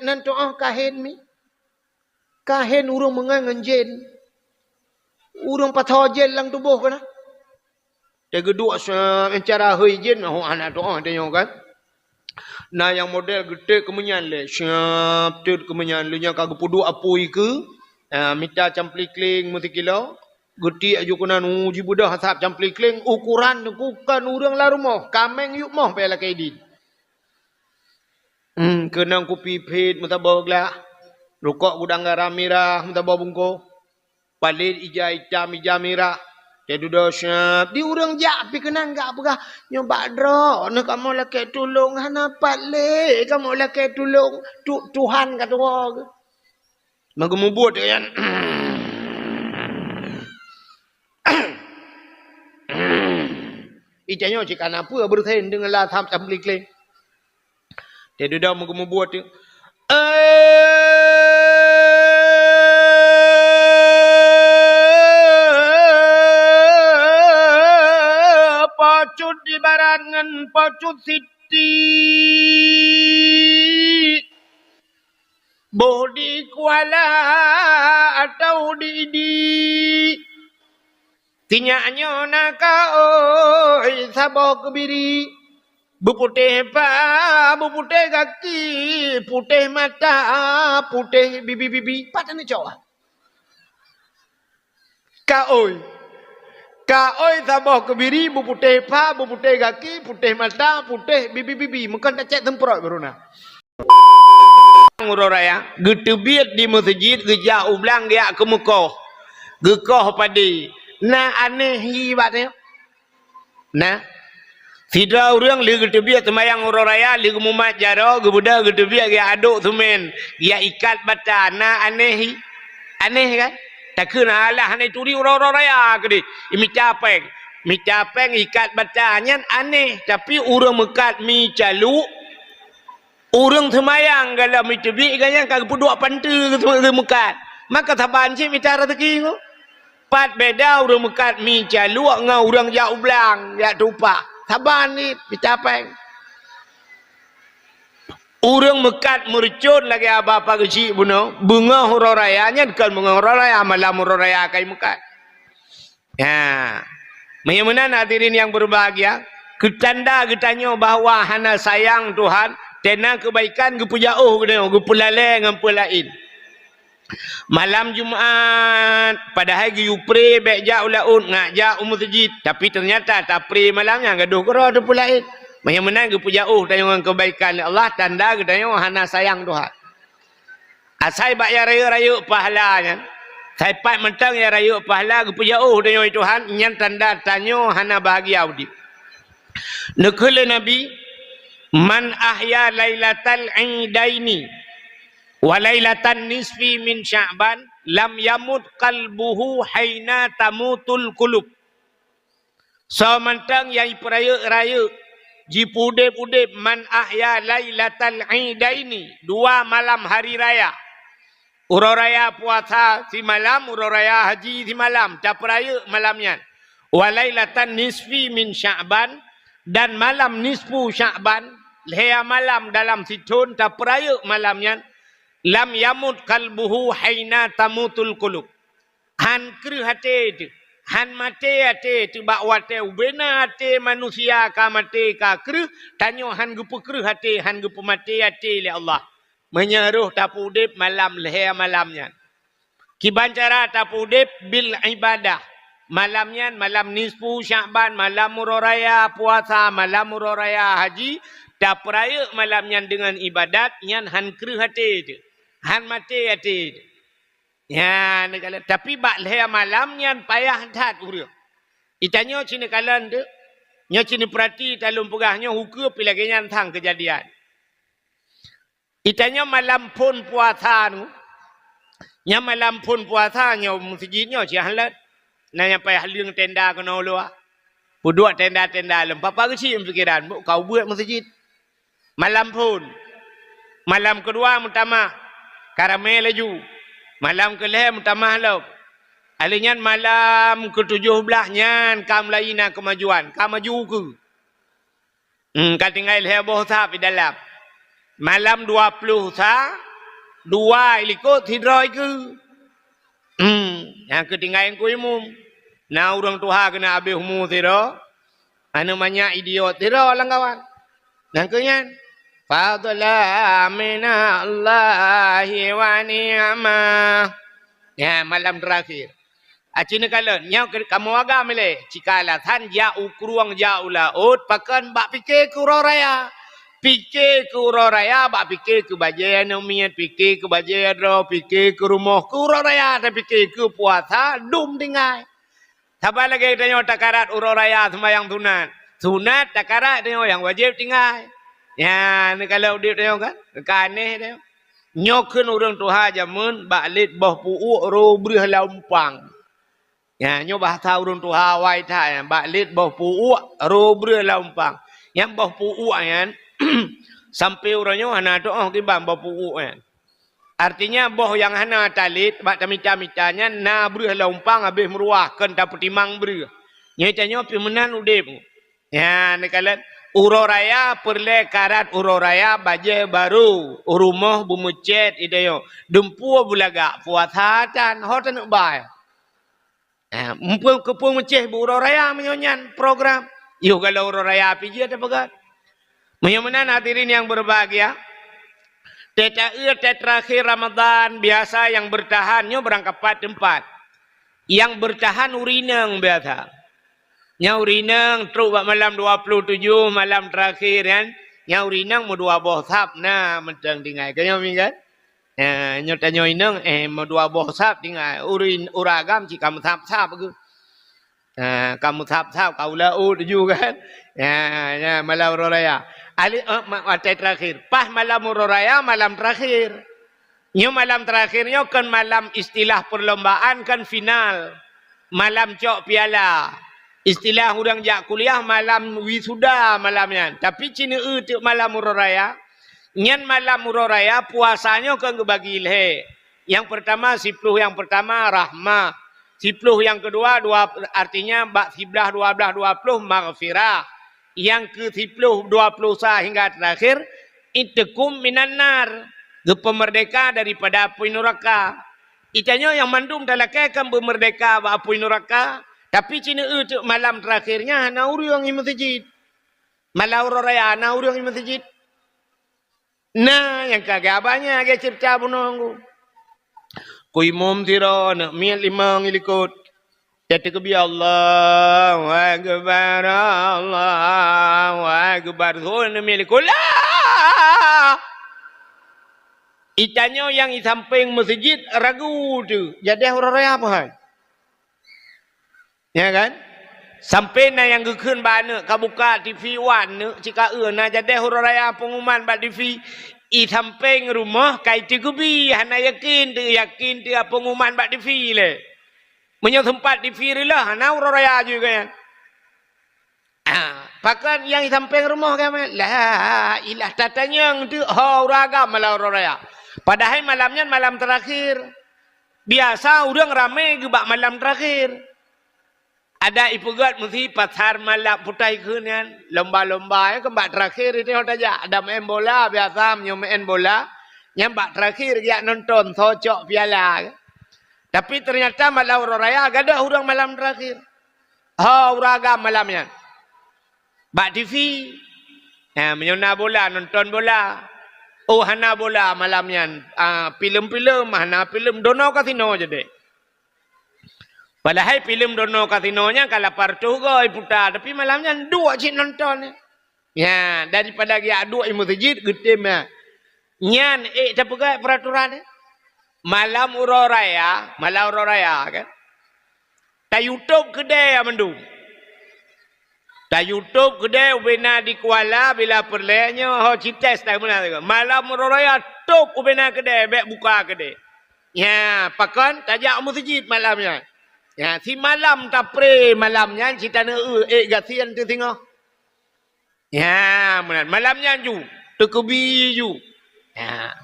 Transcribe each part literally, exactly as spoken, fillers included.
nan tu'oh kahén mi. Kahén ureuëng meungai ngon jén. Ureuëng patho jén lam tuboh keunan. Teugeuduk se-, cara hôi jén, oh, hana tu'oh tanyoe kan. Na nyang model geutek keumeunyan lé, siap teut keumeunyan, lé nyang ka geupeuduek apui keu, ah, mita camplikling meusikilo, geutiek aju keunan, uh, jibeudoh asab camplikling, ukuran teungku kon ureuëng lam rumoh, kaméng yup moh pih lakée idin. Hmm, keunong kupi phet meusaboh glah, rukok gudang garam mirah meusaboh bungkôh, palét ija itam ija mirah, teududoe siap, di ureuëng jak pih keunan gak peugah, "Nyoe bak droeneuh kamoe lakée tulông, hana pat lé kamoe lakée tulông, tu-, Tuhan ka tuwoe." Meugeumubuet nyan. Ih, tanyoe cit kana peue beureusen deungon lam asab camplikling. Teududoe meugeumubuet tu. Eh, Po Cut di barat ngon Po Cut Siti. Boh di Kuala atau di Idi. Sinyak nyoe na kaôi saboh keubiri. Beuputéh pa, beuputéh gaki, putéh mata, putéh bibi-bibi. Pat aneuk cok? Kaôi. Kaôi saboh keubiri, beuputéh pa, beuputéh gaki, putéh mata, putéh bibi-bibi. Meukon tacék seumprot baru na. Uroe raya, geuteubiet di meuseujid, geujak u blang, geujak keumeukoh. Geukoh padé. Na anéh hi bak nyoe? Na. Sidroe ureuëng lheueh geuteubiet seumayang uroe raya, lheueh geumumat jaroe, geubeudôh geuteubiet geujak adôk seumén, geujak ikat bata. Na anéh hi? Anéh kan? Takheun alah hana turi uroe-uroe raya keudeh. Imita péng. Mita péng ikat bata nyan anéh, tapi ureuëng meukat mi caluek, ureuëng seumayang gohlom iteubiet gobnyan ka geupeuduek panteue geumeukat. Maka saban cit mita raseuki nyoe. Pat beda ureuëng meukat mi caluek ngon ureuëng jak u blang, jak tupak. Saban cit mita péng. Ureuëng meukat meureucon lagée haba pageuchik bunoe, beungoh uroe raya nyan kon beungoh uroe raya, malam uroe raya kai meukat. Ya. Meunyoe meunan hadirin nyang berbahagia, keu tanda geutanyoe bahwa hana sayang Tuhan, tena keubaikan geupeujaôh geutanyoe, geupeulalée ngon peue laén. Malam Jumat, padahai geuyue pré bék jak u laôt, ngat jak u meuseujid, tapi teunyata tapré malam nyan gadôh keudroe teupeue laén. Meunyoe meunan geupeujaôh tanyoe ngon keubaikan lé Allah, tanda geutanyoe hana sayang Tuhan. Asai bak nyang rayeuk-rayeuk pahala nyan, sai pat mantong nyang rayeuk pahala geupeujaôh tanyoe Tuhan, nyan tanda tanyoe hana bahagia udeb. Neukheun lé Nabi, "Man ahya lailatal idaini wa lailatan nisfi min Sya'ban, lam yamut qalbuhu haina tamutul qulub." Soe mantong nyang jipeurayeuk-rayeuk, jipeuudeb-udeb, man ahya lailatal idaini, dua malam hari raya. Uroe raya puasa simalam, uroe raya haji simalam, tapeurayeuk malam nyan. Wa lailatan nisfi min Sya'ban, dan malam nisfu Sya'ban, lhée malam dalam sithon tapeurayeuk malam nyan, lam yamut qalbuhu haina tamutul qulub. Han kreueh até teuh, han maté até teuh bak watée ubena até manusia ka maté ka kreueh, tanyoe han geupeukreueh até, han geupeumaté até lé Allah. Meunyoe roh tapeuudeb malam lhée malam nyan. Kiban cara tapeuudeb bil ibadah. Malam nyan, malam nisfu Sya'ban, malam uroe raya puasa, malam uroe raya haji, tapeurayeuk malam nyan deungon ibadat, nyan han kreueh até teuh. Han maté até teuh. Nyan, tapi bak lhée malam nyan payah that ureuëng. Itanyoe cit neukalon teuh. Nyoe cit neupeurati, talôn peugah nyoe hukeup pih lagée nyan sang keujadian. Itanyoe malam phon puasa nyoe. Nyan malam phon puasa nyoe meuseujid nyoe cit han lôn. Na nyang payah leueng tenda keunoe luwa. Peuduek tenda-tenda lom. Papa geuchik pikiran, bôh ka ubeuet meuseujid. Malam phon. Malam keudua meutamah. Ka ramé laju. Malam keulhée meutamah lom. Alheuh nyan malam keutujôh blaih nyan ka mulai na keumajuan. Ka maju ukeue. Hmm, ka tinggai lhée boh sa pi dalam. Malam dua ploh sa, Dua ilikot sidroe ikeue. Hmm, nyang keu tinggai Teungku Imum. Na ureuëng tuha keuneuk abéh umu sidroe, aneuk manyak idiot sidroe lam kawan. Nyang keu nyan, fadla minallahi wa ni'mah. Nyan malam terakhir. Aci neukalon, nyoe keu kamoe agam ilée, cika alasan jak u krueng, jak u laôt, pakon bak pike keu uroe raya. Pike keu uroe raya, bak pike keu bajée aneuk miet, pike keu bajée droe, pike keu rumoh, keu uroe raya tapike, keu puasa dum tinggai. Saban lagée tanyoe takarat uroe raya seumayang sunat. Sunat takarat tanyoe nyang wajéb tinggai. Nyan, neukalon udeb tanyoe kan? Ka aneh tanyoe. Nyoe kheun ureuëng tuha jameun bak lét boh pu'uek ro breueh lam umpang. Nyan, nyoe bahasa ureuëng tuha awai that nyan, bak lét boh pu'uek ro breueh lam umpang. Nyang boh pu'uek nyan, sampoe uroe nyoe hana teuoh kiban boh pu'uek nyan. Artinya, boh nyang hana talét bak tamita-mita nyan na breueh lam umpang habéh meuruah, kon tapeutimang breueh. Nyoe tanyoe pih meunan udeb. Nyan, neukalon, uroe raya peureulée karat uroe raya bajée barô, u rumoh beumeucét itanyoe, dumpeue beulagak, puasa tan, ho taneuk bai. Eh, mumpung keupeue meucéh bak uroe raya meunyoe nyan program. Yoh galak uroe raya pih jeuet tapeugah. Meunyoe meunan hadirin yang berbahagia, tét taeu tét terakhir Ramadan biasa yang bertahan nyoe barangkapat teumpat. Yang bertahan ureuëng inong biasa. Nyang ureuëng inong trok bak malam dua puluh tujoh, malam terakhir nyan, nyang ureuëng inong meudua boh sab na mantong tinggai. Ka nyoe mi kan? Eh, nyoe tanyoe inong, eh, meudua boh sab tinggai. Ureuëng, ureuëng agam cit ka meusab-sab geuh. Eh, ka meusab-sab, ka u laôt tujoh kan? Ya, ya, malam uroe raya. Ali, eh, ma-, watée terakhir. Pas malam uroe raya, malam terakhir. Nyoe malam terakhir nyoe kon malam istilah perlombaan, kon final. Malam cok piala. Istilah ureuëng jak kuliah, malam wisuda malam nyan. Tapi ci neueu teuk malam uroe raya, nyan malam uroe raya puasa nyoe kon geubagi lhée. Nyang pertama, siploh nyang pertama rahmah. Siploh nyang keudua, dua, artinya bak siblaih, dua blaih, dua ploh maghfirah. Nyang keu siploh, dua ploh sa hingga terakhir, itkum minan nar, geupeumerdeka daripada apui nuraka. Itanyoe nyang mandum talakée kan beumeurdeka bak apui nuraka, tapi ci neueu teuk malam terakhir nyan hana ureuëng i meuseujid. Malam uroe raya hana ureuëng i meuseujid. Na nyang ka geuba nyan lagée ceurita bunoe nggu. Ku imum sidroe, aneuk miet limong ilikot. Teukeubie, "Allahu Akbar, Allahu Akbar." Seuhôi aneuk miet likot, "La!" Itanyoe nyang i sampéng meuseujid ragu teuh, jadeh uroe raya meuhai. Ya kan? Sampoe na nyang geukheun bak aneuk, ka buka T V wan, neuk cit ka eu na jadeh uroe raya peungumuman bak T V. I sampéng rumoh ka iteukeubi, hana yakin teu, yakin teu peungumuman bak T V lé. Meunyoe seumpat T V reuloh, hana uroe raya jih geuh nyan. Ah, pakon nyang i sampéng rumoh geuh meunan? La ilah tatanyong teu ho ureuëng agam malam uroe raya. Padahai malam nyan malam terakhir. Biasa ureuëng ramé geuh bak malam terakhir. Adak ipeugét meusi pasar malam putai kheun nyan, lomba-lomba nyan keu bak terakhir itu tajak. Ada main bola biasa, meunyoe main bola, nyan bak terakhir geujak nonton soe cok piala. Tapi ternyata malam uroe raya gadôh ureuëng malam terakhir. Ho ureuëng agam malam nyan. Bak T V. Ha, meunyoe na bola, nonton bola. Oh, hana bola malam nyan. Ah, filem-filem, hana filem, dono kasino jadi. Padahai filem dono kasino nyan ka lapan reutôh goe iputa, tapi malam nyan duek cit nonton. Ya, daripada geujak duek i meuseujid, geutem nyan. Nyan ék tapeugah peraturan. Malam uroe raya, malam uroe raya kan. Tayue tôp keudè mandum. Tayue tôp keudè ubena di Kuala bila peureulée nyoe ho cites tai meunan. Malam uroe raya tôp ubena keudè, bék buka keudè. Ya, pakon tajak u meuseujid malam nyan. Ya, simalam tapré malam nyan cit taneuk eu ék gasien teusingoh. Ya, meunan. Malam nyan ju, teukeubi ju. Ya.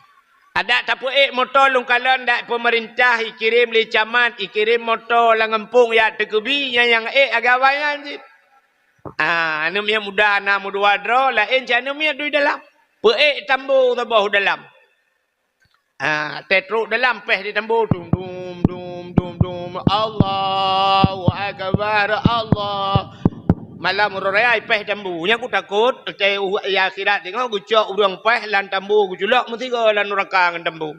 Adak tapeuék moto lôn kalon dak peumeurintah ikirém lé camat, ikirém moto lam gampông jak teukeubi, nyan nyang ék agam nyan cit. Ah, aneuk miet muda na meudua droe, laén cit aneuk miet dui dalam. Peuék tambo saboh dalam. Ha, teutrok dalam péh di tambu, dum, dum, dum, dum, dum. Allahu Akbar, Allah. Malam uroe raya péh tambu. Nyan ku takot, teuh u-, ya akhirat deungoe geucok ureuëng péh lam tambu, geuculok meusigoe lam nuraka ngon tambu.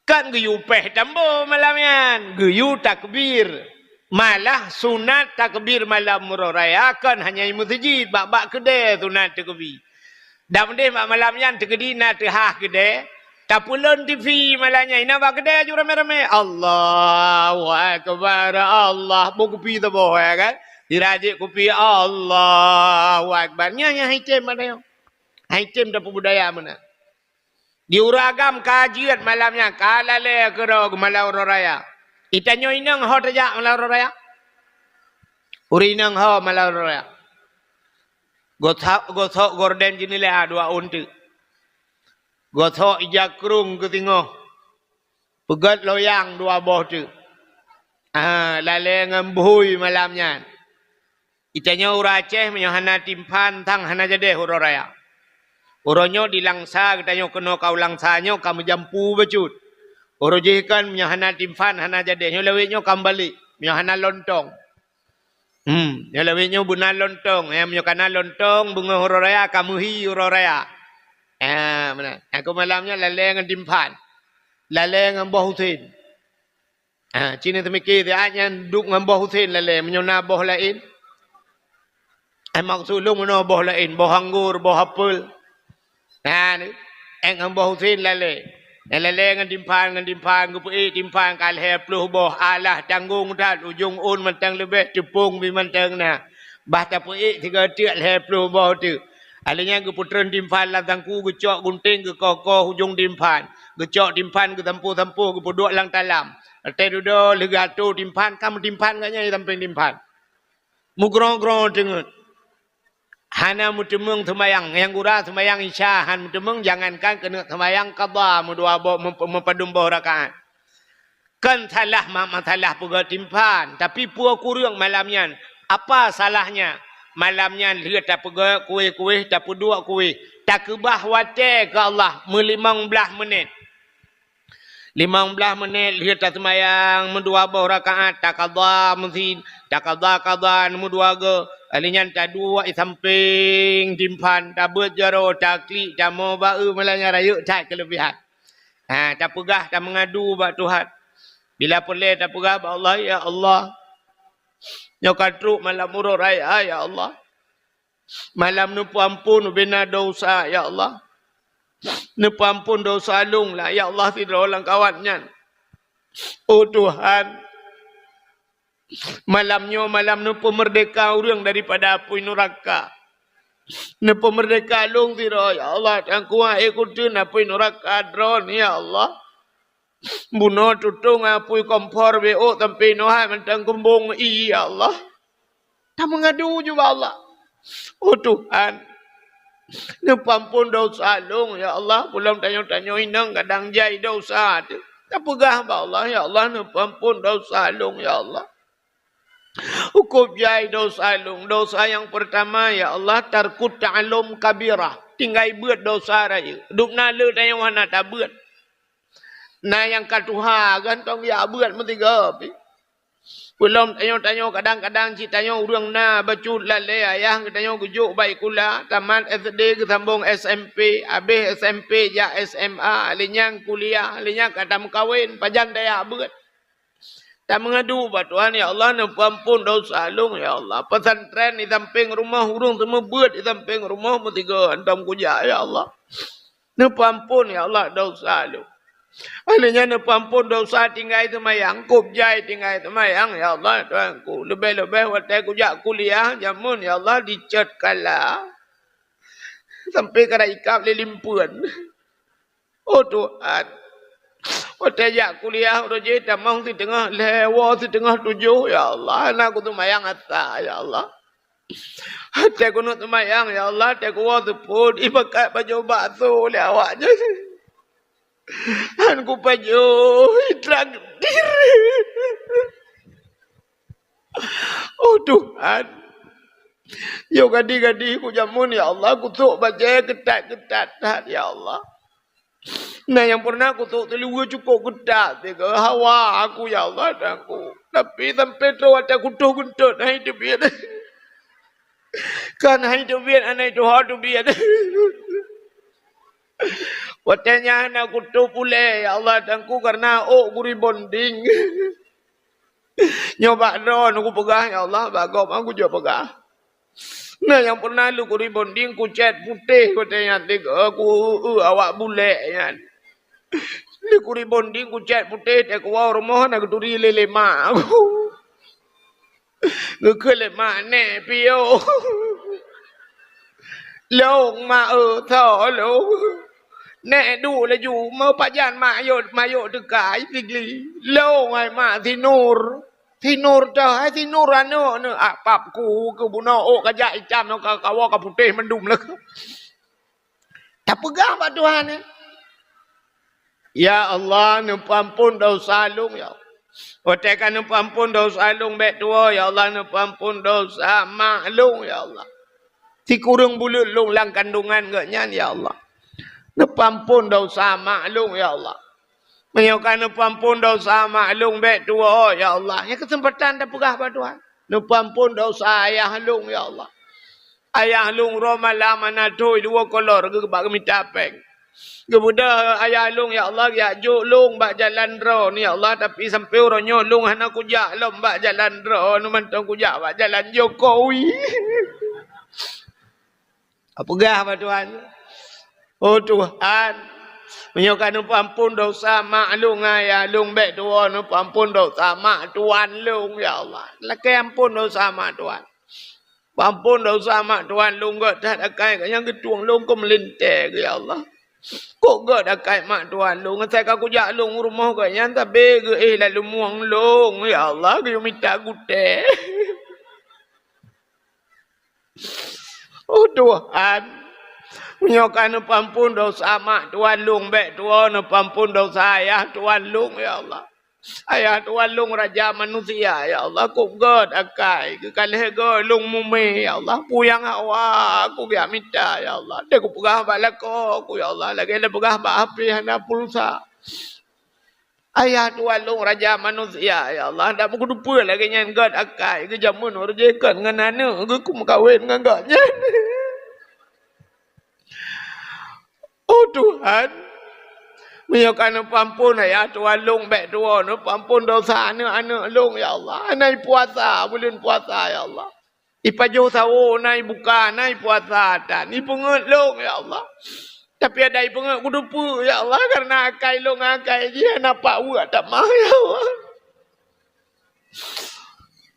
Kan geuyue péh tambu malam nyan, geuyue takbir. Malah sunat takbir malam uroe raya kon hanya i meuseujid, bak-bak keudè sunat takbir. Dan udeh bak malam nyan teukeudi na teuhah keudè, tapeulon T V malam nyan, inan bak keudè aju ramé-ramé, "Allahu Akbar, Allah." Boh kupi saboh, ya kan? Sira jép kupi, "Allahu Akbar." Nyan, nyan hai tem malam nyan. Hai tem tapeubudaya meunan. Di ureuëng agam ka jeuet malam nyan, ka lalée keudroe malam uroe raya. I tanyoe inong ho tajak malam uroe raya? Ureuëng inong ho malam uroe raya? Gosok, gosok gorden jeuneula dua ôn teuk. Gosok ija krong keu singoh. Peugét loyang dua boh teuk. Ah, lalée ngon bhui malam nyan. I tanyoe ureuëng Aceh meunyoe hana timphan, sang hana jadeh uroe raya. Uroe nyoe di Langsa, geutanyoe keunoe ka u Langsa nyoe ka meujampu bacut. Uroe jih kan meunyoe hana timphan, hana jadeh, nyoe lawét nyoe ka meubalek, meunyoe hana lontong. Hmm, nyoe lawét nyoe beuna lontong. Eh, meunyoe kana lontong, beungoh uroe raya, ka meuhi uroe raya. Eh, meunan. Aku malam nyoe lalée ngon timphan. Lalée ngon boh usen. Ha, ci neuseumiké siat nyan duek ngon boh usen lalée, meunyoe na boh laén. Eh, maksud lôn meunoe boh laén, boh anggor, boh apel. Na, ék ngon boh usen lalée. Nyang lalée ngon timphan, ngon timphan, geupeuék timphan ka lhée ploh boh. Alah, tanggong that, ujong ôn mantong leubeh, teupông pih mantong na. Bah tapeuék sigoe teuk lhée ploh boh teuk. Alheuh nyan geupeutreun timphan lam sangku, geucok gunténg, geukoh-koh ujong timphan. Geucok timphan, geusampôh-sampôh, geupeuduek lam talam. Watée dudoe lheueh geuatô timphan, ka meutimphan gobnyan di sampéng timphan. Meugroe-groe teungeut. Hana meuteumeung seumayang. Nyang gura seumayang Isya han meuteumeung, jangankan keuneuk seumayang qadha meudua boh, meup-, meupadum boh rakaat. Kon salah ma-, masalah peugét timphan, tapi peue kureueng malam nyan? Apa salahnya? Malam nyan lheueh tapeugét kueh-kueh, tapeuduek kueh, takeubah watée keu Allah meulimong blaih menit. Limong blaih menit lheueh taseumayang meudua boh rakaat, taqadha meusin, taqadha qadha meudua goe. Alheuh nyan taduek i sampéng timphan, tabeuet jaroe, taklik, tamoe ba-eu, malam nyan rayeuk that keuleubehan. Ha, tapeugah, tameungadu bak Tuhan. Bila peureulée tapeugah bak Allah, "Ya Allah, nyoe ka trok malam uroe raya, ya Allah. Malam neupeuamphon ubena desya, ya Allah. Neupeuamphon desya lôn lah, ya Allah, sidroe lam kawat nyan. Oh Tuhan, malam nyoe malam neupeumeurdeka ureuëng daripada apui nuraka. Neupeumeurdeka lôn sidroe, ya Allah, dan kuat ék kuteun apui nuraka droeneuh, ya Allah. Bunoe tutong apui kompor beuôk sampoe inoe hai mantong keumbong ie, ya Allah." Tameungadu ju bak Allah. Oh Tuhan, neupeuamphon desya lôn, ya Allah. Peulom tanyoe-tanyoe inong kadang jai desya teuh. Tapeugah bak Allah, "Ya Allah, neupeuamphon desya lôn, ya Allah." Hukôm jai desya lôn. Desya nyang peurtama, ya Allah, tarkut ta'allum kabirah. Tinggai beuet desya rayeuk. Dubna le tanyoe hana tabeuet. Na nyang ka tuha, gantong jak beuet meusigoe pih. Peulom tanyoe-tanyoe kadang-kadang cit tanyoe ureuëng na bacut lalée ayah geutanyoe geujok bak sikula, tamat S D geusambong S M P, habéh S M P jak S M A, lheuh nyan kuliah, lheuh nyan ka tameukawen, pajan tajak beuet. Tameungadu bak Tuhan, "Ya Allah, neupeuamphon desya lôn, ya Allah. Pesantren di sampéng rumoh ureuëng seumeubeuet di sampéng rumoh meusigoe hantom kujak, ya Allah. Neupeuamphon, ya Allah, desya lôn." Alheuh nyan neupeuamphon desya tinggai seumayang, kôb jai tinggai seumayang, "Ya Allah, Tuhanku, leubeh-leubeh watée kujak kuliah jameun, ya Allah, dicot kala sampoe ka ikab lé limpeuen." Oh Tuhan, watée jak kuliah uroe jih tamong siteungoh lhée, woe siteungoh tujoh, ya Allah, hana kuseumayang asa, ya Allah. Watée keuneuk seumayang, ya Allah, watée kuwoe seupôt, ipakat pajoh bakso lé awaknyan. Han kupajoh, itraktir. Oh Tuhan, yoh gadi-gadi kujameun, ya Allah, kusok bajée keutat-keutat that, ya Allah. Na nyang pernah kutok teulue cukôp geutak, tiga hawa aku, ya Allah, dan aku. Tapi sampai tu watèe kutoh geuntot, hai teubiet. Kan hai teubiet, anai tuha teubiet. Watèe nyan aku top ulèe, ya Allah, dan aku karena ôk guri bonding. Nyoe bak droeneuh kupeugah, ya Allah, bak gob aku jeuet peugah. Na nyang pernah lôn kuri bonding kucèt putéh watèe nyan tiga, ku eu awak bulèk nyan. Lôn kuri bonding kucèt putéh, teukuwoe rumoh na geuturi lé lé mak. Geukheun lé mak, "Nèk piôh." "Lôn, mak, eu, tho lôn." "Nèk, duek laju, meupajan mak yôk, mak yôk teuka, i Sigli." "Lôn, hai mak, Sinur." "Sinur teuh, hai Sinur aneuk neuh." Ah, pap ku keu bunoe ôk ka jak itam, ka kawoe ka putéh mandum lé. Tapeugah bak Tuhan, eh. Ya Allah, neupeuamphon desya lôn, ya Allah. Watèe ka neupeuamphon desya lôn bèk tuwoe, ya Allah, neupeuamphon desya mak lôn, ya Allah. Sikureueng buleuen lôn lam kandungan geuh nyan, ya Allah. Neupeuamphon desya mak lôn, ya Allah. Meunyoe ka neupeuamphon desya mak lôn bèk tuwoe, ya Allah. Nyan keuseumpatan tapeugah bak Tuhan. Neupeuamphon desya ayah lôn, ya Allah. Ayah lôn rhom malam hana thôn, dua kolor geuh bak geumita pèng. Geubeudôh ayah lôn, ya Allah, geujak jok lôn bak jalan droeneuh, ya Allah, tapi sampoe uroe nyoe lôn hana kujak lom bak jalan droeneuh, mantong kujak bak jalan Jokowi. Peugah bak Tuhan, "Oh Tuhan, meunyoe ka neupeuamphon desya mak lôn ngon ayah lôn bèk tuwoe, neupeuamphon desya mak tuan lôn, ya Allah. Lakèe amphon desya mak tuan." Peuamphon desya mak tuan lôn, gèt that akai, nyang geutueng lôn keu meulintèe geuh, ya Allah. Kok gèt akai mak tuan lôn, asai ka kujak lôn u rumoh geuh nyan, sabé geuh éh lam lumueng lôn, ya Allah, geuyue mita gutèe. Oh Tuhan, meunyoe ka neupeuamphon desya mak tuan lôn bèk tuwoe, neupeuamphon desya ayah tuan lôn, ya Allah. Ayah tuan lôn raja manusia, ya Allah, kok gèt akai, keu ka lhèe gèt lôn mumè, ya Allah, peue nyang hawa kugeujak mita, ya Allah. Deuh kupeugah bak lakoe ku, ya Allah, lagèe lôn peugah bak hapé hana pulsa. Ayah tuan lôn raja manusia, ya Allah, dak meukeudeupeue lagèe nyan gèt akai, geujameun ureueng jih kon ngon aneuk geuh kumeukawen ngon gobnyan. Oh Tuhan, meunyoe ka neupeuamphon ayah tuan lôn bèk tuwoe, neupeuamphon desya aneuk-aneuk lôn, ya Allah. Hana ipuasa buleuen puasa, ya Allah. Ipajoh sawoe, hana ibuka, hana ipuasa, tan ipeungeuet lôn, ya Allah. Tapi adak ipeungeuet kuteupeu, ya Allah, karena akai lôn ngon akai jih hana pat weuek tamah, ya Allah.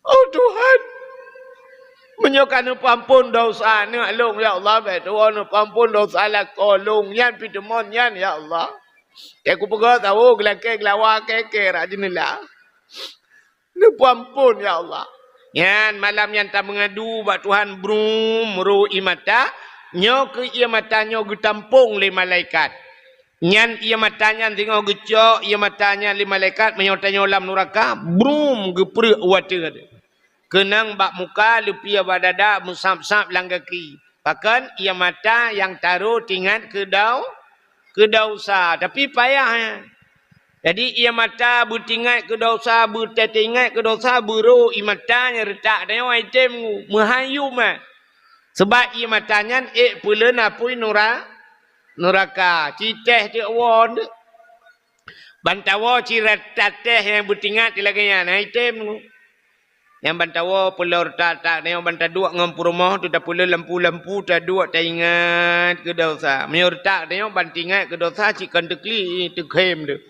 Oh Tuhan, meunyoe ka neupeuamphon desya aneuk lôn, ya Allah, bèk tuwoe neupeuamphon desya lakoe lôn nyan, pih teumon nyan, ya Allah. Teuh kupeugöt sawoe geulakèe geulawa kèe-kèe rot jeuneula. Neupeuamphon, ya Allah. Nyan malam nyan tameungadu bak Tuhan, brum, ro ié mata. Nyoe keuh ié mata nyoe geutampông lé malaikat. Nyan ié mata nyan singoh geucok ié mata nyan lé malaikat, meunyoe tanyoe lam nuraka, brum, geupreuek u ateueh. Keunong bak muka, leupie bak dada, meusab-sab lam gaki. Pakon? Ié mata nyang taro teuingat keu dau-, keu desya. Tapi payah nyan. Jadi ié mata beutingat keu desya, beuteuingat keu desya, beuro ié mata nyan reutak tanyoe, ai tem meuhayum, eh. Sabab ié mata nyan ék peuleuen apui nura-, nuraka. Citeh teuk woe teuk. Ban tawoe cit rata teh nyang beuteuingat lagèe nyan, hai tem. Nyang ban tawoe peuloe reutak-reutak, nyang ban taduek ngon peurumoh, teuh tapeuleuen lampu-lampu, taduek taingat keu desya. Meunyoe reutak tanyoe ban teuingat keu desya, cit kon teuklik, teukhem teuk.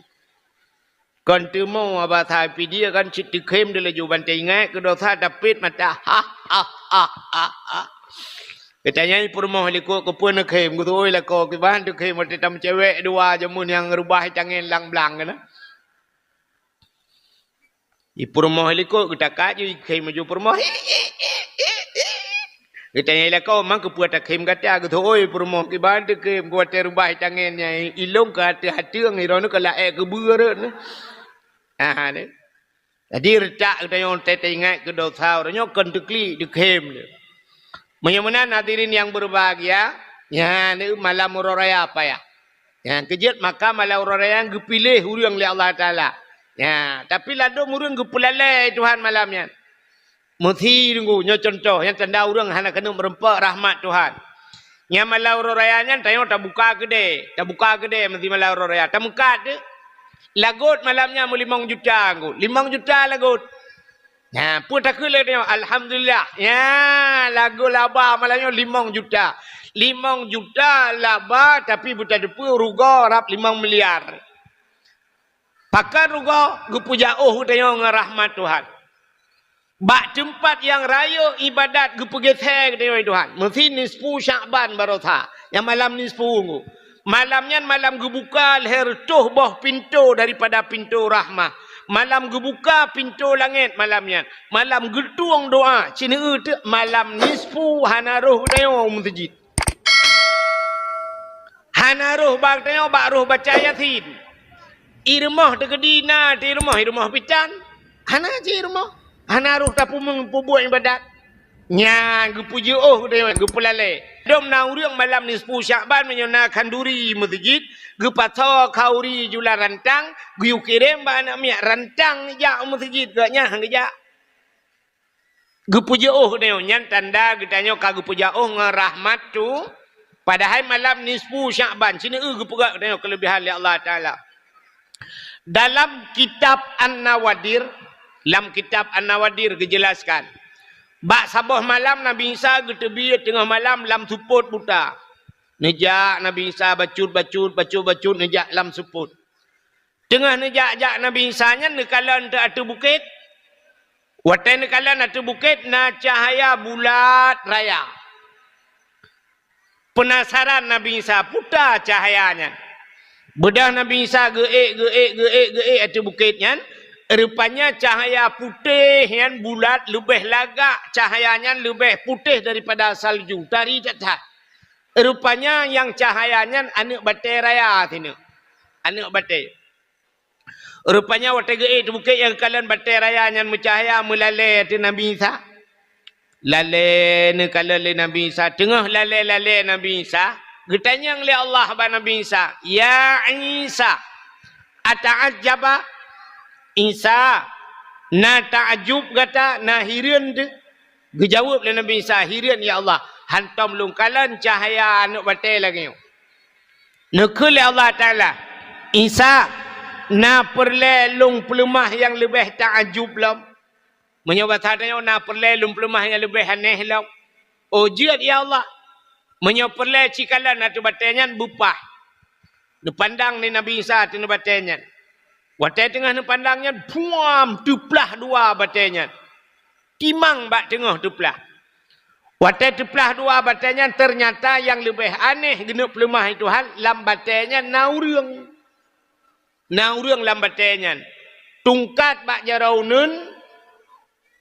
Kon teumo, aba sa pidie kan cit teukhem teuk laju ban teuingat keu desya, tapet mata. Ha, ha, ha, ha, ha. Geutanyoe peurumoh likot, keupeue neukhem, geuteu'oh lakoe kiban teukhem watèe tameucewek dua jameun nyang reubah tangen lang blang keunan. Di peurumoh likot geutakat ju ikhem laju peurumoh. Geutanyong lakoe, "Man keupeue takhem gata?" Geuteu'oh peurumoh, "Kiban teukhem, keu watèe reubah tangen nyan, ilôn ka ateueh ateueng, droeneuh ka laék keubeue rot." Aha, ni. Jadi reutak geutanyoe watèe taingat keu desya, uroe nyoe kon teuklik, teukhem. Meunyoe meunan hadirin nyang berbahagia, nyan malam uroe raya payah. Nyang keujeuet maka malam uroe raya nyan geupiléh ureuëng lé Allah Taala. Ya, tapi ladôm ureuëng geupeulalée Tuhan malam nyan. Meusi teungku, nyoe cuntoh nyang tanda ureuëng hana keuneuk meureumpok rahmat Tuhan. Nyang malam uroe raya nyan tanyoe tabuka keudè, tabuka keudè meusi malam uroe raya. Tameukat deh. Lagot malam nyan meulimong juta teungku. Limong juta lagot. Nah, peue takheun lé tanyoe? Alhamdulillah. Ya, lagot laba malam nyoe limong juta. Limong juta laba tapi beuteupeue rugoe rab limong miliar. Pakon rugoe? Geupeujak óh geutanyoe ngon rahmat Tuhan. Bak teumpat nyang rayeuk iébadat geupeugeusék geutanyoe Tuhan. Meusi nisfu Syakban barosa. Nyang malam nisfu nyoe. Malam nyan malam geubuka lhèe reutôh boh pintoe daripada pintoe rahmah. Malam geubuka pintoe langét malam nyan. Malam geutueng doa. Cit neu teuk malam nisfu hana rhoh geutanyoe u meuseujid. Hana rhoh bak tanyoe bak rhoh baca Yasin. I rumoh teukeudi na, di rumoh, i rumoh pitan. Hana cit i rumoh. Hana rhoh tapeumeung peubuet iébadat. Nyan geupeujeuôh geutanyoe, geupeulalée. Dum na ureuëng malam nisfu Syakban meunyoe na khanduri meuseujid, geupasoe khanduri julan rantang, geuyue kirém bak aneuk miet rantang jak u meuseujid, gobnyan han geujak. Geupeujeuôh geutanyoe, nyan tanda geutanyoe ka geupeujak óh ngon rahmat Tu. Padahai malam nisfu Syakban, cit neu geupeugah geutanyoe keuleubehan lé Allah Taala. Dalam kitab An-Nawadir, lam kitab An-Nawadir geujeulaskan, bak saboh malam Nabi Isa geuteubiet teungoh malam lam seupôt buta. Neujak Nabi Isa bacut-bacut, bacut-bacut neujak lam seupôt. Teungoh neujak-jak Nabi Isa nyan neukalon teuk ateueh bukét. Watée neukalon ateueh bukét na cahya bulat raya. Peunasaran Nabi Isa, "Peue ta cahya nyan?" Beudôh Nabi Isa geuék, geuék, geuék, geuék ateueh bukét nyan, rupanya cahya putéh nyan bulat leubeh lagak, cahya nyan leubeh putéh daripada salju, tari that-that. Rupanya nyang cahya nyan aneuëk batée raya sineuk. Aneuëk batée. Rupanya watée geuék ateueh bukét nyang geukalon batée raya nyan meucahya meulalée ateueh Nabi Isa. Lalée neukalon lé Nabi Isa. Teungoh lalée-lalée Nabi Isa, geutanyong lé Allah bak Nabi Isa, "Ya Isa, ata'ajjaba?" Isa, na takjub gata, na hireuen teuh? Geujaweueb lé Nabi Isa, "Hireuen, ya Allah, hántom lôn kalon cahya aneuëk batée lagée nyoe." Neukheun lé Allah Taala, "Isa, na peureulée lôn peuleumah nyang leubeh takjub lom? Meunyoe basa tanyoe, na peureulée lôn peuleumah nyang leubeh aneh lom?" "Oh, jeuet, ya Allah." Meunyoe peureulée cikalon ateueh batée nyan beupah. Neupandang lé Nabi Isa ateueh batée nyan. Watée teungoh neupandang nyan, puam, teuplah dua batée nyan. Timang bak teungoh teuplah. Watée teuplah dua batée nyan, teunyata nyang leubeh aneh geuneuk peuleumah Tuhan, lam batée nyan na ureuëng. Na ureuëng lam batée nyan. Tungkat bak jaroe uneuen,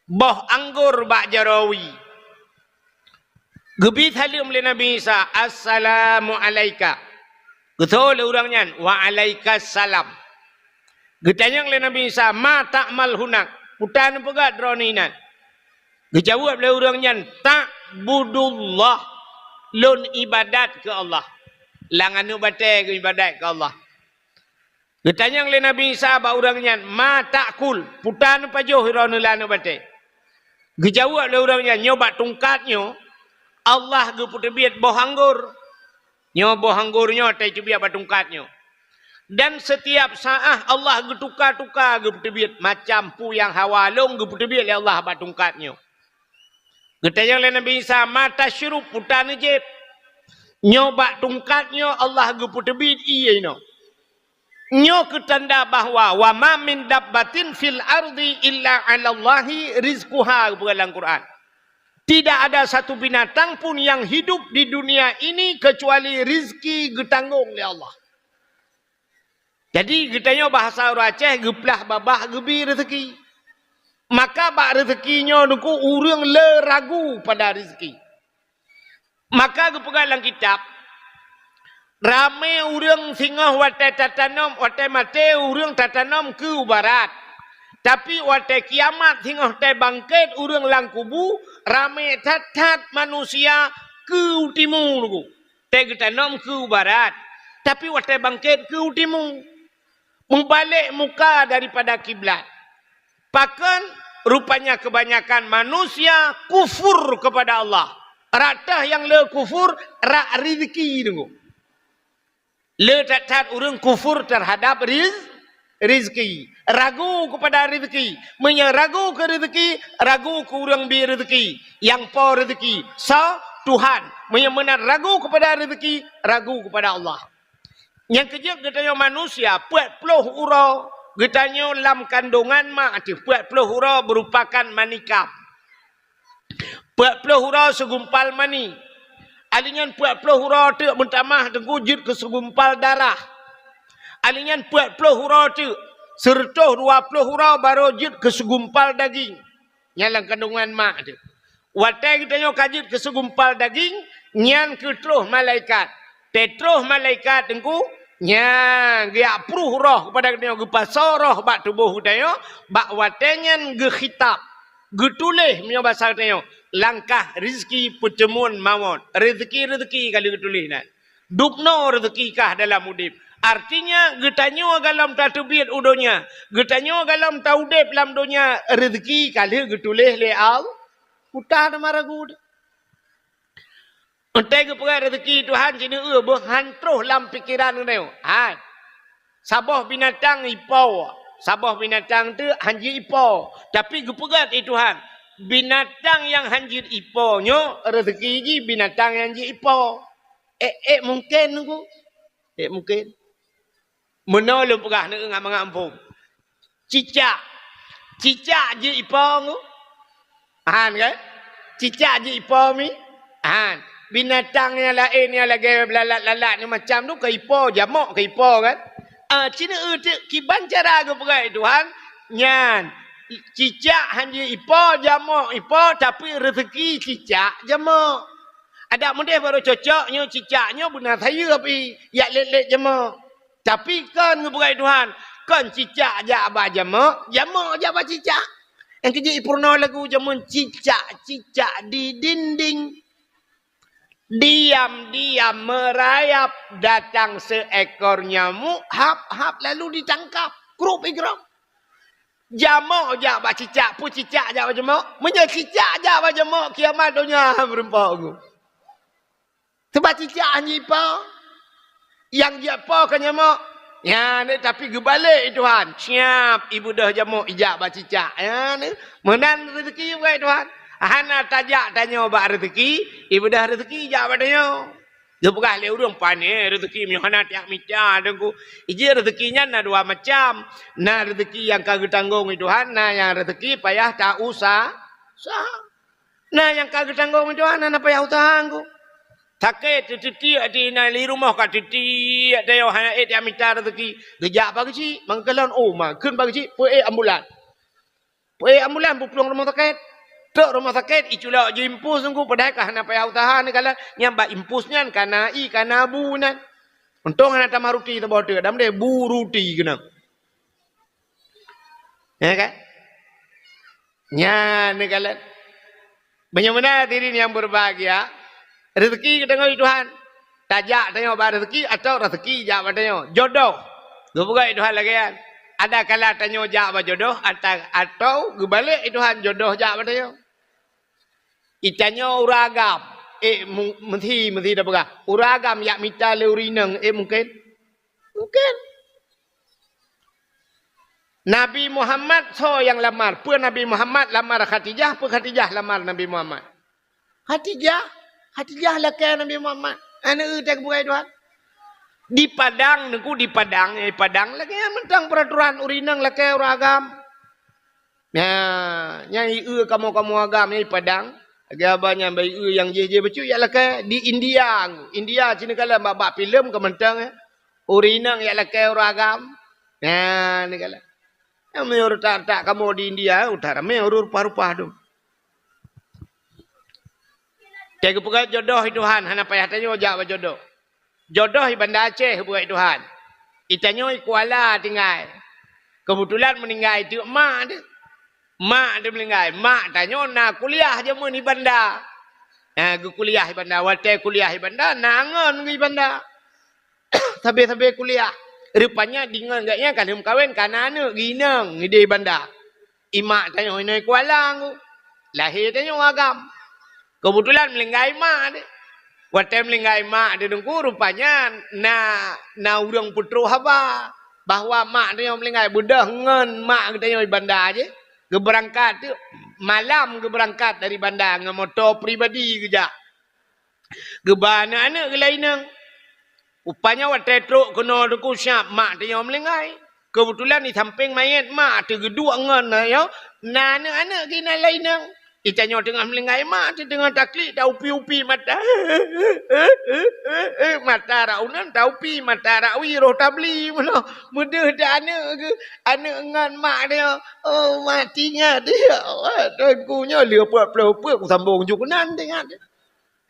boh anggor bak jaroe wie. Geubi saleuem lé Nabi Isa, "Assalamu alaika." Geutho lé ureuëng nyan, "Wa alaikas salam." Geutanyong lé Nabi Isa, "Ma ta'mal hunak?" Peue ta neupeugah droeneuh inan? Geujaweueb lé ureuëng nyan, "Ta'budullah." Lôn iébadat keu Allah. Lam aneuëk batée geuiébadat keu Allah. Geutanyong lé Nabi Isa bak ureuëng nyan, "Ma ta'kul?" Peue ta neupajoh droeneuh lam aneuëk batée? Geujaweueb lé ureuëng nyan, "Nyoe bak tungkat nyoe, Allah geupeuteubiet boh anggor. Nyoe boh anggor nyoe watée teubiet bak tungkat nyoe. Dan seutiab saát Allah geutuka-tuka geupeuteubiet, macam peue nyang hawa lôn geupeuteubiet lé Allah bak tungkat nyoe." Geutanyong lé Nabi Isa, "Ma tasyrub?" Peue ta neujieb? "Nyoe bak tungkat nyoe Allah geupeuteubiet ié inoe." Nyoe keu tanda bahwa, "Wa ma min dabbatin fil ardi illa 'alallahi rizquha," geupeugah lam Quran. Tidak ada satu binatang pun yang hidup di dunia ini kecuali rizki geutanggong lé Allah. Jadi, geutanyoe bahasa ureuëng Aceh geuplah babah geubi rezeki. Maka bak rezeki nyoe teungku ureuëng le ragu pada rezeki. Maka geupeugah lam kitab, ramé ureuëng singoh watée tatanom, watée maté ureuëng tatanom keu barat. Tapi watée kiamat singoh tée bangkét ureuëng lam kubu, ramé that-that manusia keu timu teungku. Tée geutanom keu barat. Tapi watée bangkét keu u timu. Meubalek muka daripada kiblat. Pakon rupanya kebanyakan manusia kufur kepada Allah. Rata nyang le kufur rak rizki nunggu. Le that-that ureuëng kufur terhadap riz-, rizki. Ragu kepada rizki. Meunyoe ragu ke rizki, ragu ke ureuëng bi rizki. Nyang po rizki. So, Tuhan. Meunyoe meunan ragu kepada rizki, ragu kepada Allah. Nyang keujeuet geutanyoe manusia, peuet ploh uroe geutanyoe lam kandongan mak teuh, peuet ploh uroe meurupakan manikam. Peuet ploh uroe segumpal mani. Ali nyan peuet ploh uroe teuk meutamah teungku jeuet keu segumpal darah. Ali nyan peuet ploh uroe teuk, seureutoh dua ploh uroe barô jeuet keu segumpal daging. Nyan lam kandongan mak teuh. Watée geutanyoe ka jeuet keu segumpal daging, nyan keuh troh malaikat. Teutroh malaikat teungku, nyan geujak pruh roh keupada geutanyoe, geupasoe roh bak tuboh geutanyoe, bak watée nyan geukhitab, geutuléh meunyoe basa geutanyoe, langkah rizki peuteumuan mawöt. Rizki-rizki ka lheueh geutuléh nan. Dubnoe reuzeuki kah dalam udeb. Artinya, geutanyoe galom tateubiet u donya, geutanyoe galom taudeb lam donya, reuzeuki ka lheueh geutuléh lé Allah. Uta teuma ragu. Entai geupeugah reuzeuki Tuhan, jineue beuh han troh lam pikeran geutanyoe. Han. Saboh binatang ipo, saboh binatang teuk han jeuet ipo. Tapi geupeugah lé Tuhan, binatang nyang han jeuet ipo nyoe reuzeuki jih binatang nyang jeuet ipo. Ék, ék mungken nunggu? Ék mungken? Meunoe lôn peugah neu ngon mangat muphom. Cicak. Cicak jeuet ipo ngu? Han kan? Cicak jeuet ipo mi? Han. Binatang nyang laén nyang lagée lalat-lalat nyang macam tu ka ipo, jamok ka ipo kan? Ah, ci neu teuk kiban cara geupeugah lé Tuhan, nyan cicak han jeuet ipo, jamok ipo, tapi reuzeuki cicak jamok. Adak meudeh barô cocok nyoe cicak nyoe beuna sayeup pih, jak lét-lét jamok. Tapi kon geupeugah lé Tuhan, kon cicak jak bak jamok, jamok jak bak cicak. Nyang keujeuet ipeurunoe lagu jameun cicak-cicak di dinding. Diam-diam merayap, datang seekor nyamuk, hap-hap lalu ditangkap. Krup igrong. Jamok jak bak cicak, peue cicak jak bak jamok? Meunyoe cicak jak bak jamok, kiamat donya meurumpok ngu. Sebab cicak han jipo. Nyang jipo ka nyamok. Nyan, tapi geubalek lé Tuhan. Siap, ibeudôh jamok ijak bak cicak. Nyan, meunan reuzeuki bak Tuhan. Hana tajak tanyoe bak reuzeuki, ibeudôh reuzeuki ijak bak tanyoe. Geupeugah lé ureuëng pane reuzeuki meunyoe hana tajak mita teungku. Ijih reuzeuki nyan na dua macam. Na reuzeuki nyang ka geutanggong lé Tuhan, na nyang reuzeuki payah ta-usa-, usaha. Na nyang ka geutanggong lé Tuhan, hana payah usaha teungku. Sakét teutiek di na li rumoh ka teutiek tayoe hana ék tajak mita reuzeuki. Geujak bak geuchik, mangkeulon oh ma kheun bak geuchik peu ék ambulan. Peuék ambulan buplueng rumoh sakét. Trok rumoh sakét, iculok jiimpus teungku, padahai ka hana payah usaha neukalon. Nyang bak impus nyan kana ié, kana bu nyan. Untông hana tamah ruti saboh teuk, dam deh bu ruti keunong. Ya kan? Nyan neukalon. Meunyoe meunan hadirin yang berbahagia, reuzeuki geutanyoe di Tuhan. Tajak tanyoe bak reuzeuki atau reuzeuki jak bak tanyoe. Jodoh. Geupeugah lé Tuhan lagée nyan. Ada kala tanyoe jak bak jodoh ata-, atau geubalek lé Tuhan jodoh jak bak tanyoe. Itanyoe ureuëng agam, ék mu-, meusi, meusi tapeugah. Ureuëng agam jak mita lé ureuëng inong, ék mungken? Mungken. Nabi Muhammad soe nyang lamar? Peue Nabi Muhammad lamar Khadijah, peue Khadijah lamar Nabi Muhammad? Khadijah, Khadijah lakée Nabi Muhammad. Aneuk teuh geupeugah Tuhan. Di Padang, teungku, di Padang, eh, Padang lagée mantong peraturan ureuëng inong lakée ureuëng agam. Nah, nyang ié kamoe-kamoe agam nyang di Padang, lagée haba nyan bak ié nyang jih-jih bacut jak lakée di India. India sinoe kalon bak, bak filem ka mantong, eh. Ureuëng inong jak lakée ureuëng agam. Nah, ni kalon. Nyang meunyoe retak-retak kamoe di India, utak ramé ureuëng rupa-rupa tu. Teuh geupeugah jodoh lé Tuhan, hana payah tanyoe jak bak jodoh. Jodoh di Banda Aceh geupeugah lé Tuhan. Itanyoe di Kuala tinggai. Keubeutulan meuninggai teuk mak teuh. Mak teuh meuninggai. Mak tanyoe na kuliah jameun di Banda. Ha, geukuliah di Banda. Watée kuliah di Banda, na ngon di Banda. Sabe-sabe kuliah. Rupanya deungon gobnyan ka lheueh meukawen, ka na aneuk geuinong di banda. I mak tanyoe inong Kuala Lumpur. Lahé tanyoe agam. Keubeutulan meuninggai mak teuh. Watée meuninggai mak teuh Teungku, rupanya na, na ureuëng peutrok haba bahwa mak tanyoe meuninggai, beudôh ngon mak geutanyoe di banda jih. Geubeurangkat teuh, malam geubeurangkat dari banda ngon moto pribadi geujak. Geuba aneuk-aneuk geuh lé inong. Rupanya watée trok keunoe Teungku, siab mak tanyoe meuninggai. Keubeutulan di sampéng manyét mak teuh geuduek ngon, na, yo, na aneuk-aneuk geuh na lé inong. Di tanyoe teungoh meuninggai mak teuh teungoh taklik, taupi-upi mata. Mata rot uneuen taupi, mata rot wie roh tabli meunoe. Meudeuh teuh aneuk geuh, aneuk ngon mak teuh. Oh, mak teuingat, ya Allah, Teungku nyoe lheueh peuet ploh peuet kusambong ju keunan teuingat.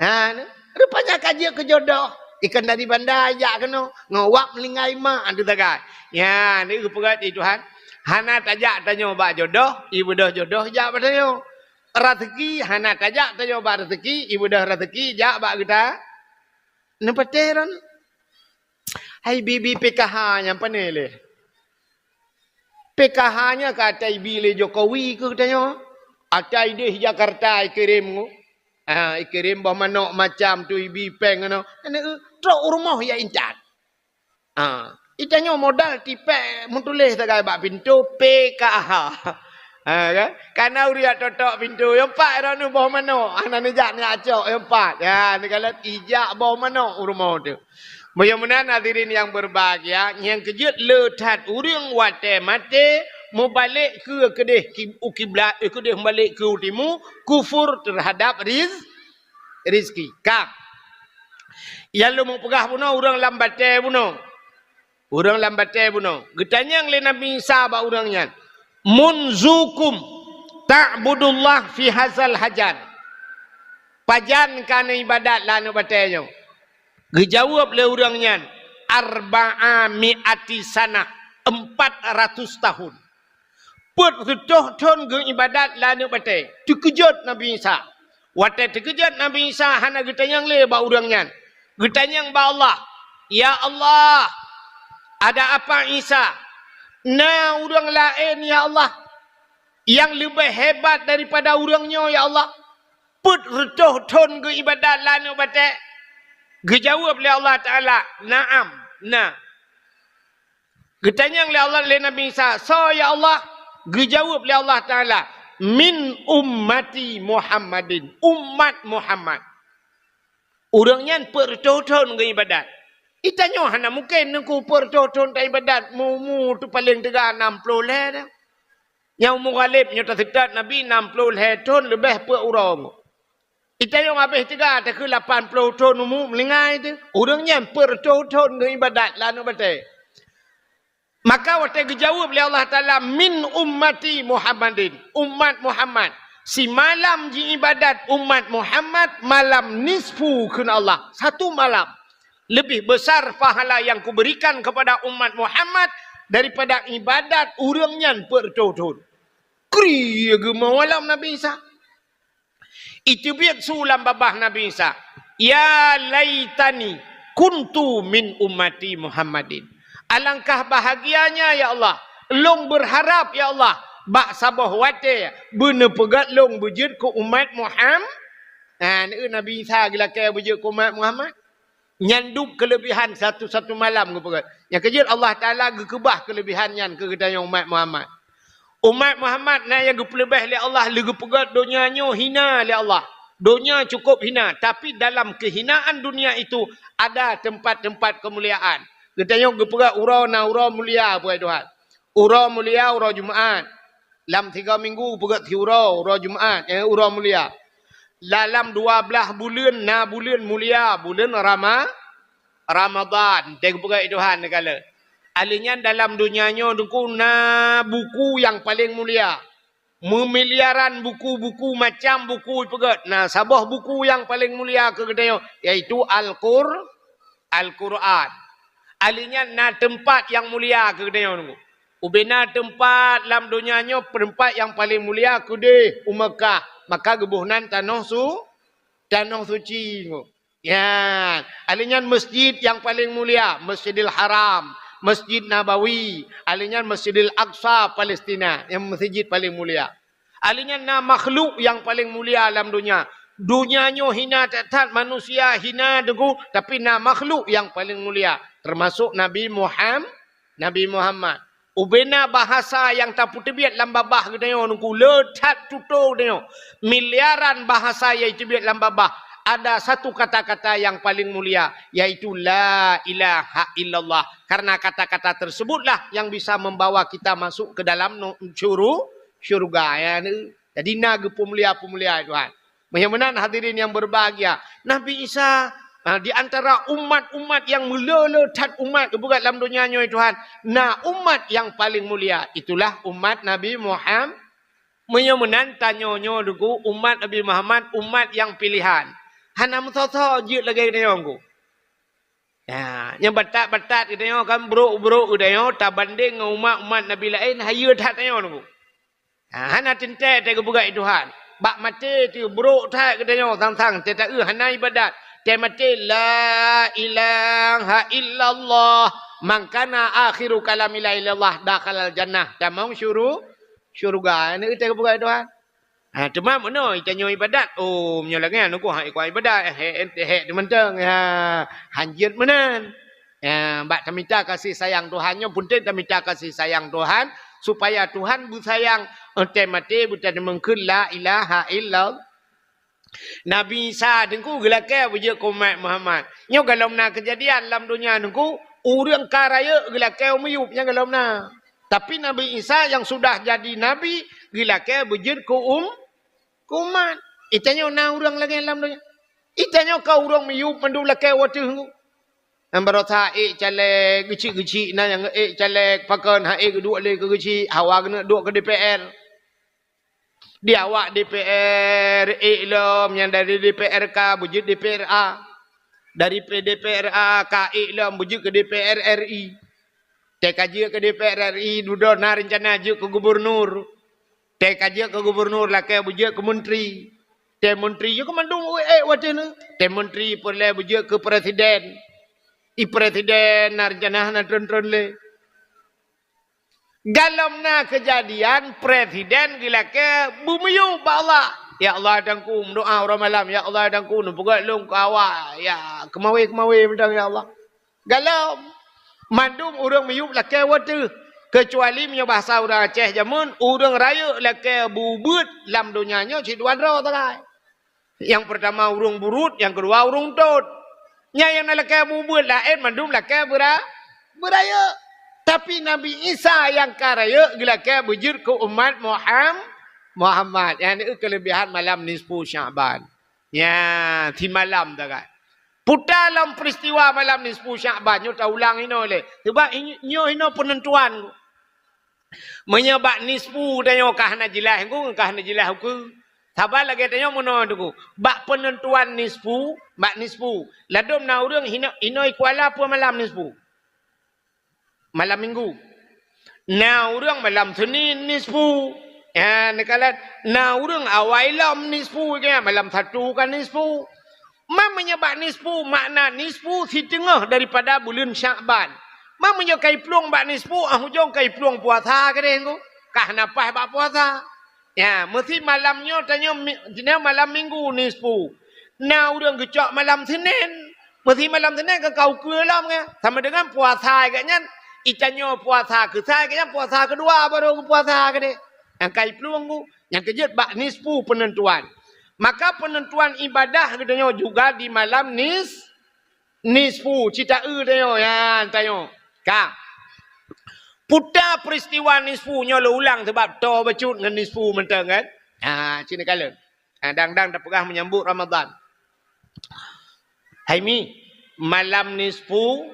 Ha, ni. Rupanya ka jeuet keu jodoh. Ikan dari banda jak keunoe. Ngon wab meuninggai mak tu sagai. Ya, ni geupeugah di Tuhan. Hana tajak tanyoe bak jodoh, i beudôh jodoh jak bak tanyoe. Raseuki hana tajak tanyoe bak raseuki, i beudôh raseuki jak bak geuta. Neupatéh ron. Hai bibi P K H nyang pané lé. P K H nyan ka ata ibi lé Jokowi keu geutanyoe. Ata idéh Jakarta ikirém ngon. Ah, ikirém boh manok macam tu ibi péng ngon. Aneuk, trok u rumoh ya intat. Ah, itanyoe modal tipék meutuléh sagai bak pintoe P K H. Ha, kan? Kana ureuëng jak totok pintoe, nyang pat droeneuh boh manok, hana neujak neujak cok, nyang pat. Ya, neukalon ijak boh manok u rumoh tu. Meunyoe meunan hadirin yang berbahagia, nyang keujeuet le that ureuëng watée maté mubalek keu keudeh ki-, u kiblat, eh, keudeh mubalek keu u timu, kufur terhadap riz-, rizki. Ka. Nyang lôn peugah bunoe ureuëng lam batée bunoe. Ureuëng lam batée bunoe. Geutanyong lé Nabi Isa bak ureuëng nyan, "Munzukum ta'budullah fi hazal hajar?" Pajan ka neuibadat lam aneuk batée nyoe? Geujaweueb lé ureuëng nyan, "Arba'a mi'ati sanah," empat ratus tahun. Peuet reutôh thon geuibadat lam aneuk batée. Teukeujot Nabi Isa. Watée teukeujot Nabi Isa hana geutanyong lé bak ureuëng nyan. Geutanyong bak Allah, "Ya Allah, ada apa Isa? Na ureuëng laén, ya Allah, nyang leubeh hebat daripada ureuëng nyoe, ya Allah?" Peuet reutôh thon geuibadat lam aneuk batée. Geujaweueb lé Allah Taala, "Na'am, na." Geutanyong lé Allah, lé Nabi Isa, "Soe ya Allah?" Geujaweueb lé Allah Taala, "Min ummati Muhammadin," umat Muhammad. Ureuëng nyan peuet reutôh thon geuibadat. Itanyoe hana mungken Teungku peuet reutôh thon taibadat, umu-umu tu paleng teuga nam ploh lhée dah. Nyang umu ghaleb nyoe taseutôt Nabi nam ploh lhée thon leubeh peuet uroe. Itanyoe habéh teuga takheun lapan ploh thon umu meuninggai teuh. Ureuëng nyan peuet reutôh thon geuibadat lam aneuk batée. Maka watée geujaweueb lé Allah Taala, "Min ummati Muhammadin," umat Muhammad. Simalam jiibadat umat Muhammad malam nisfu kheun Allah. Satu malam. Lebih besar pahala yang kuberikan kepada umat Muhammad daripada ibadat ureuëng nyan peuet reutôh thon. Kri geumeuwalam Nabi Isa. Iteubiet su lam babah Nabi Isa, "Ya laitani kuntu min ummati Muhammadin." Alangkah bahagianya, ya Allah, lôn beurharab, ya Allah, bak saboh watée beuneupeugét lôn beujeuet keu umat Muham-, ha, Nabi Isa geulakée beujeuet keu umat Muhammad. Nyan dub keuleubihan satu-satu malam geupeugét. Nyang keujeuet Allah Taala geukeubah keuleubihan nyan keu geutanyoe umat Muhammad. Umat Muhammad na nyang geupeuleubeh lé Allah, lé geupeugét donya nyoe hina lé Allah. Donya cukup hina, tapi dalam kehinaan dunia itu ada tempat-tempat kemuliaan. Geutanyoe geupeugét uroe na uroe mulia, peue Tuhan. Uroe mulia, uroe Jumaat. Lam tiga minggu peugét siuroe, uroe Jumaat, eh, uroe mulia. Dalam dua blaih buleuen na buleuen mulia, buleuen Rama-, Ramadan. Teupeugét Tuhan neugala. Aleuh nyan dalam donya nyoe Teungku na buku nyang paleng mulia. Meumiliaran buku-buku, macam buku peugét. Na saboh buku nyang paleng mulia keu geutanyoe, yaitu Al-Qur-, Al-Qur'an. Aleuh nyan na teumpat nyang mulia keu geutanyoe Teungku. Ubena teumpat lam donya nyoe, teumpat nyang paleng mulia keudeh u Meukah, maka geuboh nan tanoh su-, tanoh suci nyoe. Nyan, ahli nyan masjid nyang paleng mulia, Masjidil Haram, Masjid Nabawi, ahli nyan Masjidil Aqsa, Palestina, nyang masjid paleng mulia. Ahli nyan na makhluk nyang paleng mulia lam donya. Donya nyoe hina that-that, manusia hina deungoe, tapi na makhluk nyang paleng mulia, teumasok Nabi Muham-, Nabi Muhammad. Ubena bahasa nyang tapeuteubiet lam babah geutanyoe nungku le that tutoe geutanyoe. Miliaran bahasa nyang teubiet lam babah. Ada satu kata-kata nyang paleng mulia, yaitu la ilaha illallah. Karena kata-kata tersebutlah yang bisa membawa kita masuk ke dalam nu-, syuru-, syurga. Ya, ni. Jadi na geupeumulia-peumulia Tuhan. Meunyoe meunan hadirin yang berbahagia, Nabi Isa, ha, di antara umat-umat nyang meulé-lé that umat geupeugah lam donya nyoe Tuhan, na umat nyang paleng mulia, itulah umat Nabi Muham-, meunyoe meunan tanyoe nyoe deungoe umat Nabi Muhammad, umat nyang pilihan. Hana meusoe-soe jeuet lagée geutanyoe nyoe. Ya, nyang batat-batat geutanyoe kan brok-brok geutanyoe tabandeng ngon umat-umat Nabi laén, hayeue that tanyoe nyoe. Ha, hana teuntée teuh geupeugah Tuhan. Bak maté teuh brok that geutanyoe sang-sang teuh taeu hana ibadat. Teuh maté la ilaha illallah, man kana akhiru kalami la ilaha illallah dakhalal jannah. Tamong syuru-, syurga. Ini teuh geupeugah Tuhan. Ha, teuma meunoe tanyoe ibadat. Oh, meunyoe lagée nyan nungku hak ikua ibadat, hek, hek, hek teumantong. Ha, hanjeuet meunan. Ya, bak tamita kasih sayang Tuhan nyoe, peunteng tamita kasih sayang Tuhan, supaya Tuhan beusayang, eh, teuh maté beuteumeung kheun la ilaha illallah. Nabi Isa teungku geulakée beujeuet keu umat Muhammad. Nyoe galom na keujadian lam donya teungku, ureuëng ka rayeuk geulakée miyueb nyang galom na. Tapi Nabi Isa yang sudah jadi nabi geulakée beujeuet keu um-, keu umat. Itanyoe na ureuëng lagée lam donya. Itanyoe ka ureuëng miyueb mandum lakée wateuh teungku. Nyang barosa ék caleg geuchik-geuchik na nyang ék caleg pakon ha ék geuduek lé keu geuchik hawa geuneuk duek keu D P R. Di awak D P R ék lom nyang dari D P R K beujeuet D P R A. Dari P-, D P R A ka ék lom beujeuet keu D P R R I. Teuka jeuet keu D P R R I dudoe na reuncana jeuet keu gubunur. Teuka jeuet keu gubunur lakée beujeuet keu menteri. Teuh menteri jeuet keu mandum ék wateuh nyoe. Teuh menteri peureulée beujeuet keu presiden. I presiden na reuncana hana tron-tron lé. Galom na keujadian presiden geulakée beumiyueb bak Allah. Ya Allah, teungku, meudoa uroe malam. Ya Allah, teungku, neupeugét lôn keu awak. Ya, keumawé-keumawé mantong, ya Allah. Galom. Mandum ureuëng miyueb lakée wateuh. Keucuali meunyoe bahasa ureuëng Aceh jameun, ureuëng rayeuk lakée beubeuet lam donya nyoe cit dua droe sagai. Nyang peurtama ureuëng burut, nyang keudua ureuëng tot. Nyang, nyang na lakée beubeuet laén mandum lakée beura-, beurayeuk. Tapi Nabi Isa nyang ka rayeuk geulakée beujeuet keu umat Muham-, Muhammad. Nyan keulebihan malam nisfu Sya'ban. Nya, simalam sagai. Puta lom peristiwa malam nisfu Sya'ban nyoe taulang inoe lé. Sebab nyoe inoe peunentuan. Meunyoe bak nisfu tanyoe ka hana jeulaih ngon ka hana jeulaih ukeue. Saban lagée tanyoe meunoe teungku. Bak peunentuan nisfu, bak nisfu. Ladom na ureuëng hino-, inoe i Kuala peue malam nisfu. Malam Minggu. Na ureuëng malam Senin nisfu. Ya, neukalon na ureuëng awai lom nisfu, ya, malam Sabtu ka nisfu. Ma meunyoe bak nisfu, makna nisfu siteungoh daripada buleuen Syakban. Ma meunyoe ka iplueng bak nisfu, ah ujong ka iplueng puasa keudeh nyoe. Ka hana paih bak puasa. Ya, meusi malam nyoe tanyoe mi-, jinoe malam Minggu nisfu. Na ureuëng geucok malam Senin. Meusi malam Senin ka kau keue lom nyan. Sama dengan puasa geuh nyan, itanyoe puasa keusai geuh nyan puasa keudua baru geupuasa keudeh. Nyang ka iplueng nyoe, nyang keujeuet bak nisfu peunentuan. Maka peunentuan ibadah geutanyoe juga di malam nis-, nisfu, cit taeu tanyoe, ya, tanyoe. Ka. Puta peristiwa nisfu nyoe lôn ulang sebab toe bacut ngon nisfu mantong kan. Ha, cit neukalon. Ha, dang-dang tapeugah menyambut Ramadan. Hai mi, malam nisfu,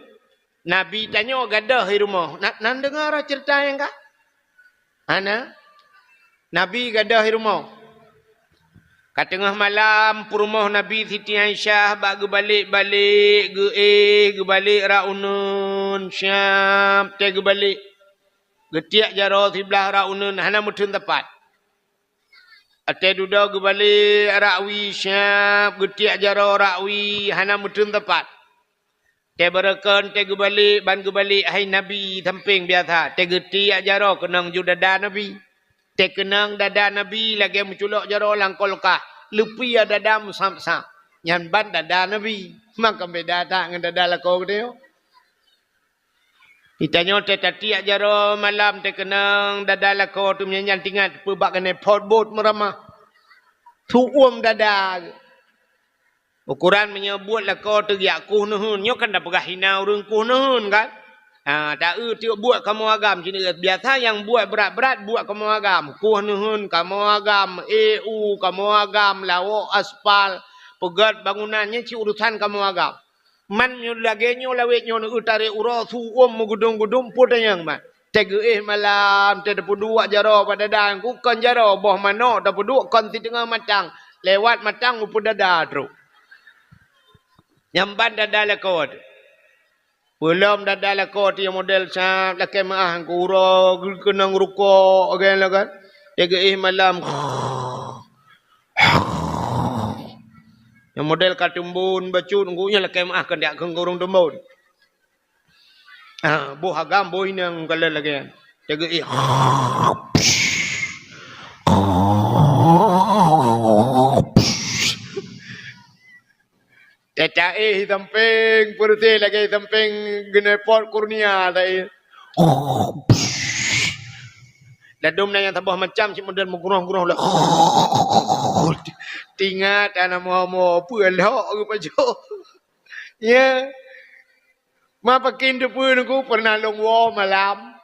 Nabi tanyoe gadôh i rumoh. Na, na neudeungoe cerita nyang ka? Hana? Nabi gadôh i rumoh. Ka teungoh malam, peurumoh Nabi Siti Aisyah bak geubalek-balek, geuéh, geubalek rak uneuen, siab, teuh geubalek. Geutiek jaroe siblah rak uneuen, hana meutheun teumpat. Watèe dudoe geubalek rakwi, siap geutiek jaroe rakwi, hana meuteun teumpat. Watèe beureukan, watèe geubalek, ban geubalek hai Nabi sampéng biasa. Watèe geutiek jaroe keunong ju dada Nabi. Watèe keunong dada Nabi lagèe meuculok jaroe lam kulkas, leupie dada meusab-sab. Nyan ban dada Nabi. Maka beda that ngon dada lakoe geutanyoe. Geutanyoe watèe tatiek jaroe malam, watèe keunong dada lakoe teuh, meunyan nyan teuingat peue bak keuneuk phot bot meuramah. Su uem dada. Ukoran meunyoe buet lakoe teuh geujak kueh neuheun, nyoe kan tapeugah hina ureueng kueh neuheun kan? Ha, taeu tiep buet kamoe agam, cit biasa nyang buet brat-brat buet kamoe agam. Kueh neuheun kamoe agam, ék u kamoe agam, lawok aspal, peugöt bangunan, nyan cit urusan kamoe agam. Man nyoe lagèe nyoe lawét nyoe neueu tarek uroe su uem meugudum-gudum, peue tanyong man. Watèe geuéh malam, watèe tapeuduek jaroe bak dada Teungku, kon jaroe, boh manok tapeuduek kon siteungoh matang. Lewat matang u peue dada trok. Nyan ban dada lakoe teuh. Peulom dada lakoe teuh nyang model sab lakèe meu'ah Teungku, uroe geukeunong rukok, lagèe nyan kan. Watèe geuéh malam. Nyang model ka teumbon bacut Teungku, nyan lakèe meu'ah keu jak keu ureueng teumbon. Ah, boh agam, boh inong kalon lagèe nyan. Watèe geuéh. Teuta éh sampéng peureusé lagèe sampéng geunepot kurnia teuh. Ladôm na nyang saboh macam cit model meugroh-groh lé. Teuingat hana mo-mo peue lhok geupajoh. Ya. Ma pakén teupeu Teungku, pernah lôn woe malam.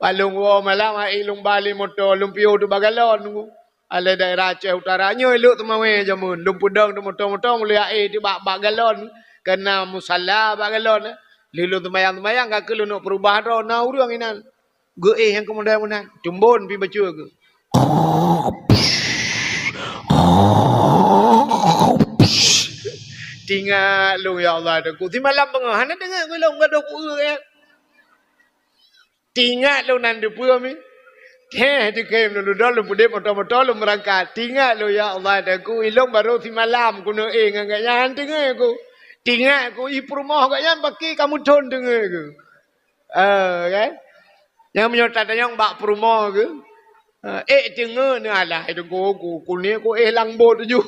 Pas lôn woe malam, hai lôn ba lé moto, lôn piôh teuk bak galon Teungku. Alé daerah Aceh Utara, nyoe lôn teumawé jameun. Lôn peudong teuk moto-moto, meuleueh aé teuk bak, bak galon. Keu na musala bak galon. Lheueh lôn seumayang-seumayang, ka keuh lôn neuk peurubah droe, na ureueng inan. Geuéh nyang keumudian meunan, teumbon pi bacut geuh. Teuingat lôn, ya Allah, Teungku. Simalam beungoh, hana deungoe lôn gadôh ku-eu, ya. Teuingat lôn nan deupeue mi. Heh, teukém lôn dudoe, lôn peudép moto-moto, lôn meurangkat. Teuingat lôn, ya Allah, Teungku, ilôn barô simalam keuneuk éh ngon gobnyan, teungoe ku. Teuingat ku, i peurumoh gobnyan pakri ka meuthon, teungoe ku. Eh, kan? Nyang meunyoe tatanyong bak peurumoh geuh, eh, ék teungoe neuh alah, Teungku, ku, ku ni ku éh lam bot ju.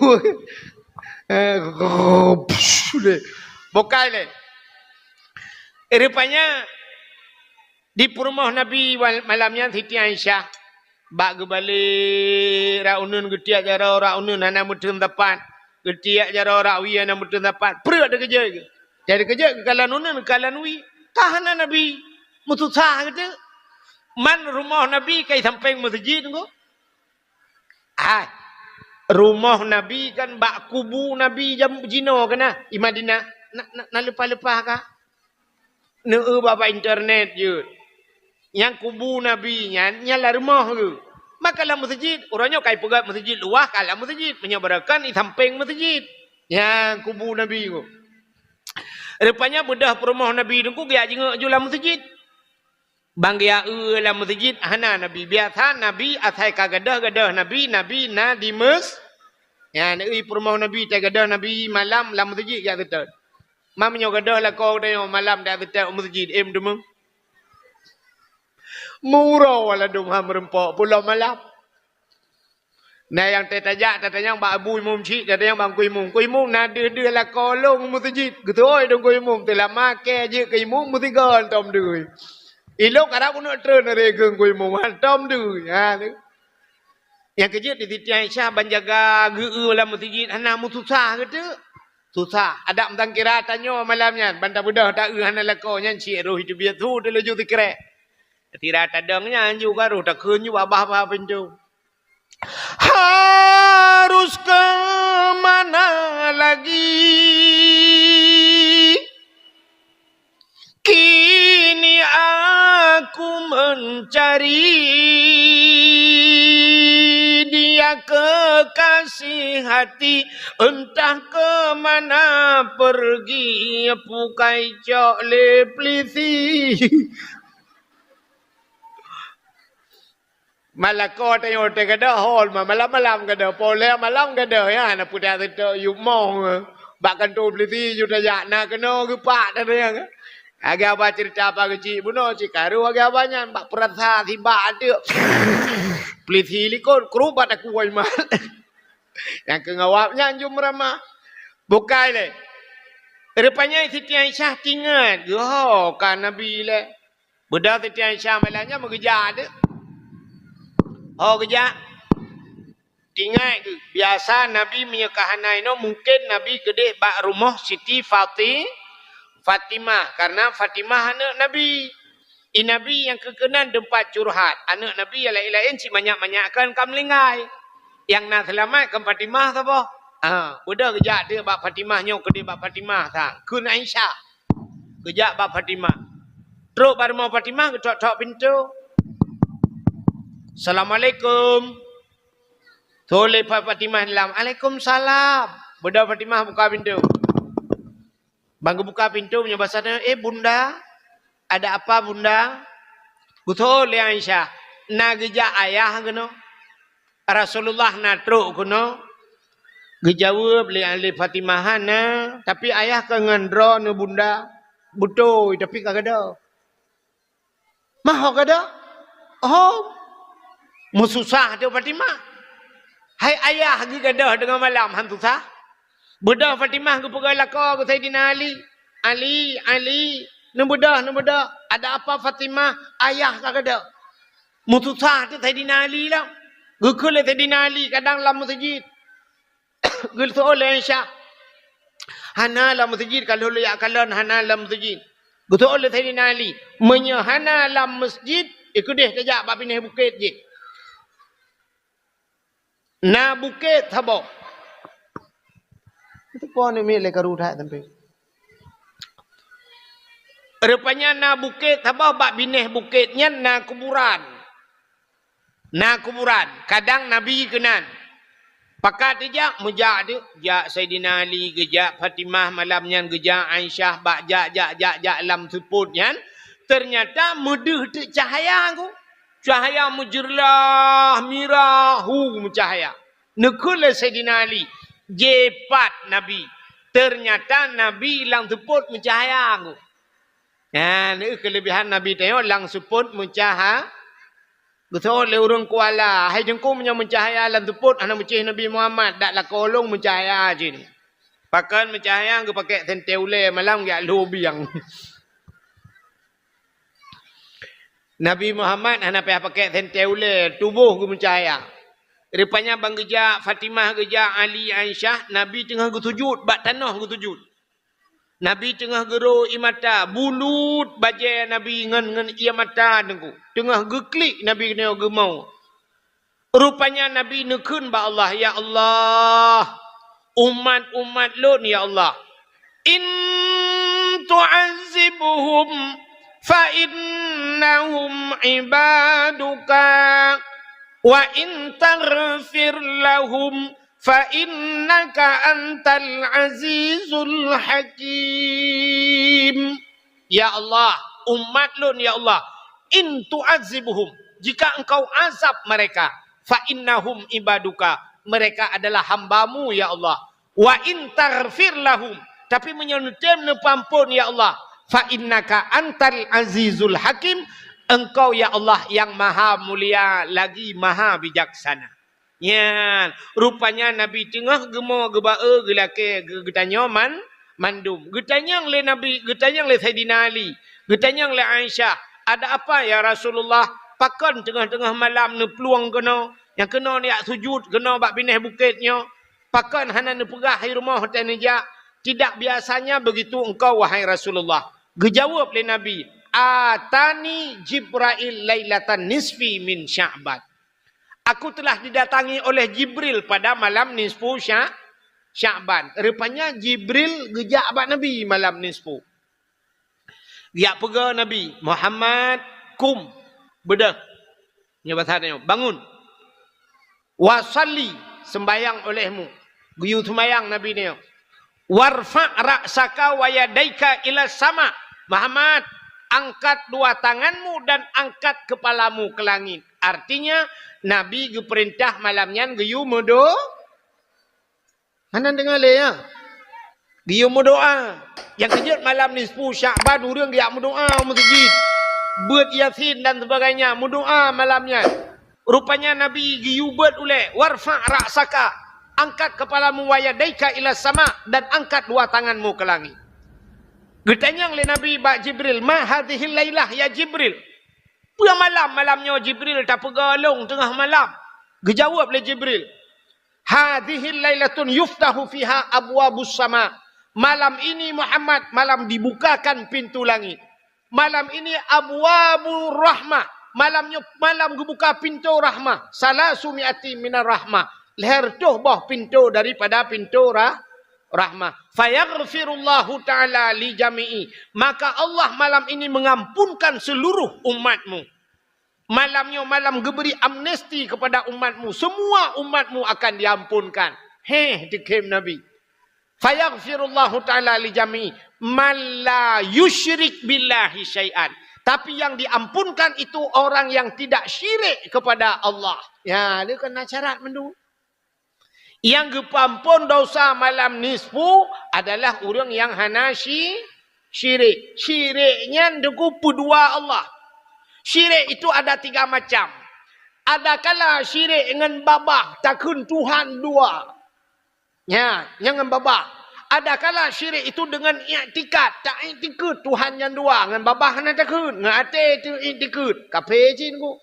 Eh, deh. Bukai lé. Eh, rupanya di peurumoh Nabi wal-, malam nyan Siti Aisyah, bak geubalek rot uneun, geutiek jaroe rot uneun hana meuteun sapat, geutiek jaroe rot wie hana meuteun sapat, preuet teukeujot geuh. Jadi keujot geukalon uneun, geukalon wie, ka hana Nabi, meususah geuteuk. Man rumoh Nabi ka i sampéng meuseujid Teungku. Hai, rumoh Nabi kan bak kubu Nabi jam jinoe keunan, i Madinah. Na, na, na leupah-leupah ka? Neueu bak, bak internet jeuet. Nyang kubu Nabi nyan, nyan lam rumoh geuh. Maka lam meuseujid, uroe nyoe ka i peugöt meuseujid luwah ka lam meuseujid, meunyoe barokon i sampéng meuseujid. Nyang kubu Nabi geuh. Rupanya beudôh peurumoh Nabi Teungku geujak jingeuk ju lam meuseujid. Ban geujak eu lam meuseujid hana Nabi. Biasa Nabi asai ka gadôh, gadôh Nabi, Nabi na di meus-, nyan, i peurumoh Nabi, tai gadôh Nabi malam lam meuseujid jak seutôt. Ma meunyoe gadôh lakoe geutanyoe malam jak seutôt u meuseujid, eh, meuteumé. Meuuroe ladôm ha meureumpok pulom malam. Na nyang teutajak tatanyong bak Abu Imum chik, tatanyong bak Teungku Imum. Teungku Imum, na deuh-deuh lakoe lôn u meuseujid. Geuteuôi Teungku Imum, teulama kèe jeuet keu imum meusigoe tom deuh. Ilôn karab keuneuk treun lé keu Teungku Imum, ha, tom deuh. Ha, tu. Nyang keujeuet di Siti Aisyah ban jaga geu-eu lam meuseujid hana meususah geuteuk. Susah. Adak meusangkira tanyoe malam nyan, ban tabeudôh ta-eu hana lakoe nyan cit roh iteubiet su teulaju sikrek. Sira tadong nyan ju ka roh takheun ju bak bah-bah pintoe. Harus ke mana lagi? Kini aku mencari dia kekasih hati, entah ke mana pergi, pukai cok lé plisi. Malako tanyoe teuh gadôh, hol ma-, malam-malam gadôh, polé malam gadôh, ya, na pudah teutôk yup moh, bak kantô polisi ju tajak, na keunoe geupak tadayang. Lagèe haba ceurita apa keuchik bunoe, cit karu lagèe haba nyan, bak peurasa sibak ateueh. Polisi likot, krubat aku wai mat. Nyang keu ngawab nyan jeuem ramah. Bukai lé. Rupanya Siti Aisyah tingat, geuho ka Nabi lé. Beudôh Siti Aisyah malam nyan meugeujak teuh. Ho geujak. Tingat geuh, biasa Nabi meunyoe ka hana inoe, mungken Nabi keudeh bak rumoh Siti Fati-, Fatimah, karena Fatimah aneuk Nabi. I Nabi nyang keu keunan teumpat curhat, aneuk Nabi nyang laén-laén cit manyak-manyak kan ka meuninggai. Nyang na seulamat kan Fatimah saboh. Ha, beudôh geujak teuh bak Fatimah nyoe, keudeh bak Fatimah sa, kheun Aisyah. Geujak bak Fatimah. Trok bak rumoh Fatimah, geutok-tok pintoe. "Assalamualaikum." Thôn lé Fa-, Fatimah dalam, "Alaikumsalam." Beudôh Fatimah buka pintoe. Ban geubuka pintoe meunyoe basa tanyoe, "Eh, Bunda, ada apa, Bunda?" Geuthôn lé Aisyah, "Na geujak ayah keunoe. Rasulullah na trok keunoe." Geujaweueb lé, lé Fatimah, "Hana, tapi ayah ka ngon droeneuh, Bunda." "Beutôi, tapi ka gadôh." "Mah ho gadôh?" "Ho." Meususah teuh Fatimah. Hai ayah geugadôh teungoh malam han susah? Beudôh Fatimah geupeugah lakoe keu Saidina Ali, "Ali, Ali, neubeudôh, neubeudôh." "Ada apa Fatimah? Ayah ka gadôh." Meususah teuh Saidina Ali lom. Geukheun lé Saidina Ali kadang lam meuseujid. Geuseuôt lé Aisyah, "Hana lam meuseujid, ka lheueh jak kalon hana lam meuseujid." Geuseuôt lé Saidina Ali, "Meunyoe hana lam meuseujid, i keudeh tajak bak binéh bukét jih. Na bukét saboh." Itu pun ni miet lé karu that sampai. Rupanya na bukét saboh, bak binéh bukét nyan na kuburan. Na kuburan, kadang Nabi keunan. Pakat tijak, meujak teuh, jak Saidina Ali, geujak Fatimah malam nyan, geujak Aisyah, bak jak, jak, jak, jak lam seupôt nyan, teunyata meudeuh teuk cahya ku. Cahya meujeurlah, mirah, hu, meucahya. Neukheun lé Saidina Ali, "Jipat Nabi." Teunyata Nabi lam seupôt meucahya ku. Nyan, neu keuleubehan Nabi tanyoe lam seupôt meucahya. Geuseuôt lé ureuëng Kuala, "Hai Teungku, meunyoe meucahya lam seupôt hana meucéh Nabi Muhammad, dak lakoe lôn meucahya cit." Pakon meucahya, geupakèk sentée ulée malam jak lhôh biang. Nabi Muhammad hana payah pakèk sentée ulée, tuboh geumeucahya. Rupanya ban geujak Fatimah, geujak Ali, Aisyah, Nabi teungoh geusujut, bak tanoh geusujut. Nabi teungoh geuro ié mata, bulut bajée Nabi ngon, ngon ié mata Teungku. Teungoh geuklik Nabi keunoe geumo. Rupanya Nabi neukheun bak Allah, "Ya Allah, umat-umat lôn, ya Allah, in tu'azzibhum fa innahum ibaduka, wa in taghfir lahum fa innaka antal azizul hakim." Ya Allah, umat lôn, ya Allah, "In tu'azzibhum, jika Engkau azab mereka, fa innahum ibaduka, mereka adalah hamba-Mu, ya Allah. Wa in taghfir lahum, tapi meunyoe neutem neupeuamphon, ya Allah, fa innaka antal azizul hakim, Engkau, ya Allah, yang maha mulia lagi maha bijaksana." Nyan, rupanya Nabi teungoh geumo geuba-e geulakée geu-, geutanyoe man-, mandum. Geutanyong lé Nabi, geutanyong lé Saidina Ali, geutanyong lé Aisyah, "Ada apa, ya Rasulullah? Pakon teungoh-teungoh malam neuplueng keunoe, nyang keunoe neujak sujut keunoe bak binéh bukét nyoe? Pakon hana neupeugah i rumoh watée neujak? Tidak biasanya begitu Engkau, wahai Rasulullah." Geujaweueb lé Nabi, "Atani Jibrail lailatan nisfi min Sya'ban." Aku telah didatangi oleh Jibril pada malam nisfu Sya-, Sya'ban. Rupanya Jibril geujak bak Nabi malam nisfu. Geujak peugah Nabi, "Muhammad, kum, beudôh." Nyoe basa tanyoe, "Bangun. Wa shalli, seumbahyang olehmu." Geuyue seumbahyang Nabi nyoe. "Warfa' ra'saka wa yadaika ila sama." "Muhammad, angkat dua tanganmu dan angkat kepalamu ke langit." Artinya, Nabi geupeurintah malam nyan geuyue meudo-, hana deungoe lé, ya? Geuyue meudoa. Nyang keujeuet malam nisfu Sya'ban ureuëng geujak meudoa u meuseujid. Beuet Yasin dan sebagainya, meudoa malam nyan. Rupanya Nabi geuyue beuet ulée, "Warfa' ra'saka." Angkat kepalamu, "Wa yadaika ila sama," dan angkat dua tanganmu ke langit. Geutanyong lé Nabi bak Jibril, "Ma hadhihil lailah ya Jibril?" Peue malam, malam nyoe Jibril tapeugah lôn teungoh malam? Geujaweueb lé Jibril, "Hadhihil lailatun yuftahu fiha abwabus sama." Malam ini Muhammad, malam dibukakan pintu langit. Malam ini abwabur rahmah. Malam nyoe malam geubuka pintu rahmah. Salasu mi'ati minar rahmah. Lhèe reutôh boh pintu daripada pintu rah-, rahmah. Fayaghfirullahu ta'ala li jami'i. Maka Allah malam ini mengampunkan seluruh umatmu. Malam nyoe malam geubri amnesti kepada umatmu. Semua umatmu akan diampunkan. Heh, teukhém Nabi. Fayaghfirullahu ta'ala li jami'i man la yusyrik billahi syai'an. Tapi yang diampunkan itu orang yang tidak syirik kepada Allah. Ya, dia kena syarat mandum. Nyang geupeuampon dosa malam nisfu adalah ureuëng nyang hana syi-, syirik. Syirik nyan deungon peudua Allah. Syirik itu ada tiga macam. Ada kala syirik ngon babah, takheun Tuhan dua. Nya, nyan ngon babah. Ada kala syirik itu dengan iktikad, tak iktikad Tuhan nyan dua, ngon babah hana takheun, ngon até itu iktikad. Kafé cit ku.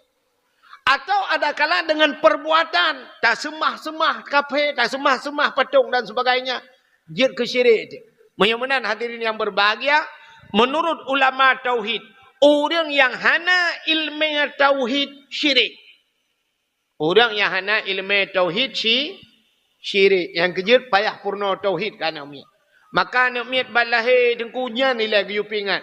Atau ada kala dengan perbuatan, taseumah-seumah kafé, taseumah-seumah patong dan sebagainya, jeuet keu syirik. Meunyoe meunan hadirin yang berbahagia, menurut ulama tauhid, ureuëng nyang hana ilmu tauhid syirik. Ureuëng nyang hana ilmu tauhid syi-, syirik. Nyang keujeuet payah purno tauhid keu aneuk miet. Maka aneuk miet ban lahé teungku nyan ilée geuyue peuingat.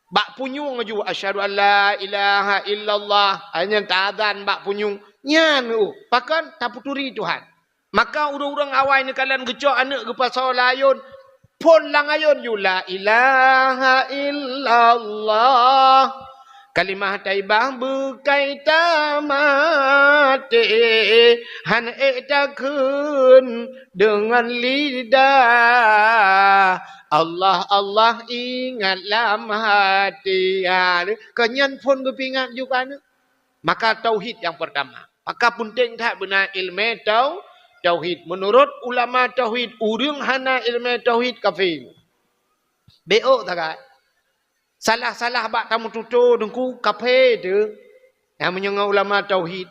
Bak punyueng laju, "Asyhadu an la ilaha illallah." Nyan taazan bak punyueng. Nyan, oh, pakon? Tapeuturi Tuhan. Maka ureuëng-ureuëng awai neukalon geucok aneuk geupasoe lam ayôn, phon lam ayôn ju, "La ilaha illallah. Kalimah thaibah beukai tamaté, han ék takheun deungon lidah. Allah, Allah ingat lam hati." Ha, kon nyan phon geupeuingat ju keu aneuk. Maka tauhid nyang peurtama. Maka peunteng that beuna ilmu tau-, tauhid. Meunurot ulama tauhid, ureuëng hana ilmu tauhid kafé. Bék ôk sagai. Salah-salah bak tameututoe teungku kafé teuh. Nyang meunyoe ngon ulama tauhid.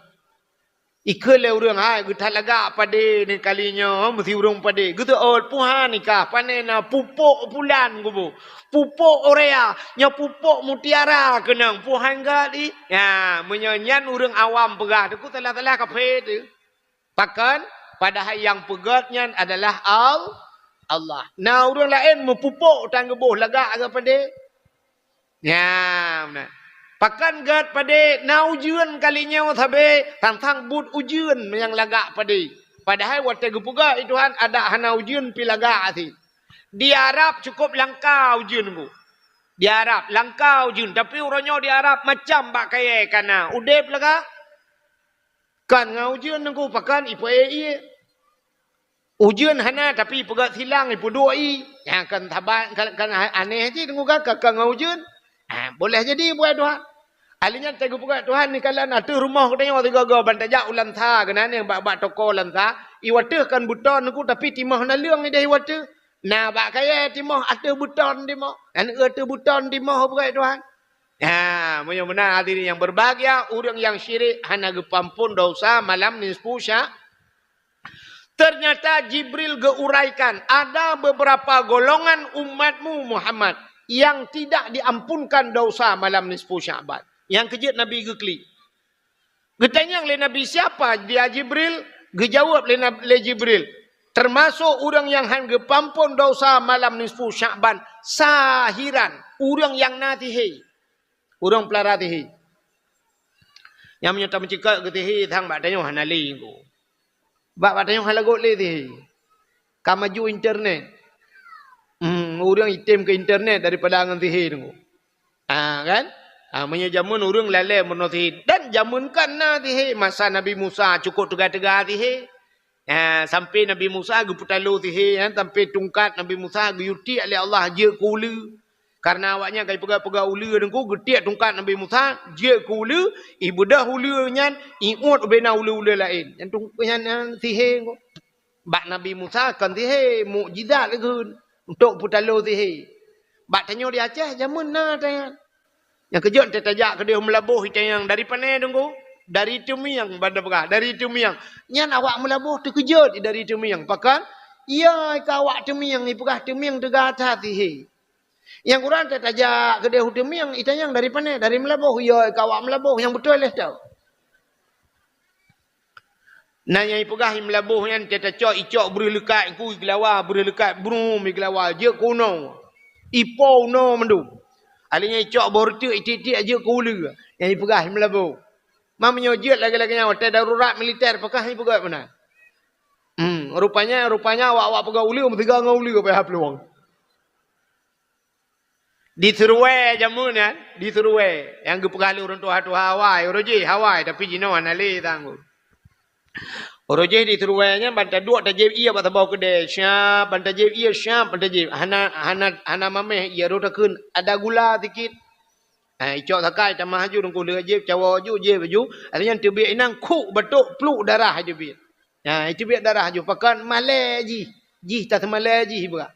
Ikheun lé ureuëng, hai, geuthat lagak padé ni kali nyoe, meusi ureuëng padé. Geuteuôt puhan nikah, pane na pupôk pulan kubu. Pupôk urea, nyoe pupôk mutiara keunong, puhan gét i. Ya, meunyoe nyan ureuëng awam peugah, teungku salah-salah kafé teuh. Pakon? Padahai nyang peugét nyan adalah Al-, Allah. Na ureuëng laén meupupôk tan geuboh lagak gét padé. Nyan, nah. Pakon gét padé na ujeuen kali nyoe sabe, tantang buet ujeuen nyang lagak padé. Padahai watée geupeugah i Tuhan adak hana ujeuen pi lagak até. Di Arab cukup langka ujeuen ku. Di Arab langka ujeuen, tapi uroe nyoe di Arab macam bak kayée kana. Udeb lagak. Kan ngon ujeuen teungku, pakon ipeuék ié. Ujeuen hana, tapi peugét silang ipeuduek ié. Nyang kan saban, kan, kan aneh cit teungku kan, ka, ka ngon ujeuen. Ha, boleh jadi buet Tuhan. Ahli nyan teungku peugét Tuhan neukalon ateueh rumoh geutanyoe sigoe-goe ban tajak u Lansa, keunan nyang bak, bak toko Lansa. I wateueh kan beuton teungku, tapi timoh naleueng ideh i wateueh. Na bak kayée timoh ateueh beuton timoh. Ateueh beuton timoh peugét Tuhan. Ha, meunyoe meunan hadirin yang berbahagia, ureuëng nyang syirik hana geupeuampon dosa malam nisfu sya-, ternyata Jibril geuuraikan, ada beberapa golongan umatmu Muhammad yang tidak diampunkan dosa malam nisfu Sya'ban. Nyang keujeuet Nabi geuklik. Geutanyong lé Nabi, "Siapa dia Jibril?" Geujaweueb lé Nab-, lé Jibril, "Teumasok ureuëng nyang han geupeuampon dosa malam nisfu Sya'ban, sahiran, ureuëng nyang na sihé." Ureuëng peulara sihé. Nyang meunyoe tameucikak keu sihé sang bak tanyoe hana lé ku. Bak, bak tanyoe hana lagot lé sihé. Ka maju internet. Hmm, ureuëng item keu internet daripada ngon sihé teungku. Ah, kan? Ah, meunyoe jameun ureuëng lalée meunoe sihé. Dan Jameun kan na sihé, masa Nabi Musa cukôp teuga-teuga sihé. Ha, sampai Nabi Musa geupeutaloe sihé, ha, sampai tungkat Nabi Musa geuyue tiek lé Allah jeuet keu uleue. Kareuna awaknyan ka jipeugah-peugah uleue teungku, geutiek tungkat Nabi Musa jeuet keu uleue, ibeudôh uleue nyan, iôt ubena uleue-uleue laén. Nyan tung-, nyan, nyan sihé teungku. Bak Nabi Musa kon sihé, mukjizat lagèe untuk peutaloe sihé. Bak tanyoe di Aceh jameun na tanyan. Nyang keujeuet teuh tajak keudeh Meulaboh itanyong dari pané teungku, dari Teumieng ban tapeugah, dari Teumieng. Nyan awak Meulaboh teukeujot dari Teumieng. Pakon? Iya ka awak Teumieng, ipeugah Teumieng teuga that sihé. Nyang kurang teuh tajak keudeh u Teumieng itanyong dari pané, dari Meulaboh. Iya ka awak Meulaboh nyang beutôi lé tau. Na nyang ipeugah i Meulaboh nyan, teuka cok icok breuh leukat, ku igeulawa breuh leukat, brum igeulawa, jeuet keu unoe. Ipo unoe mandum. Alèh nyan icok boh reuteuek itiek-tiek jeuet keu uleue. Nyang ipeugah i Meulaboh. Ma meunyoe jeuet lagèe-lagèe nyan watèe darurat militer, pakon ipeugah meunan. Hmm, rupanya, rupanya awak-awak peugah uleue meusigoe ngon uleue payah plueng. Di Seruwe jameun nyan, di Seruwe nyang geupeugah lé ureueng tuha-tuha awai, uroe jih awai, tapi jinoe hana lé tanggong. Uroe jih di Seruwe nyan ban taduek tajieb ié bak saboh keudè, siap ban tajieb ié, siap ban tajieb. Hana, hana, hana mamèh ié, rot takheun ada gula sikit. Ha, icok sakai tamah aju, teungku lheueh jieb, cawoe aju, jieb aju. Alèh nyan teubiet inong, khuk batok, pluk darah aju biet. Ha, iteubiet darah aju, pakon malèe jih. Jih taseumalèe jih ipeugah.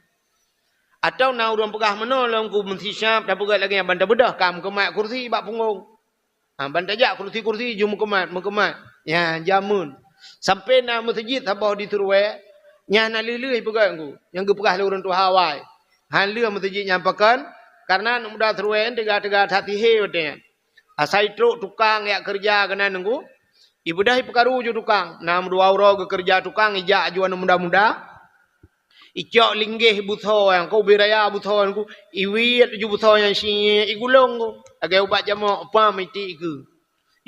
Atawa na ureueng peugah meunoe lom ku meusisiap, tapeugah lagèe nyan ban tabeudôh ka meukeumat kursi bak punggong. Ha, ban tajak kursi-kursi ju meukeumat, meukeumat. Nyan jameun. Sampai na meuseujid saboh di Seruwe, nyan hana lheueh-lheueh ipeugah ku, nyang geupeugah lé ureueng tuha awai. Hana lheueh meuseujid nyan pakon, kareuna aneuk muda Seruwe nyan teuga-teuga that sihé watèe nyan. Asai trok tukang jak keureuja keunan teungku, ibeudôh ipeukaru ju tukang. Na meudua uroe geukeureuja tukang, ijak aju aneuk muda-muda. Icok linggeh busoe nyan, ka ubé raya busoe nyan ku, iwiet laju busoe nyan siet, igulong ku. Lagèe ubat jamok, pam itiek ikeue.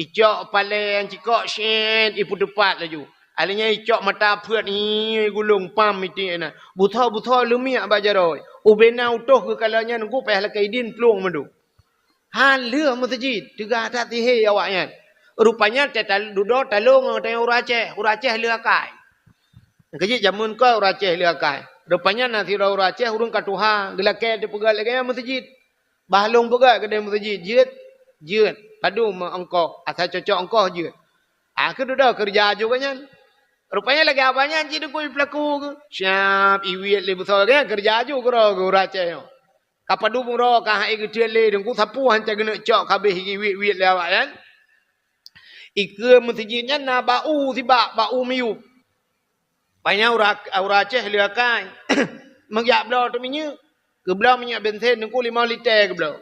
Icok palèe nyan cikok siet, ipeuteupat laju. Alèh nyan icok mata peuet, ih, igulong, pam itiek na. Busoe-busoe leumiek bak jaroe. Ubé na utôh geukalon nyan ku, payah lakèe idin plueng mandum. Hana lheueh meuseujid, teuga that sihé awaknyan. Rupanya teuka dudoe taloe ngon ureueng Aceh, ureueng Aceh lheueh akai. Keujeuet jameun kon ureueng Aceh lheueh akai. Rupanya na sidroe ureueng Aceh ureueng ka tuha, geulakèe teupeugöt lagèe nyan meuseujid. Bah lôn peugöt keudeh meuseujid, jeuet, jeuet. Padum ongkoh, asai cocok ongkoh jeuet. Ah, keu dudoe keureuja aju gobnyan. Rupanya lagèe awaknyan cit teungku peulaku keu. Siap iwiet lé busoe gobnyan keureuja aju keudroe keu ureueng Aceh nyoe. Ka padum uroe ka han ék geuteut lé teungku, sapeue han cit geuneuk cok ka abéh iwiet-wiet lé awaknyan. Ikeue meuseujid nyan na bak u sibak, bak u miyueb. Panyang ureueng, ureueng Aceh lheueh akai. Meujak bloe teuk minyeuk. Geubloe minyeuk bensin teungku limong liter geubloe.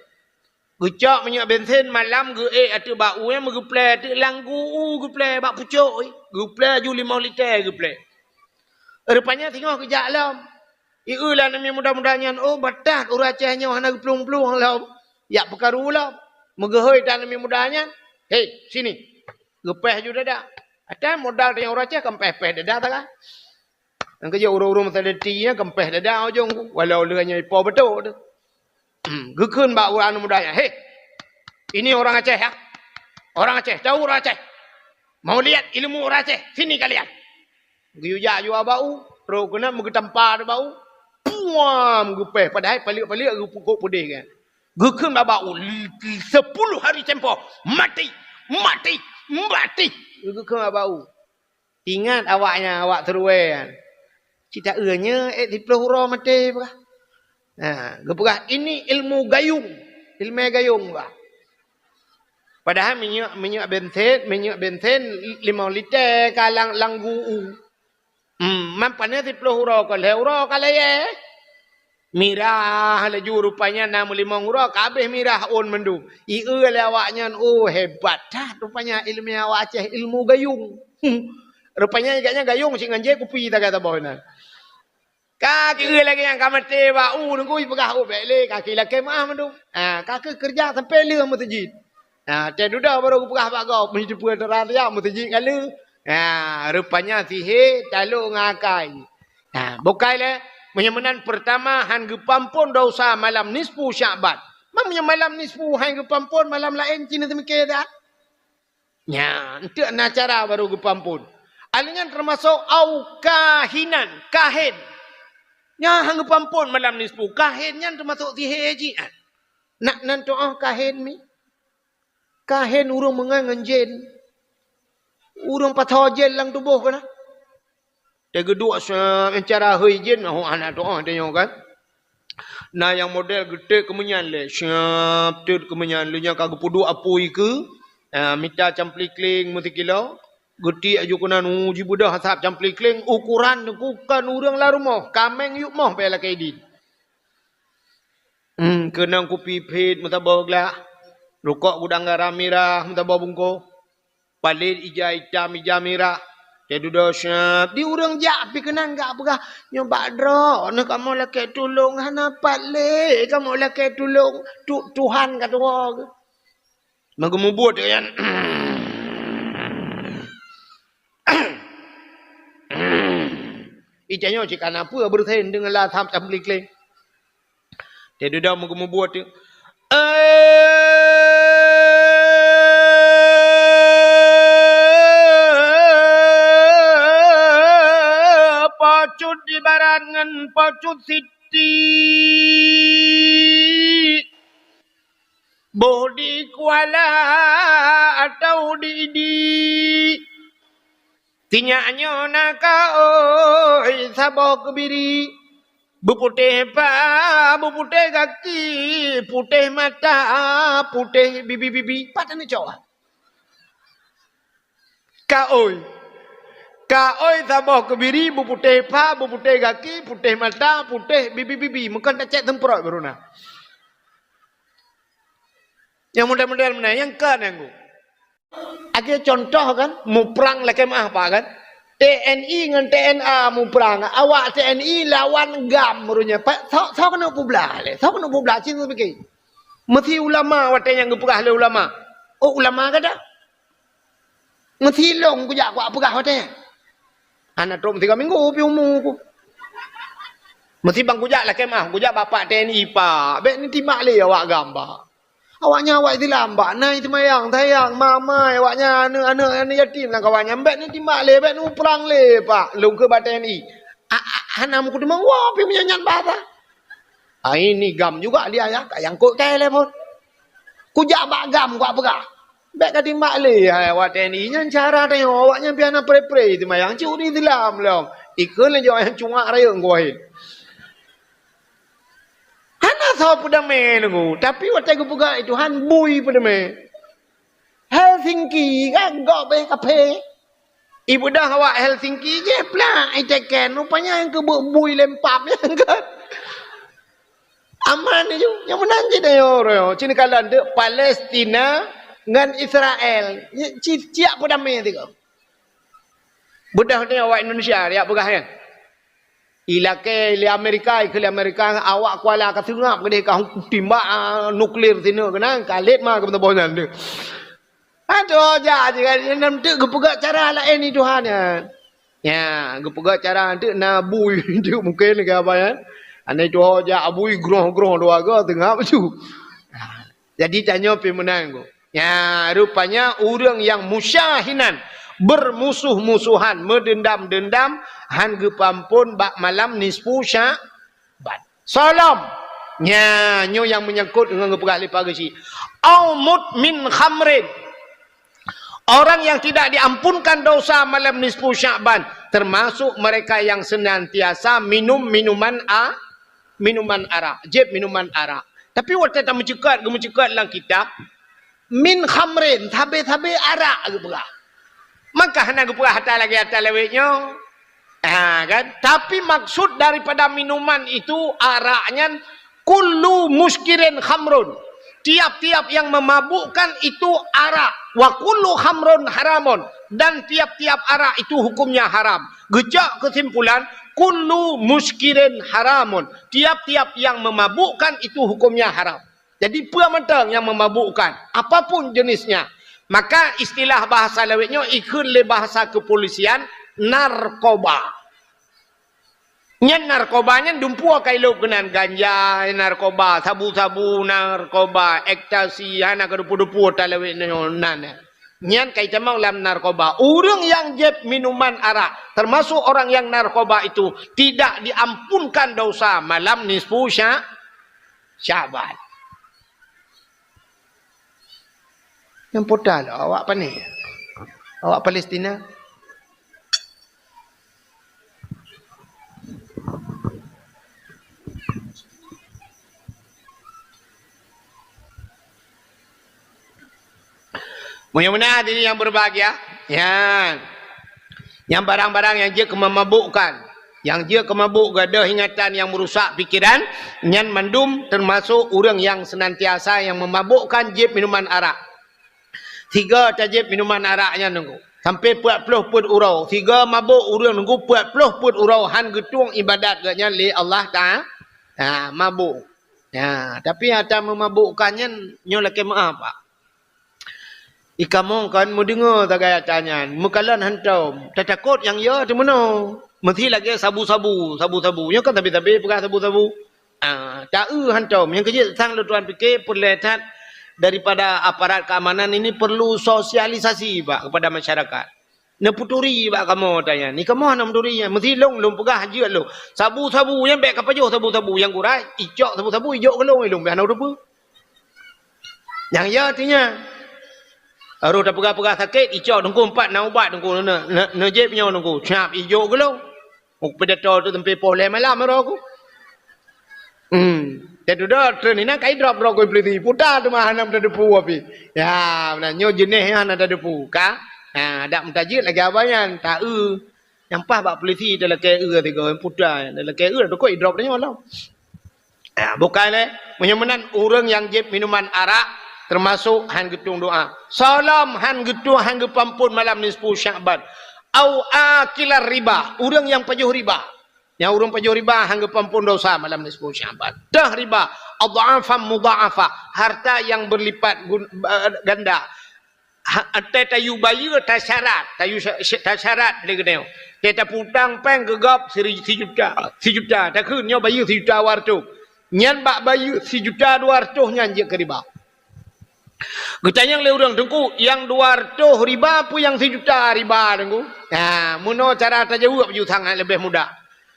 Geucok minyeuk bensin malam geuék ateueh bak u nyan meugeuplè ateueh lam gu u geuplè bak pucok, geuplè aju limong liter geuplè. Rupanya singoh geujak lom. Ieu lé aneuk miet muda-muda nyan, oh, batat ureueng Aceh nyoe hana geuplueng-plueng lom. Jak peukaru lom. Meugeuhôi that aneuk miet muda nyan. "Hei, sini." Geupèh aju dada. Até modal tanyoe ureueng Aceh kan pèh-pèh dada sagai. Nyang keujeuet ureueng-ureueng meuseuleuti nyan kan pèh dada ujong ku. Walau lheueh nyan ipo beutôi tu. Hmm, geukheun bak ureueng aneuk muda nyan, "Hei, ini orang Aceh ya. Orang Aceh, tahu orang Aceh? Mau lihat ilmu orang Aceh? Sini kalian." Geuyue jak aju bak u, trok keunan meugeutampa bak u. Puam! Geupèh, padahai palek-palek geupukok peudeh kan. Geukheun bak u, sepuluh hari tempoh, mati, mati, mati. Geukheun bak u. Ingat awaknyan, awak Seruwe nyan. Cit taeu nyoe ék siplôh uroe maté peugah. Ha, geupeugah, "Ini ilmu gayung." Ileumèe gayung bah. Padahai minyeuk, minyeuk bensin, minyeuk bensin limong liter ka lam, lam gu u. Hmm, man paneuk siplôh uroe ka lhèe uroe ka layèe. Mirah laju rupanya na meulimong uroe ka abéh mirah ôn mandum. Ieu lé awaknyan, oh, hebat that rupanya ileumèe awak Aceh, ilmu gayung. Hmm. Rupanya gobnyan gayung cit ngon jép kupi sagai saboh na. Ka keuh lagèe nyang ka maté bak u teungku, ipeugah, "Oh, bèk lé, ka keuh lakèe meu'ah mandum." Ha, ka keuh keureuja sampoe lheueh meuseujid. Ha, watèe dudoe barô geupeugah bak gob, meuteupeu teuran siat meuseujid ka lheueh. Ha, rupanya sihé talok ngon akai. Ha, bukai lé, meunyoe meunan peurtama han geupeuampôn desya malam nisfu Sya'ban. Meunyoe malam nisfu han geupeuampôn, malam laén cit neuseumiké that. Nyan, enteuk na cara baru geupeuamphon. Alèh nyan teumasok au kahinan, kahen. Nyan han geupeuamphon malam nisfu. Kahen nyan teumasok sihé jih. Nak nan tu'oh kahen mi? Kahen ureueng meungan ngon jén. Ureueng pasoe jén lam tuboh keunan. Teugeudok sa-, cara hôi jén, oh, hana tu'oh tanyoe kan. Na nyang model geutek keumeunyan lé, siap teut keumeunyan, lé nyan ka geupeuduek apui keu, ah, mita camplikling meusikilo, geutiek aju keunan, uh, jibeudoh asab camplikling, ukuran bukan ureueng lam rumoh, kaméng yup moh bèk lakèe idin. Hmm, keunong kupi phet meusaboh glah, rukok gudang garam mirah meusaboh bungkôh. Palét ija itam, ija mirah. Teududoe siap. Di ureueng jak pih keunan gak peugah, "Nyoe bak droeneuh kamoe lakèe tulông, hana pat lé kamoe lakèe tulông. Tu-, Tuhan ka tuwoe." Meugeumubuet nyan. Ija nyoe cit kana peue beureusen deungon lam asab camplikling. Teududoe meugeumubuet teuk. Eh, Po Cut di barat ngon Po Cut Siti. Boh di Kuala atau di Idi. Sinyak nyoe na kaôi saboh keubiri. Beuputéh pa, beuputéh gaki, putéh mata, putéh bibi-bibi. Pat aneuk cok? Kaôi. Kaôi saboh keubiri, beuputéh pa, beuputéh gaki, putéh mata, putéh bibi-bibi. Meukeun tacék seumprot baru na. Nyang model-model meunan, nyang ka nyang gu. Akhé contoh kan, muprang lakèe meu'ah pa kan. T N I ngon T N A muprang. Awak T N I lawan GAM meureunya. Pa, soe, soe keuneuk peublah lé? Soe keuneuk peublah? Cit pike. Meusi ulama watèe nyang geupeugah lé ulama. Oh, ulama gata? Meusi lôn kujak kupeugah watèe nyan. Hana trok meusigoe minggu pih umu ku. Meusi ban kujak lakèe meu'ah, kujak bapak T N I pa. Bèk neutimak lé awak GAM ba. Awaknyan awak Islam, bak na seumayang, sayang, mamai, awaknyan aneuk-aneuk, aneuk yatim lam kawan nyan, bèk neutimak lé, bèk neuprang lé, Pak. Lôn keu bak T N I. A, a, hana meukeudeumeung woe pih meunyan nyan bahasa. Ah, ini GAM juga dia ya, ka nyangkut kai lé phon. Kujak bak GAM kupeugah. Bèk ka timak lé, hai, awak T N I nyan cara tanyoe, awaknyan pih hana pre-pre seumayang, cit ureueng Islam lom. Ikheun lé jaweueb nyang cungak rayeuk ngon wahé. Hana soe peudamé nunggu, tapi watèe geupeugah lé Tuhan bui peudamé. Helsinki kan gob bèh kaphé. Ibeudôh awak Helsinki jih plak iteken, rupanya nyang keubeuk bui lempap nyan kan. Aman ju, nyang meunan cit ayo, ayo. Cit kalon teuk Palestina ngon Israel. Ci-, ciyak peudamé sigoe. Beudôh ni awak Indonesia, jak peugah nyan. Ilakèe lé Amerika, ikheun lé Amerika, awak Kuala ka seungab keudeh ka timbak, ah, nuklir sineuk keunan, ka lét ma keu meusaboh nyan deuh. Aduh, jak je kan, nyan teuk geupeugah cara laén di Tuhan nyan. Nya, geupeugah cara teuk na bui teuk mungken keu apa nyan. Aneuk tuha jak bui groh-groh dua ga seungab ju. Jadi tanyoe pih meunan, Bu. Nya, rupanya ureueng nyang musyahinan, beurmusoh-musohan, meudendam-dendam, han geupeuamphon bak malam nisfu Sya'ban. Soe lom. Nya, nyoe nyang meunyangkot ngon geupeugah lé Pak Geuchik. Au mudmin khamrin. Orang yang tidak diampunkan dosa malam nisfu Sya'ban, termasuk mereka yang senantiasa minum minuman a-, minuman arak, jieb minuman arak. Tapi watèe tameuceukat, geumeuceukat lam kitab, min khamrin, sabe-sabe arak geupeugah. Maka hana geupeugah ata lagèe ata lawét nyoe. Ha, kan? Tapi maksud daripada minuman itu, arak nyan, kullu muskirin khamrun. Tiap-tiap yang memabukkan itu arak. Wa kullu khamrun haramun. Dan tiap-tiap arak itu hukumnya haram. Geucok kesimpulan, kullu muskirin haramun. Tiap-tiap yang memabukkan itu hukumnya haram. Jadi, peue mantong nyang memabukkan, apapun jenisnya. Maka, istilah bahasa lawét nyoe ikheun lé bahasa kepolisian, narkoba. Nyan narkoba nyan dumpeue ka ilop keunan, ganja narkoba, sabu-sabu narkoba, ekstasi, hana keudeupu-deupu talawét nyoe nan. Nyan ka itamong lam narkoba. Ureuëng nyang jieb minuman arak, termasuk orang yang narkoba itu, tidak diampunkan dosa malam nisfu Sya-, Sya'ban. Nyang puta lah awak pane? Awak Palestina? Meunyoe meunan hadirin yang berbahagia, nyan, nyang barang-barang nyang jeuet keu memabukkan, nyang jeuet keu mabuk, gadôh ingatan nyang merusak pikiran, nyan mandum termasuk ureuëng nyang senantiasa nyang memabukkan jieb minuman arak. Sigoe tajieb minuman arak nyan nunggu, sampai peuet ploh peuet uroe. Sigoe mabuk ureuëng nunggu peuet ploh peuet uroe han geutueng ibadat geuh nyan lé Allah Ta-, ha, mabuk. Ha, tapi ata meumabukkan nyan nyoe lakée meu'ah, Pak. I kamoe kon meudeungoe sagai ata nyan, meukalon hantom, tatakot nyang yo teumeunoe. Meusi lagée sabu-sabu, sabu-sabu. Nyoe kan sabe-sabe peugah sabu-sabu. Ah, ta-eu hantom. Nyang keujeuet sang lôn tuan pike peureulée that daripada aparat keamanan ini perlu sosialisasi, Pak, kepada masyarakat. Neuputuri bak kamoe ata nyan. Ni kamoe hana meuturi nyan. Meusi lôn, lôn peugah jeuet lôn. Sabu-sabu nyan bék kapajoh sabu-sabu nyang gura, icok sabu-sabu ijok keu lôn, lôn bék hana teupeue. Nyang ya artinya, harôh tapeugah-peugah sakét, icok teungku empat na ubat teungku, ne, ne, neujép nyoe teungku, siap ijok keu lôn. Mupidato tu sampai poh lhée malam aro aku. Hmm. Teududoe treun inan kai drop droe keu polisi. Puta teuma hana meuteudeupu api. Ya, meunan nyoe jeuneh nyan hana teudeupu ka. Ha, dak meutajeuet lagée abah nyan, ta-eu. Nyang paih bak polisi talakée eu tiga puta. Talakée eu dak idrop tanyoe lom. Ya, bukai lé. Meunyoe meunan ureuëng nyang jieb minuman arak termasuk han geutueng doa. Salam han geutueng, han geupampon malam nisfu Sya'ban. Au akilar riba, ureuëng nyang pajoh riba. Nyang ureuëng pajoh riba han geupampon dosa malam nisfu Sya'ban. Teuh riba, adhafan mudha'afah, harta yang berlipat gun-, eh, ganda. Ha, teuh tayue bayeue tasyarat, tayue sya-, sya-, tasyarat lé geutanyoe. Teuh taputang péng keu gob siri-, sijuta, sijuta, takheun nyoe bayeue sijuta dua reutôh. Nyan bak bayeue sijuta dua reutôh nyan jeuet keu riba. Geutanyong lé ureuëng, "Teungku, nyang dua reutôh riba peue nyang sijuta riba, Teungku?" Nah, meunoe cara tajaweueb ju sangat leubeh mudah.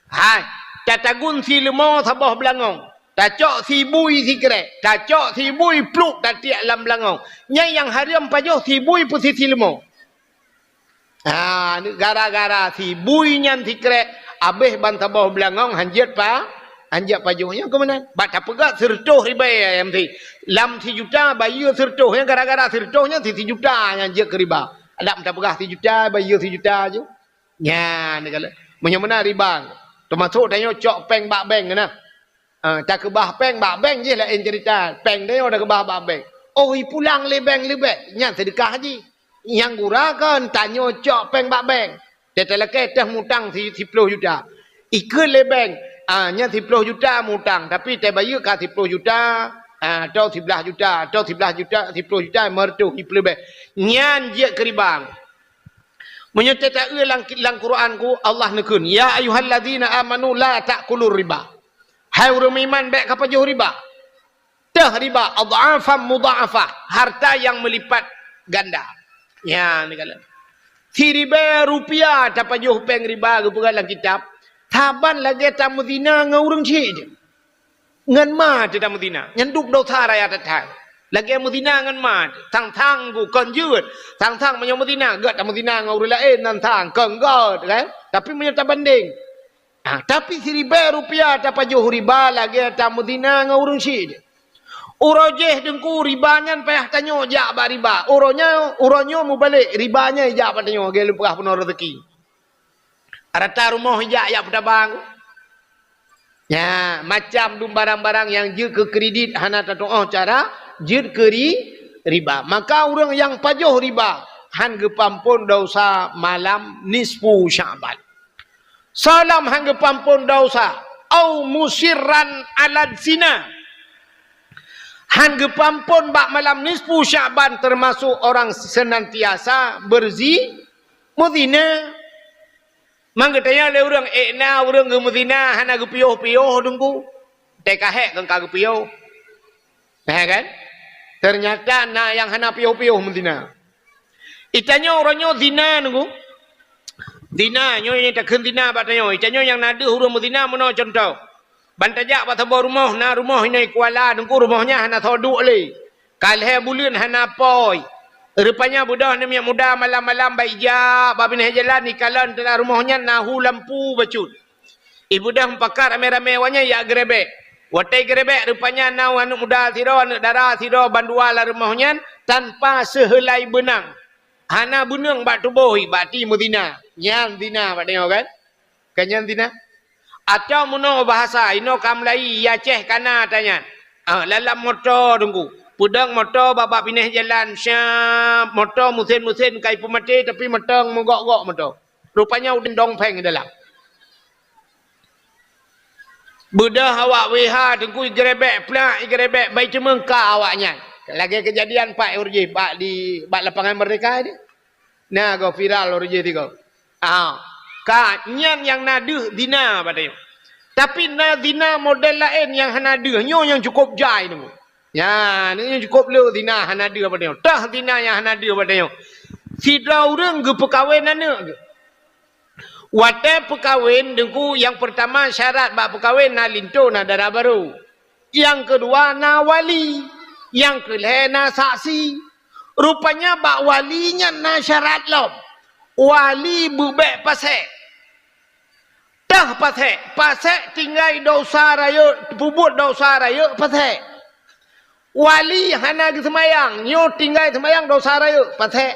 Hai, tatagun si leumo saboh beulangong, tacok si bui sikrek, tacok si bui pluk tatiek lam beulangong. Nyan nyang hareuem pajoh si bui peue si, si leumo. Ha, gara-gara si bui nyan sikrek, abéh ban saboh beulangong han jeuet pa-, han jeuet pajoh. Nyan keuh meunan. Bak tapeugah sireutôh ribée ayam si. Lam sijuta bayeue sireutôh. Nyan gara-gara sireutôh nyan si, sijuta nyan jeuet keu riba. Dak tapeugah sijuta, bayeue sijuta ju. Nyan, meunyoe meunan riba. Teumasok tanyoe cok péng bak bank na. Ah, takeubah péng bak bank jih laén cerita. Péng tanyoe takeubah bak bank. Oh, ipulang lé bank leubeh, nyan seudeukah jih. Nyang gura kon tanyoe cok péng bak bank. Teutalakée teuh mutang si-, siploh juta. Ikheun lé bank, ah, nyan siploh juta mutang, tapi tabayeue ka siploh juta, ah, atau siblaih juta, atau siblaih juta, siploh juta, lima reutôh, ipeuleubeh. Nyan jeuet keu riba. Meunyoe teuta-eu lam, lam Quran ku, Allah neukheun, "Ya ayyuhalladzina amanu la ta'kulur riba." Hai ureuëng meuiman, bék kapajoh riba. Teuh riba, adhafan mudha'afah, harta yang melipat ganda. Ya, ni kala. Siribée rupiah tapajoh péng riba geupeugah lam kitab, saban lagée tameuzina ngon ureuëng chik. Ngon ma teuh tameuzina, nyan duek dosa raya that-that. Lagée meuzina ngon ma teuh, sang-sang ku kon jeuet, sang-sang meunyoe meuzina, gét tameuzina ngon ureuëng laén, sang-sang kon gét, kan? Tapi meunyoe tabandeng, ah, tapi siribée rupiah tapajoh riba lagée tameuzina ngon ureuëng chik. Uroe jéh Teungku riba nyan payah tanyoe jak bak riba. Uroe nyoe, uroe nyoe mubalek, riba nyan jak bak tanyoe, lagée lôn peugah peunoh rezeki. Rata rumoh ijak jak peutabang. Nya, macam dum barang-barang nyang jeuet keu kredit hana tatuoh cara, jeuet keu ri-, riba. Maka ureuëng nyang pajoh riba, han geupampon dosa malam nisfu Sya'ban. Salam han geupampon dosa, au musirran alad zina. Han geupampon bak malam nisfu Sya'ban, termasuk orang senantiasa berzi-, meuzina. Mang geutanyong lé ureuëng, "Ék na ureuëng geumeuzina hana geupiôh-piôh Teungku?" Teuka hék kon ka geupiôh. Nah, kan? Ternyata na nyang hana piôh-piôh meuzina. Itanyoe uroe nyoe zina nunggu. Zina, nyoe nyang takheun zina bak tanyoe. Itanyoe nyang na deuh ureuëng meuzina meunoe contoh. Ban tajak bak saboh rumoh, na rumoh inong kuala, nunggu rumoh nyan hana soe duek lé. Ka lhée buleuen hana pôi. Rupanya beudôh namiet muda malam-malam bak ija, bak binéh jalan ikalon teulah rumoh nyan na hu lampu bacut. Ibeudôh meupakat ramé-ramé awaknyan jak geurebek. Watée geurebek rupanya na aneuëk muda sidroe, aneuëk dara sidroe bandua lam rumoh nyan tanpa seuheulai beunang. Hana beunang bak tuboh, bak ti meuzina. Nyan zina bak tanyoe kan? Kan nyan zina? Atawa meunoe bahasa, inoe ka mulai, i Aceh kana tanyan. Ah, lam moto teungku. Peudong moto bak-bak binéh jalan, syap, moto meusén-meusén ka ipeumaté, tapi mantong meugok-gok moto. Rupanya udeb dong pheng dalam. Beudôh awak W H teungku igeurebek, plak igeurebek, bai teumeung ka awaknyan. Lagée keujadian pat ureuëng jih bak di, bak Lapangan Merdeka di. Na goe viral ureuëng jih tiga. Ah, ka nyan nyang na deuh zina bak tanyoe. Tapi na zina model laén nyang hana deuh, nyoe nyang cukôp jai teungku. Nyan, nyoe nyang cukôp le zina hana deuh bak tanyoe. Tah zina nyang hana deuh bak tanyoe. Sidroe ureuëng geupeukawen aneuëk geuh. Watée peukawen, teungku, nyang peurtama syarat bak peukawen na linto, na dara barô. Nyang keudua na wali. Nyang keulhée na saksi. Rupanya bak wali nyan na syarat lom. Wali beubek pasék. Tah pasék, pasék tinggai dosa rayeuk, peubuet dosa rayeuk pasék. Wali hana geuseumayang, nyoe tinggai seumayang dosa rayeuk pasék.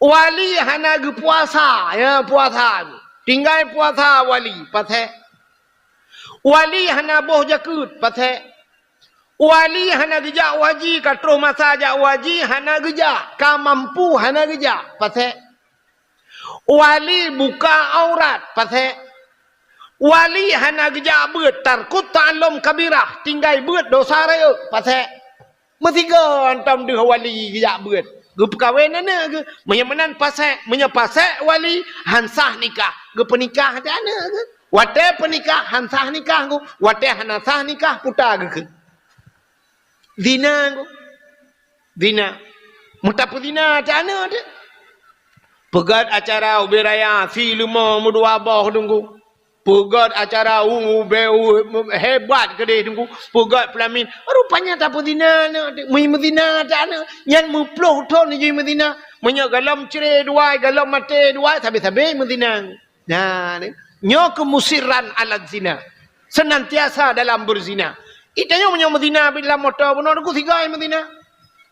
Wali hana geupuasa, ya puasa. Tinggai puasa wali pasék. Wali hana boh jakeuet pasék. Wali hana geujak u haji, ka troh masa jak u haji, hana geujak, ka mampu hana geujak pasék. Wali buka aurat pasék. Wali hana geujak beuet, tarkut ta'allum kabirah, tinggai beuet dosa rayeuk pasék. Meusigoe hantom deuh wali geujak beuet, geupeukawen aneuëk geuh. Meunyoe meunan pasék, meunyoe pasék wali han sah nikah, geupeunikah até aneuëk geuh. Watée peunikah han sah nikah geuh, watée hana sah nikah puta geukheun. Zina geuh. Zina. Meutapeuzina até aneuëk teuh. Peugét acara ubé raya, si leumo meudua boh teungku. Peugét acara u, u, be, u, hebat keudeh teungku. Peugét peulamin. Rupanya tapeuzina aneuëk teuh. Meu-, meuzina até aneuëk. Nyan meuploh thon jih meuzina. Meunyoe golom cre dua, golom maté dua, sabe-sabe meuzina. Nah, ni. Nyoe keuh musirran ala zina. Senantiasa dalam berzina. Itanyoe meunyoe meuzina bit lam moto bunoe teungku sigoe meuzina.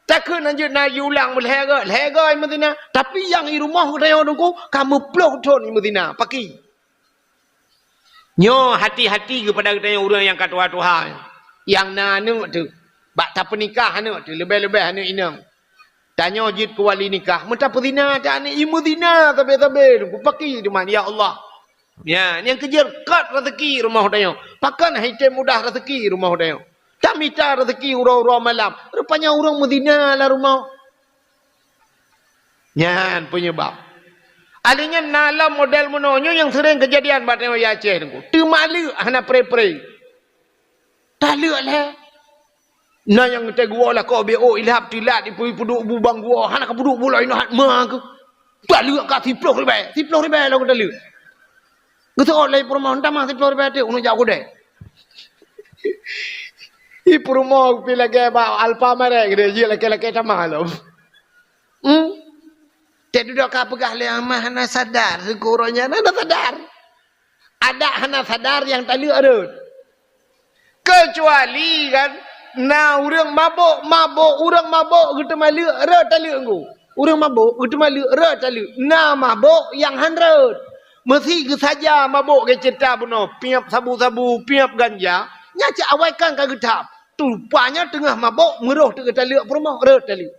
Takheun hanjeuet na jiulang meulhée goe, lhée goe meuzina. Tapi nyang i rumoh geutanyoe teungku ka meuploh thon meuzina. Paki. Nyoe hati-hati keupada geutanyoe ureuëng nyang ka tuha-tuha. Nyang na aneuëk teuh. Bak tapeunikah aneuëk teuh, leubeh-leubeh aneuëk inong. Tanyoe jeuet keu wali nikah, meutapeuzina até aneuëk, i meuzina sabe-sabe teungku, paki teuma, ya Allah. Ya, nyang keujeuet kot raseuki rumoh tanyoe. Pakon han item mudah raseuki rumoh tanyoe. Tamita raseuki uroe-uroe malam. Rupanya ureuëng meuzina lam rumoh. Nyan peunyeubab. Ahli nyan na lom model meunoe nyoe nyang seuréng keujadian bak tanyoe di Aceh teungku. Teumaleuek hana pre-pre. Taleuek lhée. Na nyang teuguoh lakoe B O ilhab tilat ipeu-, ipeuduek bu bang guoh, hana ka peuduek bu laén hat ma keuh. Taleuek ka siploh ribée, siploh ribée lom taleuek. Geuseuôt lé peurumoh, "Tamah siploh ribée teuk, uneuk jak u keudée." Ih, peurumoh pi lagée bak Alfamart keudeh, jih lakée-lakée tamah lom. Hmm? Teududoe ka peugah lé amah hana sadar, syukur nyan hana sadar. Adak hana sadar nyang taleuek rhot. Keucuali kan na ureuëng mabök, mabök, ureuëng mabök geuteumaleuek rhot taleuek ngon. Ureuëng mabök geuteumaleuek rhot taleuek. Na mabök nyang han rhot. Meusi geusaja mabök geuceuta bunoe, piep sabu-sabu, piep ganja, nyan cit awai kan ka geutham. Rupanya teungoh mabök meurôh teuk geutaleuek peurumoh, rhot taleuek.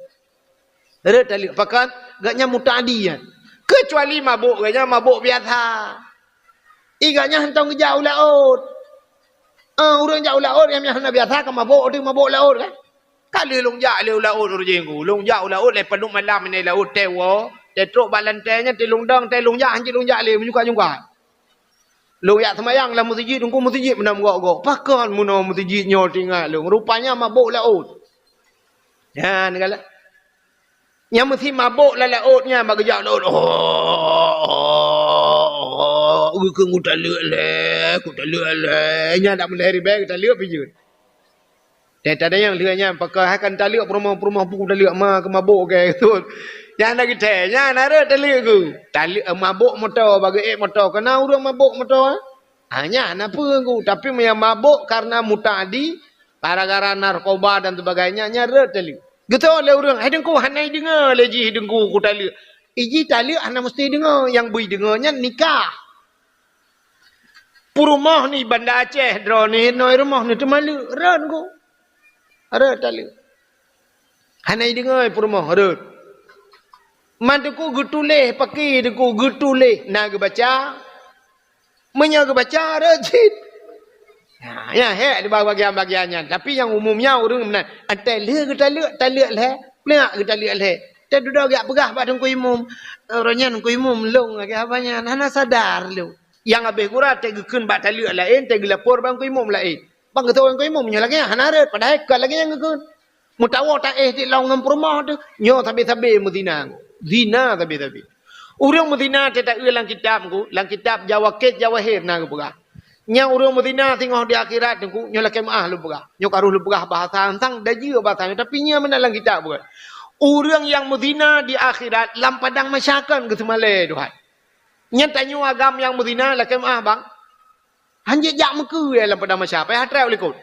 Rhot taleuek. Pakon? Gobnyan muta'adi nyan. Keucuali mabök gobnyan mabök biasa. Ih, gobnyan hantom geujak u laôt. Ah, ureuëng jak u laôt nyang hana biasa ka mabök, teuk mabök laôt kan? Ka lheueh lôn jak lé u laôt ureuëng jih ngon. Lôn jak u laôt lé padub malam inong laôt teuwoe, teutrok bak lantée nyan teulông dong, teulông jak, hanjeuet lôn jak lé meunyoe ka jungkat. Lôn jak seumayang lam meuseujid, teungku meuseujid meunan gok-gok. Pakon meunoe meuseujid nyoe teuingat lôn. Rupanya mabök laôt. Nyan galak. Nyang meusi mabök lam laôt nyan bak geujak laôt. Oh, oh, oh, geukheun kutaleuek lé, kutaleuek lé. Nyan dak meulahé ribée kutaleuek pih jeuet. Teuh tadayang lheueh nyan, pakon hai kan taleuek peurumoh-peurumoh pu taleuek ma keu mabök keu tut. Nyan na geutée, nyan na rhot taleuek ku. Taleuek, eh, mabök moto, bak geuék moto. Kana ureuëng mabök moto, ah? Ha, nyan na peue ku. Tapi meunyo mabök karena muta'addi, gara-gara narkoba dan sebagainya, nyan rhot taleuek. Geutôi lé ureuëng, "Hai Teungku, hana ideungoe lé jih Teungku kutaleuek." Iji taleuek hana meusti deungoe, nyang beu ideungoe nyan nikah. Peurumoh ni Banda Aceh droeneuh, inoe rumoh neuh teuma leuek, rhot ku. Rhot taleuek. Hana ideungoe peurumoh, rhot. Man Teungku geutuléh, pakri Teungku geutuléh, na geubaca. Meunyoe geubaca, rhot cit. Ha, nyan hék di bak bagian-bagian nyan. Tapi nyang umum nyan ureuëng meunan, "Antai lheueh geutaleuek, taleuek lhée, plak geutaleuek lhée." Teuh dudoe geujak peugah bak Teungku Imum, "Uroe nyan Teungku Imum lôn lagée haba nyan, hana sadar lôn." Nyang habéh gura teuh geukheun bak taleuek laén, teuh geulapor bak Teungku Imum laén. Bang geutôi Teungku Imum nyoe lagée nyan hana rhot, padahai kon lagée nyan geukheun. Meutawoe taéh di lôn ngon peurumoh teuh, nyoe sabe-sabe meuzina. Zina sabe-sabe. Ureuëng meuzina teuh taeu lam kitab ku, lam kitab Jawakét Jawahir na geupeugah. Nyang ureuëng meuzina singoh di akhirat Teungku, nyoe lakée meuáh lôn peugah. Nyoe ka rhoh lôn peugah bahasa, sang dajeue bahasa nyoe, tapi nyan meunan lam kitab bukan. Ureuëng nyang meuzina di akhirat lam padang mahsyar kon geuseumalée Tuhan. Nyan tanyoe agam nyang meuzina lakée meuáh bang. Hanjeuet jak meukeue lam padang mahsyar, payah treb likot.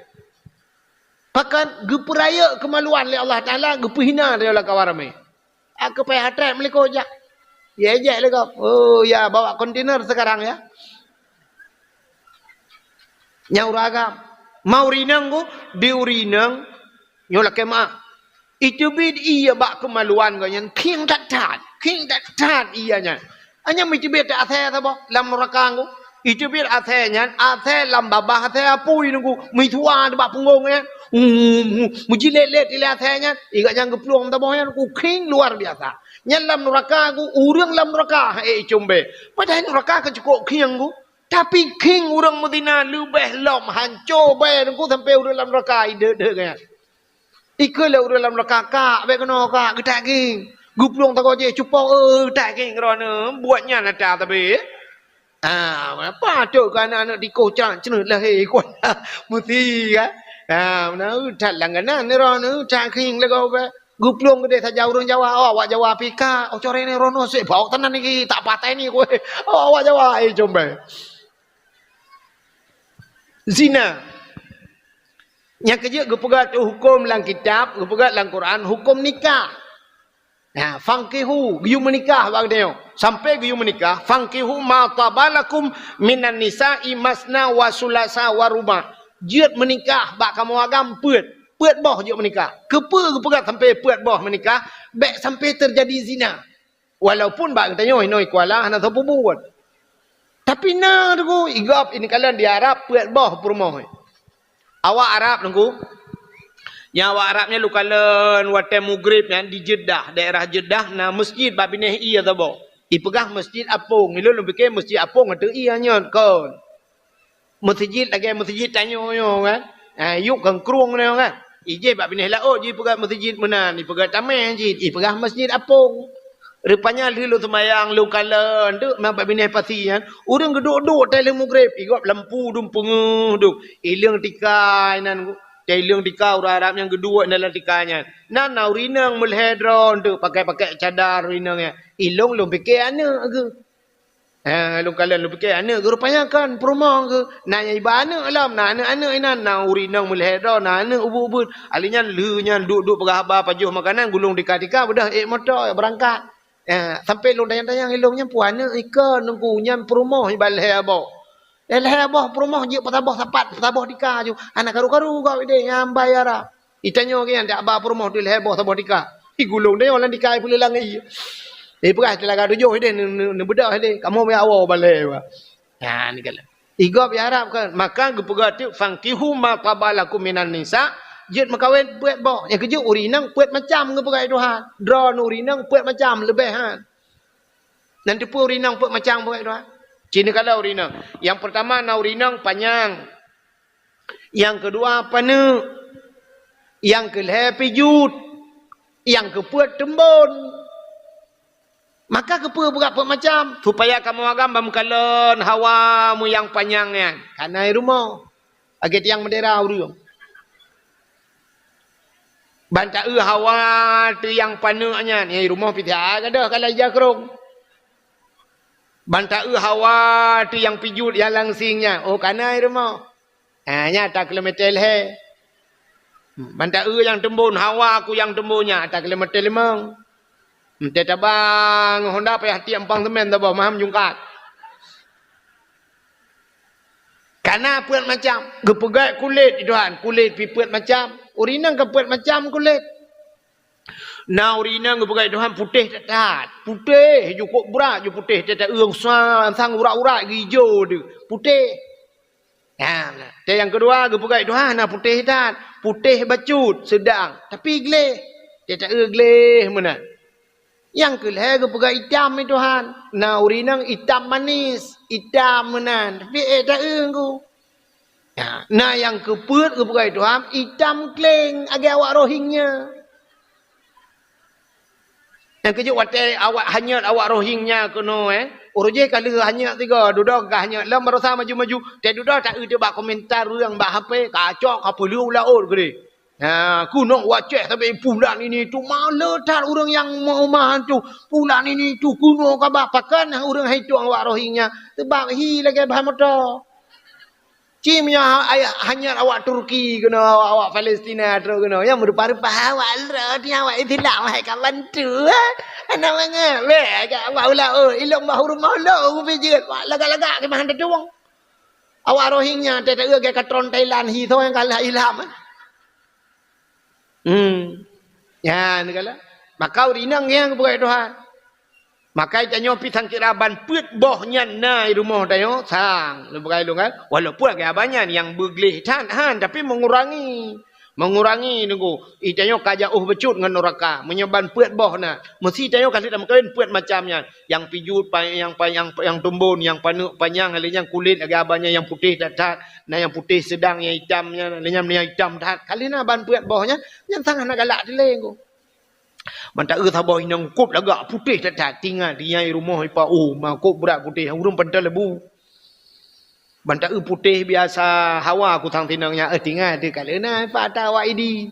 Pakon geupeurayeuk keumaluan lé Allah Taala, geupeuhina lé lam kawan ramé. Aku payah treb meulikot jak. Ya ejek lé gob. Oh ya, bawa kontainer sekarang ya. Nyang ureuëng agam. Ma ureuëng inong ku, di ureuëng inong, nyoe lakée meuáh. Iteubiet ie bak keumaluan geuh nyan, khieng that-that, khieng that-that ie nyan. Hanya meuteubiet asée saboh lam nuraka ku. Iteubiet asée nyan, asée lam babah asée apui Teungku, meutuha bak punggong nyan. Meujilét-lét ilée asée nyan, igat nyang geuplueng saboh nyan, ku khieng luar biasa. Nyan lam nuraka ku, ureuëng lam nuraka, eh, icumbée. Padahai nuraka ka cukôp khieng ku. Tapi khieng ureuëng meuzina leubeh lom hanco bée Teungku sampoe ureuëng lam nuraka ideuek-deuek nyan. Ikheun lé ureuëng lam nuraka, "Kak, bék keunoe kak, geutak khieng." Geuplueng sagoe jih, "Cupong, eh, geutak khieng droeneuh, buet nyan ata sabe." Ah, patôt keu aneuk-aneuk tikoh cang ceuneut lahé kuat. Meusi kan? Ah, meunan that langganan droeneuh, that khieng lagoe bée. Geuplueng keudeh saja ureuëng Jawa, oh, awak Jawa pih ka, oh, corée nyoe droeneuh sép bawok tanan niki, tak patai ni kueh. Oh, awak Jawa, eh, coba. Zina. Nyang keujeuet geupeugah tu huköm lam kitab, geupeugah lam Quran, huköm nikah. Nah, fankihu, geuyue meunikah bak geutanyoe. Sampoe geuyue meunikah, fankihu ma taba lakum minan nisa'i masna wa sulasa wa ruba'. Jeuet meunikah bak kamoe agam peuet. Peuet boh jeuet meunikah. Keupeue geupeugah sampoe peuet boh meunikah? Bék sampoe teujadi zina. Walaupun bak geutanyoe inoe i Kuala hana sapeue buet. Tapi na Teungku, i gob ineuk kalon di Arab peuet boh peurumoh. Awak Arab Teungku, nyang awak Arab nyan lôn kalon watée mugreb nyan di Jeddah, daerah Jeddah na meuseujid bak binéh ie saboh. Ipeugah Meuseujid Apong, ilôn lôn pike Meuseujid Apong ateueh ie nyan kon. Meuseujid lagée meuseujid tanyoe nyoe kan. Ha, yub keu krueng nyoe kan. Ijih bak binéh laôt jipeugah meuseujid meunan, ipeugah tameh jih, ipeugah Meuseujid Apong. Rupanya lheueh lôn seumayang, lôn kalon teuk na bak binéh pasi nyan, ureuëng geuduek-duek tai lheueh mugreb, igob lampu dum peungeuh dum. Ileueng tika inan, tai ileueng tika ureuëng Arab nyang geuduek inan lam tika nyan. Nan na ureuëng inong meulhée droe teuk pakai-pakai cadar ureuëng inong nyan. Ilôn lôn pike aneuëk geuh. Eh, lôn kalon lôn pike aneuëk geuh, rupanya kon peurumoh geuh. Na nyang iba aneuëk lom, na aneuëk-aneuëk inan, na ureuëng inong meulhée droe, na aneuëk ubeut-ubeut. Ali nyan lheueh nyan duek-duek peugah haba pajoh makanan, gulong tika-tika, beudôh ék moto beurangkat. Eh, sampoe lôn tanyong-tanyong ilôn nyan peue aneuëk ikon Teungku nyan peurumoh iba lhée boh. Eh, lhée boh peurumoh jeuet peusaboh sapat, peusaboh tika ju. Hana karu-karu gob ideh nyang bai ara. Itanyoe geuh nyan dak ba peurumoh teuh lhée boh saboh tika. Igulong tanyoe lam tika ipeuleulang ie. Ipeugah teulaga tujoh ideh neu-, neu-, neubeudôh ideh. Kamoe meuyak woe balée ba. Nyan kalon. Igob iharab kan, maka geupeugah teuk, "Fankihu ma taba lakum minan nisa," jeuet meukawen peuet boh. Nyang keujeuet ureuëng inong peuet macam geupeugah Tuhan. Droeneuh ureuëng inong peuet macam leubeh han. Nan teupeue ureuëng inong peuet macam geupeugah Tuhan. Ci neukalon ureuëng inong. Nyang peurtama na ureuëng inong panyang. Nyang keudua paneuk. Nyang keulhée pijut. Nyang keupeuet teumbon. Maka keupeue brat peuet macam? Supaya kamoe agam ban meukalon hawa meuyang panyang nyan. Kana i rumoh. Lagèe tiang meudera ureueng. Ban taeu hawa teuh nyang paneuk nyan, nyang i rumoh pih that gadôh ka lheueh ija krông. Ban taeu hawa teuh nyang pijuet nyang langsing nyan, oh, kana i rumoh. Ha, nyan ata kilometer lhèe. Ban taeu nyang teumbon, hawa ku nyang teumbon nyan ata kilometer limong. Meutai tabang Honda payah tiek empang semen saboh, maham jungkat. Kana peuet macam, geupeugèt kulét, Tuhan, kulét pih peuet macam. Ureueng inong ka peuet macam kulét. Na ureueng inong geupeugèt, Tuhan, putéh that-that. Putéh, jukôb brat ju putéh, teuta ureueng sa-, sang urat-urat geuijo deuh. Putéh. Ha, teuh nyang keudua geupeugèt, Tuhan, na putéh that. Putéh bacut, seudang, tapi gleh. Teuta gleh meunan. Nyang keu lhèe geupeugah itam, "Hai Tuhan, na ureueng inong itam manis, itam meunan, tapi ék taeu ku." Na, na nyang keu peuet geupeugah, "Hai Tuhan, itam kleng lagèe awak Rohingya." Nyang keujeuet watèe awak hanyot awak Rohingya keunoe, eh, uroe jéh ka lheueh hanyot sigoe, dudoe ka hanyot lom baroesa maju-maju, teuh dudoe taeu teuk bak komentar ureueng bak H P, kacok ka peuleueh u laôt keudéh. Ha, keunoe wacéh sabe pulan ini tu, maleuh that ureueng nyang meumah tu. Pulan ini tu keunoe kaba pakon ureueng hai tueng awak Rohingya. Sebab hi lagèe ban moto. Ci meunyoe ha-, ayah hanyot awak Turki keunoe, awak, awak Palestina troh keunoe. Nyang meurupa-rupa awak lôn, awak Islam hai ka bantu. Hana mangat. Weh, awak ula, oh, ilong bahuru maulo, ubi jeuet. Wah, lagak-lagak keumahan tatueng. Awak Rohingya teuta lagèe ka tron Thailand hi, soe nyang kalah Islam. Hmm. Nyan kala. Maka ureueng inong nyang geupeugah Tuhan. Maka tanyoe pih sangkira ban peuet boh nyan na i rumoh tanyoe sang. Lôn peugah lôn kan. Walaupun lagèe abang nyan nyang beugleh that han, tapi mengurangi. Mengurangi nunggu. I tanyoe ka jauh bacut ngon nuraka. Meunyoe ban peuet boh na. Meusi tanyoe ka lheueh tameukawen peuet macam nyan. Nyang pijuet, pa-, nyang pa-, nyang, nyang tumbon, nyang paneuk panyang, lheueh nyan kulét lagèe abang nyan nyang putéh that-that. Na nyang putéh seudang, nyang itam nyan, lheueh nyan nyang itam that. Ka lheueh na ban peuet boh nyan, nyan sang hana galak dilèe ku. Ban taeu saboh inong kôb lagak putéh that-that, tinggai di nyang i rumoh ipa, oh, ma kôb brat putéh, ureueng pantai lebu. Ban taeu putéh biasa hawa ku sang tinong nyan, eh, tinggai teuh ka lheueh na ipa ata awak Idi.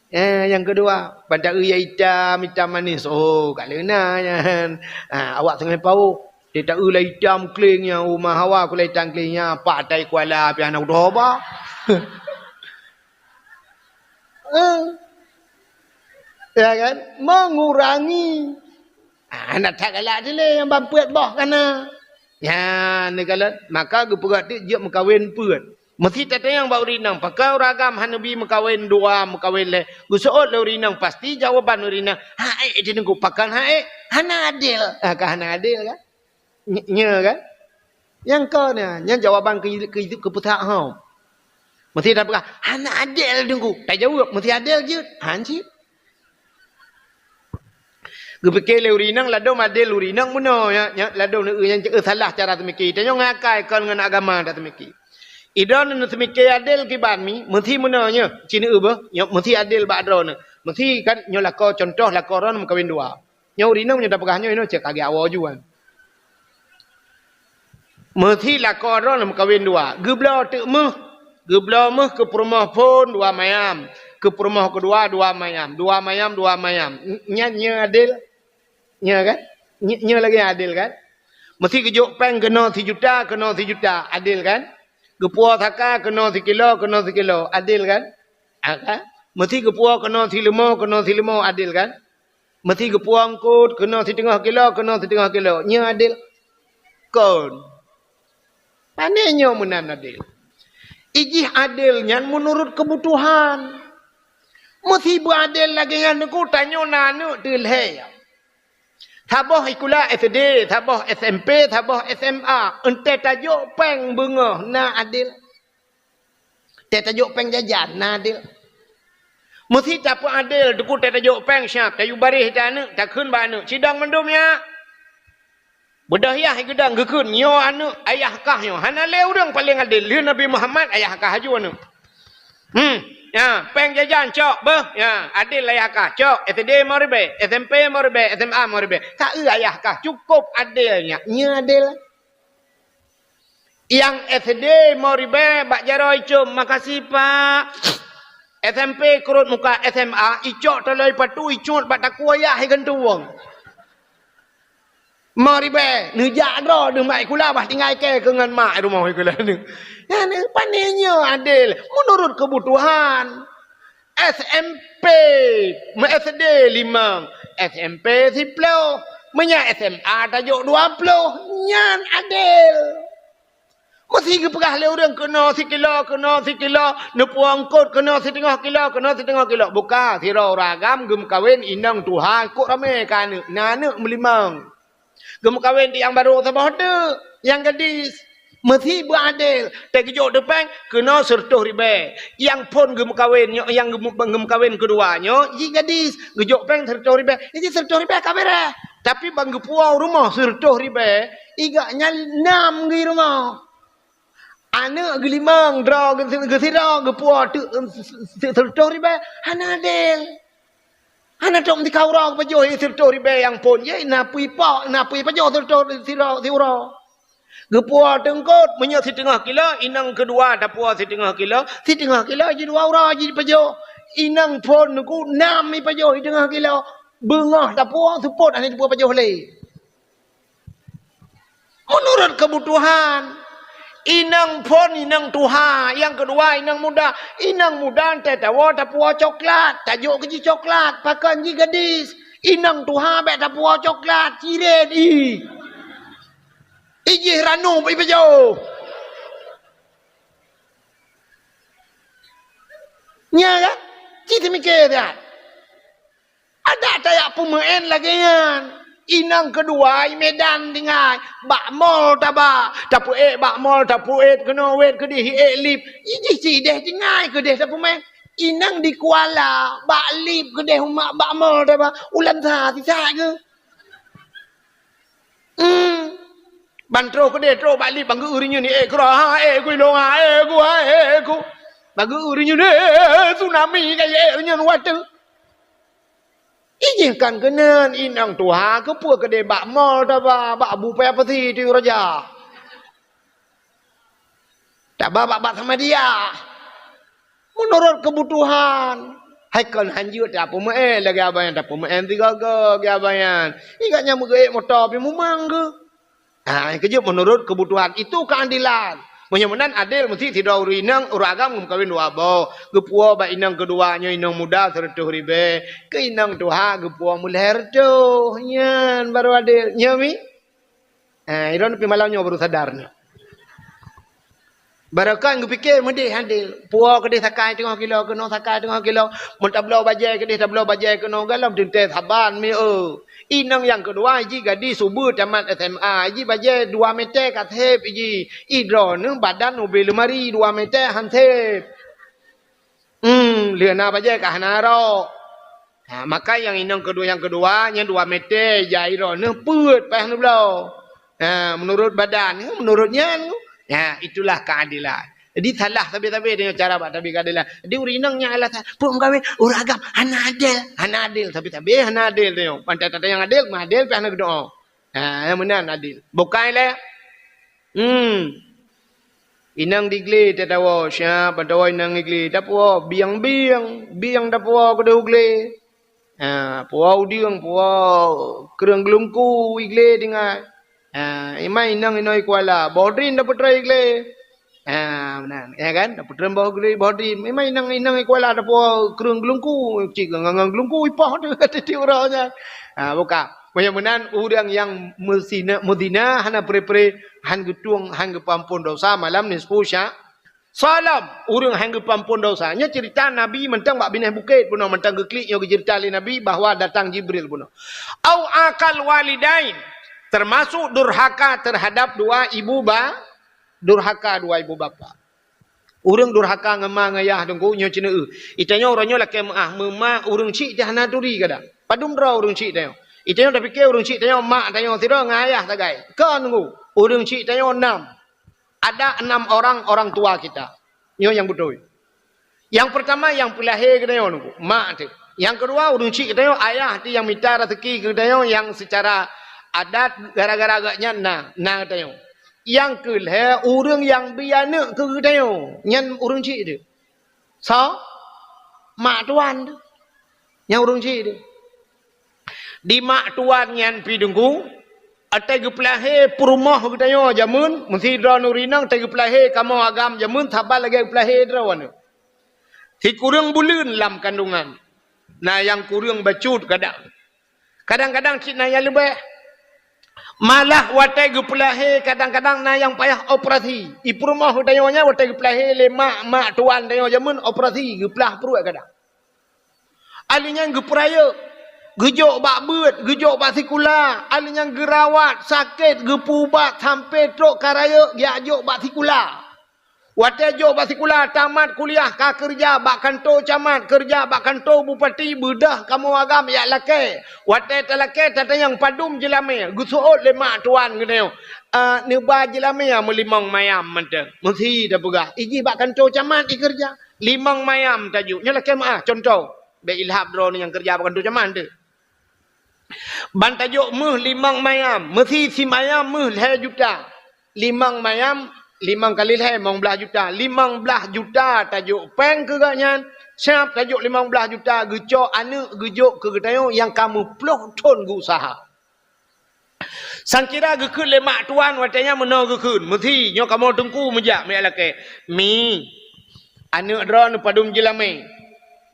Eh, nyang keudua, ban taeu nyang itam, itam manis. Oh, ka lheueh na nyan. Ah, awak teungoh paoh. Teuta lheueh itam kleng nyan, oh, ma hawa ku lheueh itam kleng nyan, patai kuala pih hana kutoba. Eh. Ya kan? Mengurangi. Ah, hana that galak dilèe nyang ban peuet boh kana. Nyan neukalon, maka geupeugah teuk jeuet meukawen peuet. Meusi tatanyong bak ureueng inong, pakon ureueng agam hana bi meukawen dua, meukawen lhèe? Geuseuôt lé ureueng inong, pasti jawaban ureueng inong, "Hak ék, Teungku, pakon hak ék? Hana adil." Ah, ka hana adil kan? Nye-, nyoe kan? Nyang kon nyan, nyan jawaban keu, keu, keu peutah hom. Meusi tapeugah, "Hana adil, Teungku." Tajaweueb, "Meusi adil jeuet." Han cit. Geupike lé ureueng inong, ladôm adil ureueng inong meunoe, ya, ya, ladôm neu-, nyan, eh, salah cara teumike. Tanyoe ngon akai kon ngon agama tateumike. Idroeneuh neuteumike adil kiban mi, meusi meunoe nyoe, ci neu-eu beuh, nyoe meusi adil bak droeneuh. Meusi kan nyoe lakoe, contoh lakoe droeneuh meukawen dua. Nyoe ureueng inong nyoe tapeugah nyoe, nyoe cit ka geuawoe juan. Meusi lakoe droeneuh meukawen dua. Geubloe teuk méuh. Geubloe méuh keu peurumoh phôn dua mayam. Keu peurumoh keudua dua mayam. Dua mayam, dua mayam. N-, nyan nyoe adil? Nyoe kan? Nyoe, nyoe lagèe adil kan? Meusi geujok péng keunoe sijuta, keunoe sijuta. Adil kan? Geupuwoe saka keunoe sikilo, keunoe sikilo. Adil kan? Ha, kan? Meusi geupuwoe keunoe sileumo, keunoe sileumo. Adil kan? Meusi geupuwoe eungkôt keunoe siteungoh kilo, keunoe siteungoh kilo. Nyoe adil? Kon. Pane nyoe meunan adil? Ijih adil nyan meunurot keubutuhan. Meusi beuadil lagèe nyan Teungku, tanyoe na aneuk teu lhèe. Saboh sikula S D, saboh S M P, saboh S M A. Eunteuk tajok péng beungoh na adil? Teuh tajok péng jajan, na adil? Meusi tapeuadil, Teungku, teuh tajok péng siap, tayue baréh ata aneuk, takheun bak aneuk, "Sidong mandum ya." Beudôh yah geudong geukheun, "Nyoe aneuk, ayah kah nyoe." Hana lé ureueng paleng adil, lheueh Nabi Muhammad, ayah kah aju aneuk. Hmm. Ya, péng jajan cok beuh. Ya, adil ayah kah cok. S D lima ribèe, S M P lima ribèe, S M A lima ribèe. Ka eu ayah kah, cukup adil nyan. Nyan adil. Nyang S D lima ribèe bak jaroe icôm, "Makasih, Pak." S M P keurot muka S M A, icok taloe patu, icut bak takue ayah igantueng. Lima ribèe, neujak droe, deuh mak sikula bah tinggai kèe keu ngon mak rumoh sikula nyoe. Nyan pane nyoe adil, meunurot keubutuhan. S M P, meu S D limong, S M P siploh, meunyo S M A tajok dua ploh, nyan adil. Meusi geupeugah lé ureueng keunoe sikilo, keunoe sikilo, neupuwoe eungkôt keunoe siteungoh kilo, keunoe siteungoh kilo. Buka, sidroe ureueng agam geumeukawen inong tuha, kok ramé ka aneuk, na aneuk meulimong. Geumeukawen di nyang barô saboh teuk, nyang gadis. Meusi beuadil, teugeujok teupeng keunoe sireutôh ribèe. Nyang phôn geumeukawen nyoe, nyang geumeu-, geumeukawen keudua nyoe, jih gadis. Geujok péng sireutôh ribèe. Jih sireutôh ribèe ka beureh. Tapi ban geupuwoe rumoh sireutôh ribèe, i gobnyan nam geuh rumoh. Aneuk geulimong, droe geusi-, geusidroe, geupuwoe teuk, eh, si-, si-, sireutôh ribèe, hana adil. Hana trok meutika uroe geupajoh sireutôh ribèe nyang phôn jih, na peue ipok, na peue ipajoh sireutôh sidroe siuroe. Geupuwoe teungkôt, meunyoe siteungoh kilo, inong keudua tapuwoe siteungoh kilo, siteungoh kilo jih dua uroe jih ipajoh. Inong phôn nyoe nam ipajoh siteungoh kilo, beungoh tapuwoe seupôt hana jipajoh lé. Meunurot keubutuhan, inong phôn, inong tuha, nyang keudua inong muda. Inong muda teuh tawoe tapuwoe coklat, tajok keu jih coklat, pakon jih gadis. Inong tuha bèk tapuwoe coklat, cirét ih. Ijih ranup ipajoh. Nya kan? Cit teumiké that. Adak tajak peumeu'en lagèe nyan. Inong keudua i Medan tinggai, bak mall taba, tapeuék bak mall, tapeuék keunoe wét keudeh, ék lip. Ijih sideh tinggai keudeh tapeumeu'en. Inong di Kuala, bak lip keudeh umat bak mall taba, ulam sa sisat geuh. Hmm. Ban troh keudeh, troh bak lip, ban geu-eu rinyeun, "Eh, keudroe, ha, eh, ku ilong, ha, eh, ku, ha, eh, ku." Ban geu-eu rinyeun, "Eh, tsunami ka, eh, rinyeun watèe." Ijih kan keunan inong tuha, keupeue keudeh bak mall taba, bak bu paya peusi tiyueng raja. Taba bak, bak Samadiyah. Meunurot keubutuhan. Hai kon hanjeuet tapeumeu'en lagèe abang nyan, tapeumeu'en sigoe-goe lagèe abang nyan. Ingat nyan meugeuék moto pih mumang geuh. Ha, nyang keujeuet meunurot keubutuhan. Itu keuadilan. Meunyoe meunan adil, meusti sidroe ureueng inong, ureueng agam geumeukawen dua boh. Geupuwoe bak inong keudua nyoe inong muda sireutôh ribèe. Keu inong tuha geupuwoe meulhèe reutôh. Nyan baru adil. Nyo mi? Eh, droeneuh pih malam nyoe baru sadar nyoe. Barokon geupike meudeh adil. Puwoe keudeh sakai teungoh kilo, keunoe sakai teungoh kilo. Meunyo tabloe bajèe keudeh, tabloe bajèe keunoe, galom teuntèe saban mi, eu. Inong nyang keudua jih gadis ubeut tamat S M A, jih bajèe dua mètè ka sép jih. Ih droeneuh badan ubé leumari dua mètè han sép. Hmm, lheueh na bajèe ka hana rok. Ha, maka nyang inong keudua, nyang keudua, nyan dua mètè jai droeneuh peuet payah neubloe. Ha, meunurot badan, meunurot nyan. Ha, itulah keadilan. Jadi salah sabe-sabe tanyoe cara bak tabi keadilan. Jadi ureueng inong nyan alasan, "Peue meukawen ureueng agam hana adil, hana adil, sabe-sabe hana adil tanyoe." Pantai tata nyang adil, meuadil payah neugeudoe. Ha, nyang meunan adil. Bukai lé. Hmm. Inong di glé tatawoe, siap tatawoe inong di glé. Tapuwoe bieng-bieng, bieng tapuwoe keudeh u glé. Ha, puwoe udeueng, puwoe kreueng geulungku i glé tinggai. Ha, iman inong inoe i Kuala, boh drin tapeutrön i glé. Ha, meunan. Ya kan? Tapeutrön boh drin, boh drin. Iman inong, inong i Kuala tapuwoe kreueng geulungku, cit ngon, ngon geulungku ipoh tu, tiep uroe nyan. Ha, buka. Meunyoe meunan, ureueng nyang meuzina, meuzina hana pre-pre, han geutueng, han geupeuampon dosa malam nisfu sya-, Sya'ban, ureueng han geupeuampon dosa. Nyoe ceurita Nabi mantong bak binéh bukét bunoe, mantong geuklik nyoe geuceurita lé Nabi bahwa datang Jibril bunoe. Au aqal walidain, termasuk durhaka terhadap dua ibu ba-, durhaka dua ibu bapa. Ureueng durhaka ngon ma ngon yah teungku nyoe ceuneuh. Itanyoe uroe nyoe lakèe meu'ah, meuma ureueng chik teuh hana turi kadang. Padum droe ureueng chik tanyoe. Itanyoe tapike ureueng chik tanyoe mak tanyoe sidroe ngon ayah sagai. Kon teungku, ureueng chik tanyoe nam. Ada enam orang orang tua kita. Nyoe nyang beutôi. Nyang peurtama nyang peulahé geutanyoe nunggu, mak teuh. Nyang keudua ureuëng chik geutanyoe, ayah teuh nyang mita raseuki keu geutanyoe nyang seucara adat gara-gara gobnyan na, na geutanyoe. Nyang keulhée ureuëng nyang bri aneuëk keu geutanyoe, nyan ureuëng chik teuh. Soe? Mak tuan teuh. Nyang ureuëng chik teuh. Di mak tuan nyan pih teungku, watée geupeulahé peurumoh geutanyoe jameun, meusidroe nuri nang watée geupeulahé kamoe agam jameun saban lagée geupeulahé droeneuh. Sikureueng buleuen lam kandungan, na nyang kureueng bacut kadang. Kadang-kadang cit na nyang leubeh. Malah watée geupeulahé kadang-kadang na nyang payah operasi. I peurumoh geutanyoe nyan watée geupeulahé lé mak, mak tuan tanyoe jameun operasi geuplah pruet kadang. Ahli nyan geupeurayeuk, geujok bak beuet, geujok bak sikula, ahli nyan geurawat, sakét, geupeuubat sampoe trok ka rayeuk geujok bak sikula. Watée jok bak sikula, tamat kuliah, ka keureuja bak kantô camat, keureuja bak kantô bupati, beudôh kamoe agam jak lakée. Watée talakée, tatanyong padum jeulamé, geuseuôt lé mak tuan geutanyoe, "Ah, neuba jeulamé meulimong mayam mantong." Meusi tapeugah, "Ih jih bak kantô camat jih keureuja." Limong mayam tajok. Nyoe lakée meuáh, cuntoh. Bék ilhab droeneuh nyang keureuja bak kantô camat teuh. Ban tajok méuh limong mayam, meusi simayam méuh lhée juta. Limong mayam, limong kali lhée, limong blaih juta. Limong blaih juta tajok péng keu gobnyan, siab tajok limong blaih juta geucok aneuëk geujok keu geutanyoe nyang ka meuploh thon geuuseuha. Sangkira geukheun lé mak tuan watée nyan meunoe geukheun, "Meusi, nyoe kamoe teungku meujak miet lakée." "Mi, aneuëk droeneuh padum jeulamé?"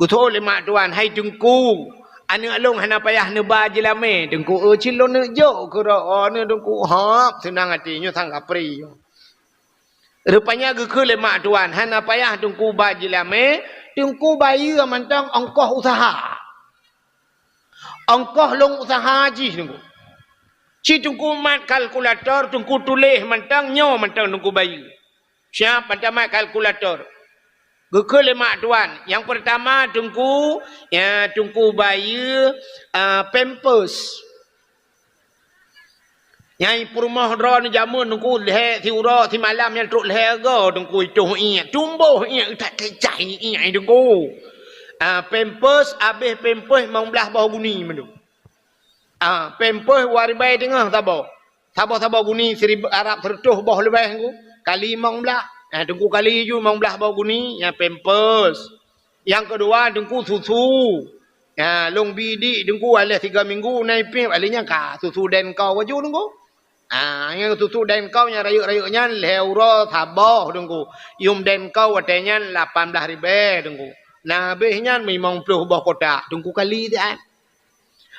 Geuseuôt lé mak tuan, "Hai teungku, aneuëk lôn hana payah neuba jeulamé." "Teungku, eu cit lôn neuk jok keu droeneuh teungku." "Hop, seunang até, nyoe sang kapri nyoe." Rupanya geukheun lé mak tuan, "Hana payah teungku ba jeulamé, teungku bayeue mantong ongkoh useuha." Ongkoh lôn useuha jih teungku. Ci teungku mat kalkulator, teungku tuléh mantong, nyoe mantong teungku bayeue. Siab mantong mat kalkulator. Geukheun lé mak tuan, nyang peurtama teungku, ya, teungku bayeue, ah, pampers. Nyang peurumoh droeneuh jameun teungku lhée siuroe simalam nyan trok lhée go teungku itoh iék, tumboh iék, that keucai iék teungku. Ah, pampers, abéh pampers limong blaih boh guni mandum. Ah, pampers dua ribée teungoh saboh. Saboh-saboh guni siribée, arab seureutôh boh leubeh teungku. Kali limong blaih. Ah, teungku kali ju limong blaih boh guni, nyan pampers. Nyang keudua teungku susu. Ha, lôn bi dik teungku, aléh tiga minggu na ipéh, aléh nyan ka susu den kau baju teungku. Ha, nyang susu den kau nyang rayeuk-rayeuk nyan lhée uroe saboh teungku. Yum den kau watée nyan lapan blaih ribée teungku. Na abéh nyan limong ploh boh kotak teungku kali siat.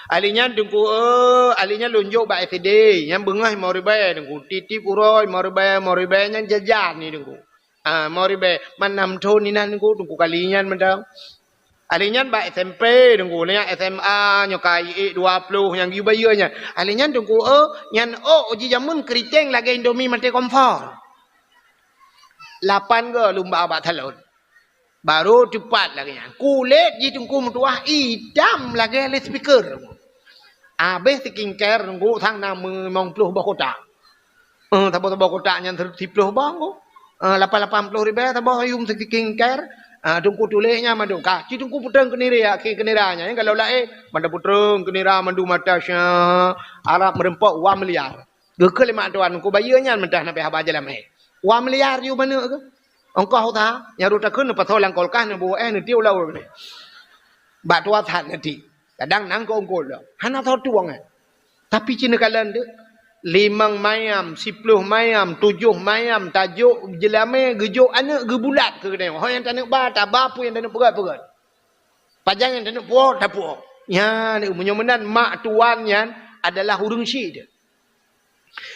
Aléh nyan teungku, eh, aléh nyan lôn jok bak S D, nyan beungoh limong ribée teungku. Tieb-tieb uroe limong ribée, limong ribée nyan jajan ni teungku. Ah, limong ribée, man nam thon inan teungku, teungku kali nyan mantong. Aléh nyan bak S M P teungku, nyan S M A nyoe ka iék dua ploh nyang geuyue bayeue nyan. Aléh nyan teungku, eh, nyan ôk jih jameun keuriteng lagée Indomie maté kompor. Lapan go lôn ba bak salon. Baru teupat lagée nyan. Kulét jih teungku meutuwah itam lagée loudspeaker. Abéh skincare teungku sang na limong ploh boh kotak. Eh, saboh-saboh kotak nyan siploh boh teungku. Eh, lapan lapan ploh ribée saboh yum skincare. Ah, teungku tuléh nyan mandum ka. Ci teungku peutrön keu nira, keu nira nyan, nyang galak laén. Mandum peutrön keu nira mandum mata sya, arab meureumpok dua miliar. Geukheun lé mak tuan, teungku bayeue nyan mantong na pih haba jeulamé. Dua miliar yum manök keuh. Ongkoh useuha, nyang rot takheun neupasoe lam kulkas, neubuet éh, neutiek u laôt. Bak tuah that neutiek. Kadang nang keu ongkoh lom. Hana soe tueng éh. Tapi ci neukalon deuh, limong mayam, siploh mayam, tujoh mayam, tajok jeulamé, geujok aneuëk, geubulat keu geutanyoe. Ho nyang taneuk ba, taba, peue nyang taneuk peugét, peugét. Pajan nyang taneuk puwoe, tapuwoe. Nyan, meunyoe meunan, mak tuan nyan adalah ureuëng chik teuh.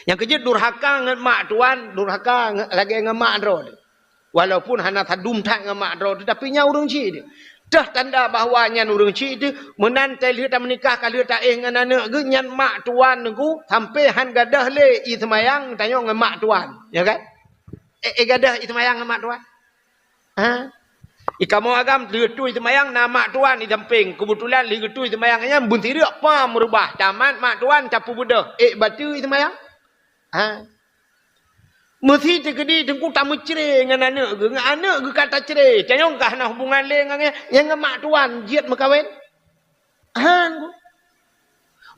Nyang keujeuet durhaka ngon mak tuan, durhaka nge-, lagée ngon mak droe teuh. Walaupun hana sadum that ngon mak droe teuh, tapi nyan ureuëng chik teuh. Teuh tanda bahwa nyan ureuëng chik teuh, meunan teuh lheueh tameunikah ka lheueh taéh ngon aneuëk geuh, nyan mak tuan teungku, sampoe han gadôh lé ie seumayang tanyoe ngon mak tuan, ya kan? Eh, eh, gadôh ie seumayang ngon mak tuan. Ha? I kamoe agam lheueh tui seumayang na mak tuan i sampéng. Keubeutulan lheueh geutui seumayang nyan beunsireuk pa meurubah. Tamat mak tuan tapeubeudôh. Ék bateue ie seumayang? Ha? Meusi teukeudi teungku tameucre ngon aneuk geuh, ngon aneuk geuh ka tacre, tanyoe ka hana hubungan lé ngon nyan, ngon mak tuan jeuet meukawen. Han ku.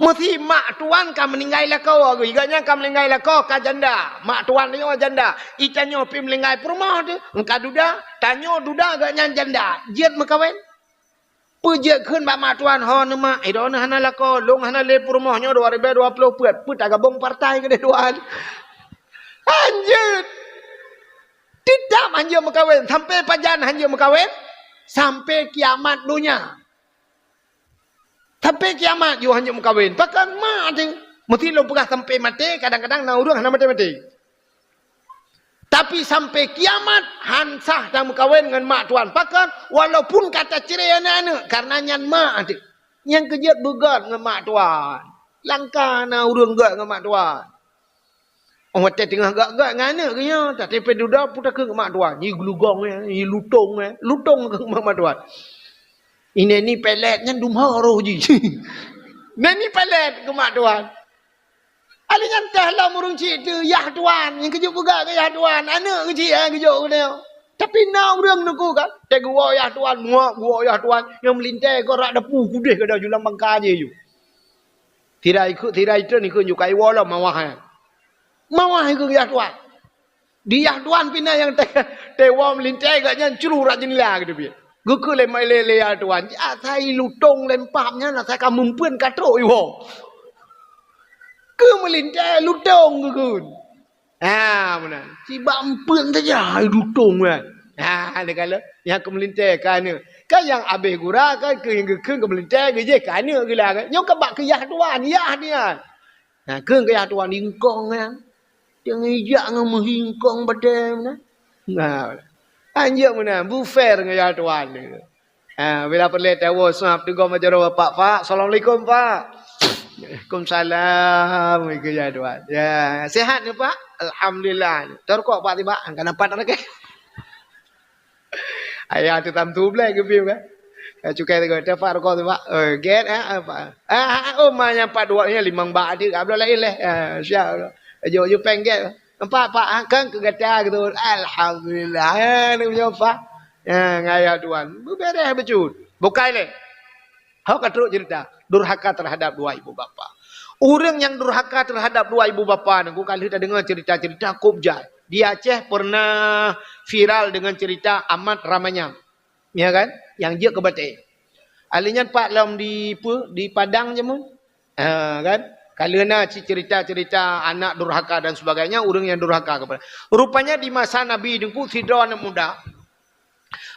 Meusi mak tuan ka meuninggai lakoe geuh, gobnyan ka meuninggai lakoe ka janda. Mak tuan nyoe janda. I tanyoe pih meuninggai peurumoh teuh, ka duda. Tanyoe duda, gobnyan janda. Jeuet meukawen. Peue jeuet kheun bak mak tuan, "Ho neuh mak, droeneuh hana lakoe, lôn hana lé peurumoh nyoe dua ribèe dua ploh peuet, peue tagabong partai keudeh tuan?" Han jeuet. Teutap han jeuet meukawen. Sampoe pajan han jeuet meukawen? Sampoe kiamat donya. Sampoe kiamat jih han jeuet meukawen. Pakon mak teuh? Meusti lôn peugah sampoe maté, kadang-kadang na ureueng hana maté-maté. Tapi sampoe kiamat han sah tameukawen ngon mak tuan. Pakon? Walaupun ka tacre aneuk-aneuk, karena nyan mak teuh. Nyang keujeuet beugöt ngon mak tuan. Langka na ureueng göt ngon mak tuan. Oh, watèe teungoh göt-göt ngon aneuk geuh nyoe, tapi pih dudoe peue takheun keu mak tuan. Ji geulugong, ji lutong, lutong keu mak, mak tuan. Ineni pelet nyan dum ho roh jih. Neni pelet keu mak tuan. Ali nyan teuh lom ureueng chik teuh, yah tuan, nyang keujeuet peugah keu yah tuan, aneuk keuchik, eh, geujok keunoe. Tapi na ureueng nuku kan, teuh geuwoe yah tuan, muak geuwoe yah tuan, nyang meulintèe keu rak dapu kudeh gada julang bangka jih ju. Tirai ikheun, tirai treun ikheun ju ka iwoe lom mawah nyan. Mawah ikheun yah tuan. Di yah tuan pih na nyang teuh, teuh woe meulintèe gobnyan cru rak jeundela geuteubiet. Geukheun lé, lé, lé yah tuan, asai lutong lempam nyan asai ka meumpeuen ka trok iwoe. Keu meulintèe lutong geukheun. Ha, meunan. Sibak meumpeuen saja lutong nyan. Ha, neukalon nyang keu meulintèe keu aneuk. Kan nyang abéh gura kan keu nyang geukheun keu meulintèe geujeh keu aneuk geulah kan. Nyoe ka bak keu yah tuan, yah nyan. Nah, kheun keu yah tuan ingkong nyan. Jangan ijak ngon meuhingkong batèe meunan. Nah, anjeuk meunan, bu fair ngon yah tuan. Ha, bila peureulèe tawoe sab teugom ajaroe bapak, "Pak, assalamualaikum, Pak." "Waalaikumsalam," keu yah tuan. "Ya, sehat ni, Pak?" "Alhamdulillah." "Teu rukok, Pak, tiba." Angka nampak tak lagi. Ayah tu tam tu blek geupiep kan. Eh, cukai tu, "Tepak rukok tu, Pak." "Oh, get, eh, apa?" "Ah, ah, oh, ma nyang pat dua ni limong bak adik, abloh lain leh." Ah, siap. Jok, jok peng get. "Empat, Pak, ah, kan ke gata gitu." Alhamdulillah. Eh, ni punya Pak. Ya, ngaya tuan. Beberes becut. Bukai leh. Hok ka trok cerita, durhaka terhadap dua ibu bapa. Ureueng nyang durhaka terhadap dua ibu bapa nyoe, ka lheueh tadeungoe cerita-cerita kôb jai. Di Aceh pernah viral dengan cerita Amat Ramanyang. Ya kan? Nyang jeuet keu batèe. Ahli nyan pat lom di, peue, di Padang jameun. Ha, kan? Ka lheueh na cit cerita-cerita anak durhaka dan sebagainya, ureueng nyang durhaka kepada. Rupanya di masa Nabi Teungku, sidroe aneuk muda,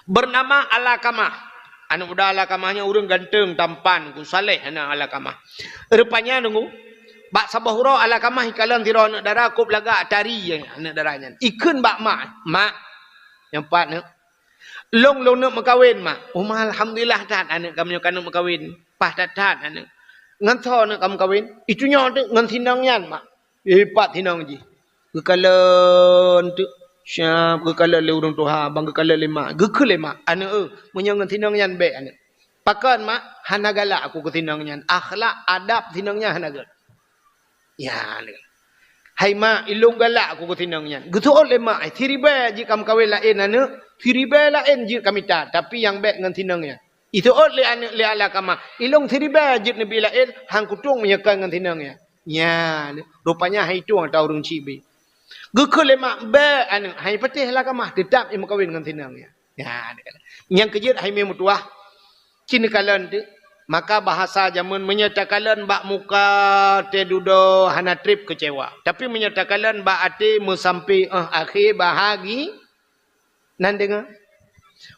bernama Alakamah. Aneuk muda Alakamah nyan ureueng ganteng, tampan, ku saleh aneuk Alakamah. Rupanya nunggu, bak saboh uroe Alakamah ikalon sidroe aneuk dara kôb lagak tari aneuk dara nyan. Ikheun bak mak, "Mak," nyang pat neuk, "lôn, lôn neuk meukawen, Mak." "Oh, Mak, alhamdulillah that aneuk kamoe nyoe ka neuk meukawen. Paih that-that aneuk." "Ngon soe neuk ka meukawen?" "Itu nyoe teuk, ngon si inong nyan, Mak." Eh, pat si inong jih. Geukalon teuk, siap geukalon lé ureueng tuha, ban geukalon lé mak. Geukheun lé mak, "Aneuk, eh, meunyoe ngon si inong nyan bèk, aneuk." "Pakon, Mak?" "Hana galak aku keu si inong nyan. Akhlak, adab si inong nyan hana göt." Ya, aneuk. "Hai, Mak, ilôn galak aku keu si inong nyan." Geuseuôt lé mak, "Siribèe jeuet ka meukawen laén, aneuk. Siribèe laén jeuet ka mita, tapi nyang bèk ngon si inong nyan." Iseuôt lé aneuk lé Alakamah, "Ilôn siribèe jeuet neubi laén, han kutueng meunyoe kon ngon si inong nyan." Nyan, rupanya han itueng ata ureueng chik bi. Geukheun lé mak, "Bèk aneuk, han ipatéh Alakamah, teutap imeukawen ngon si inong nyan." Nyan, nyang keujeuet hai meutuwah, ci neukalon teuk. Maka bahasa jameun, meunyoe takalon bak muka teududoe hana trép keucewa. Tapi meunyoe takalon bak até meusampé 'oh akhé bahagi-, Nan deungoe.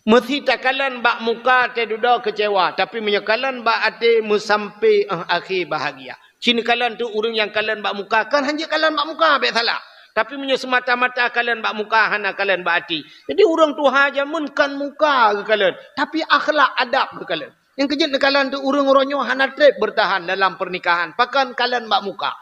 Meusi takalon bak muka teududoe keucewa, tapi meunyoe kalon bak até meusampé 'oh akhé bahagia. Ci neukalon teuk ureueng nyang kalon bak muka, kon han jeuet kalon bak muka bèk salah. Tapi meunyoe seumata-mata kalon bak muka, hana kalon bak até. Jadi ureueng tuha jameun kon muka geukalon, tapi akhlak adab geukalon. Nyang keujeuet neukalon teuk ureueng uroe nyoe hana trép beurtahan dalam pernikahan, pakon kalon bak muka.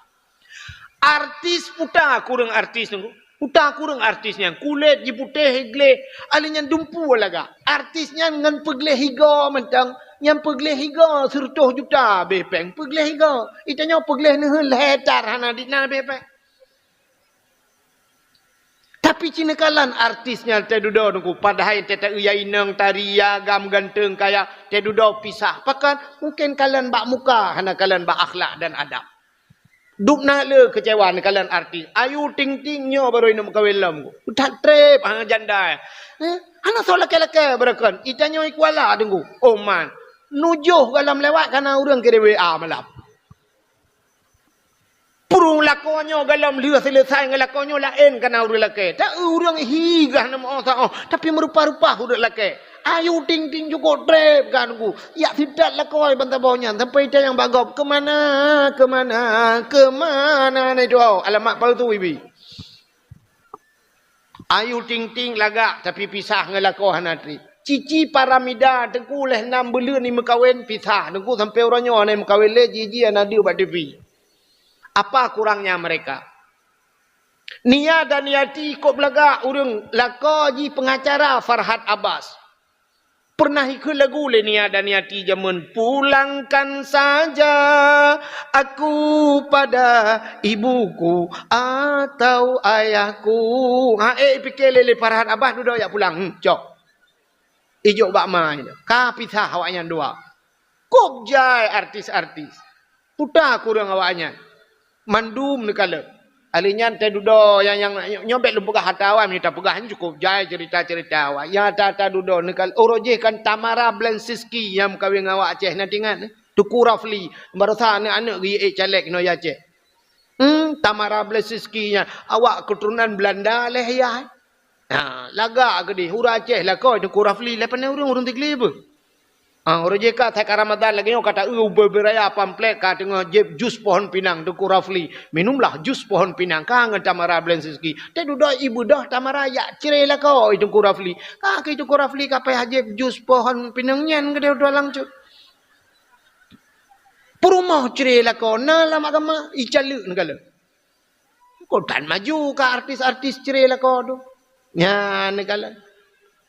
Artis puta kureueng artis nyoe. Puta kureueng artis nyan. Kulét jiputéh gleh, ahli nyan dumpu lagak. Artis nyan ngon peugleh higa mantong, nyan peugleh higa sireutoh juta beh péng peugleh higa. Itanyoe peugleh neuheun lhèe tar hana dit na beh péng. Tapi ci neukalon artis nyan teududoe Teungku, padahai teuta-eu ya inong, tari, ya agam, ganteng, kaya, teududoe pisah. Pakon? Mungken kalon bak muka, hana kalon bak akhlak dan adab. Dubna le keucewa neukalon artis. Ayu Ting Ting nyoe barô ineuk meukawen lom. That treb, ha, janda. Eh, hana soe lakée-lakée beurakon. Itanyoe i Kuala Teungku. Oh man. Nujoh gohlom lewat kana ureuëng kirém W A malam. Purong lakoe nyoe gohlom lheueh seuleusai ngon lakoe nyoe laén kana ureuëng lakée. Ta ureuëng hi gah neumeuoh saoh, tapi meurupa-rupa ureuëng lakée. Ayu Ting Ting cukôp treb ka Teungku. Yak sitat lakoe ban saboh nyan sampai itanyong bak gob, "Keumana? Keumana? Keumana?" Nah, itu alamat palsu ibi. Ayu Ting Ting lagak tapi pisah ngon lakoe hana treb. Cici Paramida Teungku lheueh nam buleuen jimeukawen pisah. Teungku sampai uroe nyoe hana jimeukawen lé, jiji hana deuh bak T V. Apa kurangnya mereka? Nia Daniati kôb lagak ureuëng, lakoe jih pengacara Farhad Abbas. Pernah ikheun lagu lé Nia Daniati jameun, "Pulangkan saja aku pada ibuku atau ayahku." Ha, eh, pike lé, lé Farhad Abbas dudoe jak pulang. Hmm, cok. Ijok bak ma nyoe. Ka pisah awaknyan dua. Kôb jai artis-artis. Puta kureueng awaknyan. Mandum neukalon. Alheuh nyan teududoe nyang, nyang nyoe bék lôn peugah ata awai, meunyoe tapeugah nyan cukôp jai ceurita-ceurita awai. Nyang ata-ata dudoe neukalon. Uroe jéh kan Tamara Blensinski nyang meukawen ngon awak Aceh, na teuingat? Teungku Rafli. Baroesa aneuk-aneuk geuék caleg nyoe Aceh. Hmm, Tamara Blensinski nyan awak keuturonan Beulanda lé yah. Ha, lagak keudeh, ureueng Aceh lakoe Teungku Rafli, lé pane ureueng, ureueng Tigli beuh. Ha, uroe jéh ka that ka Ramadan lagèe nyoe ka ta-eu ubé-ubé raya pamflet ka teungoh jieb jus pohon pinang Teungku Rafli. Minumlah jus pohon pinang ka ngon Tamara Blensinski. Teududoe ibeudôh Tamara jak cre lakoe Teungku Rafli. Ka keuh Teungku Rafli ka payah jieb jus pohon pinang nyan keudeh dua langsôt. Peurumoh cre lakoe na lam agama, icaleuek neukalon. Kok tan maju ka artis-artis cre lakoe tu. Nyan neukalon.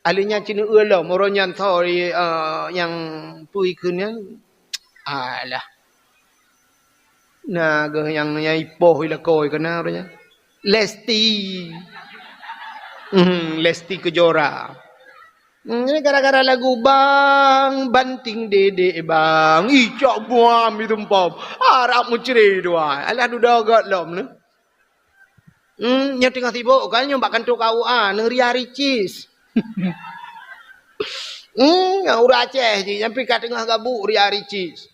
Alheuh nyan ci neueu lom, uroe nyan tho, eh, nyang peue ikheun nyan. Alah. Na geuh nyang, nyang ipoh i lakoe keunan uroe nyan. Lesti. Hmm, Lesti Kejora. Hmm, ini gara-gara lagu Bang Banting Dedek Bang. Ih, cok buam itu empom. Harap meucre dua. Alah dudoe göt lom ni. Hmm, nyoe teungoh sibuk kan, nyoe bak kantô K U A, neuria ricis. Hmm, ureueng Aceh jih, nyang pih ka teungoh gabuk ria ricis.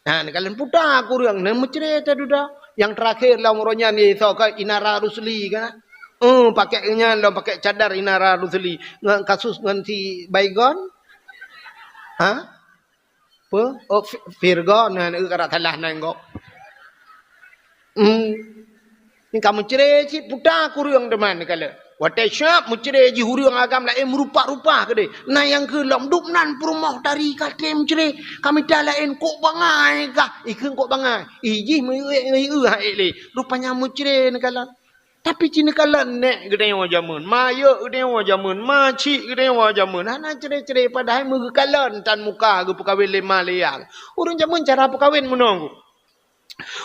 Ha, neukalon puta kureueng, neumeucre teududoe. Nyang teurakhir lam uroe nyan, isoe ka Inara Rusli kan. Hmm, pakai nyan lom, pakai cadar Inara Rusli. Ngon kasus ngon si Baygon. Ha? Peue? Oh, Fi-, Virgon, nah, neu ka rot salah nan gob. Hmm. Ni ka meucre cit puta kureueng teuma neukalon. Watèe siap meucre jih ureueng agam laén meurupa-rupa keudeh. Na nyang keu lom dubnan peurumoh tari ka treb meucre. Ka mita laén kok bangai kah? Ikheun kok bangai. Ih jih meu-, eu-, eu-, eu-, ha ék lé. Rupanya meucre neukalon. Tapi ci neukalon nèk geutanyoe jameun, mayeuek geutanyoe jameun, macik geutanyoe jameun, hana cre-cre padahai meugeukalon tan muka geupeukawen lé ma lé yah. Ureueng jameun cara peukawen meunoe.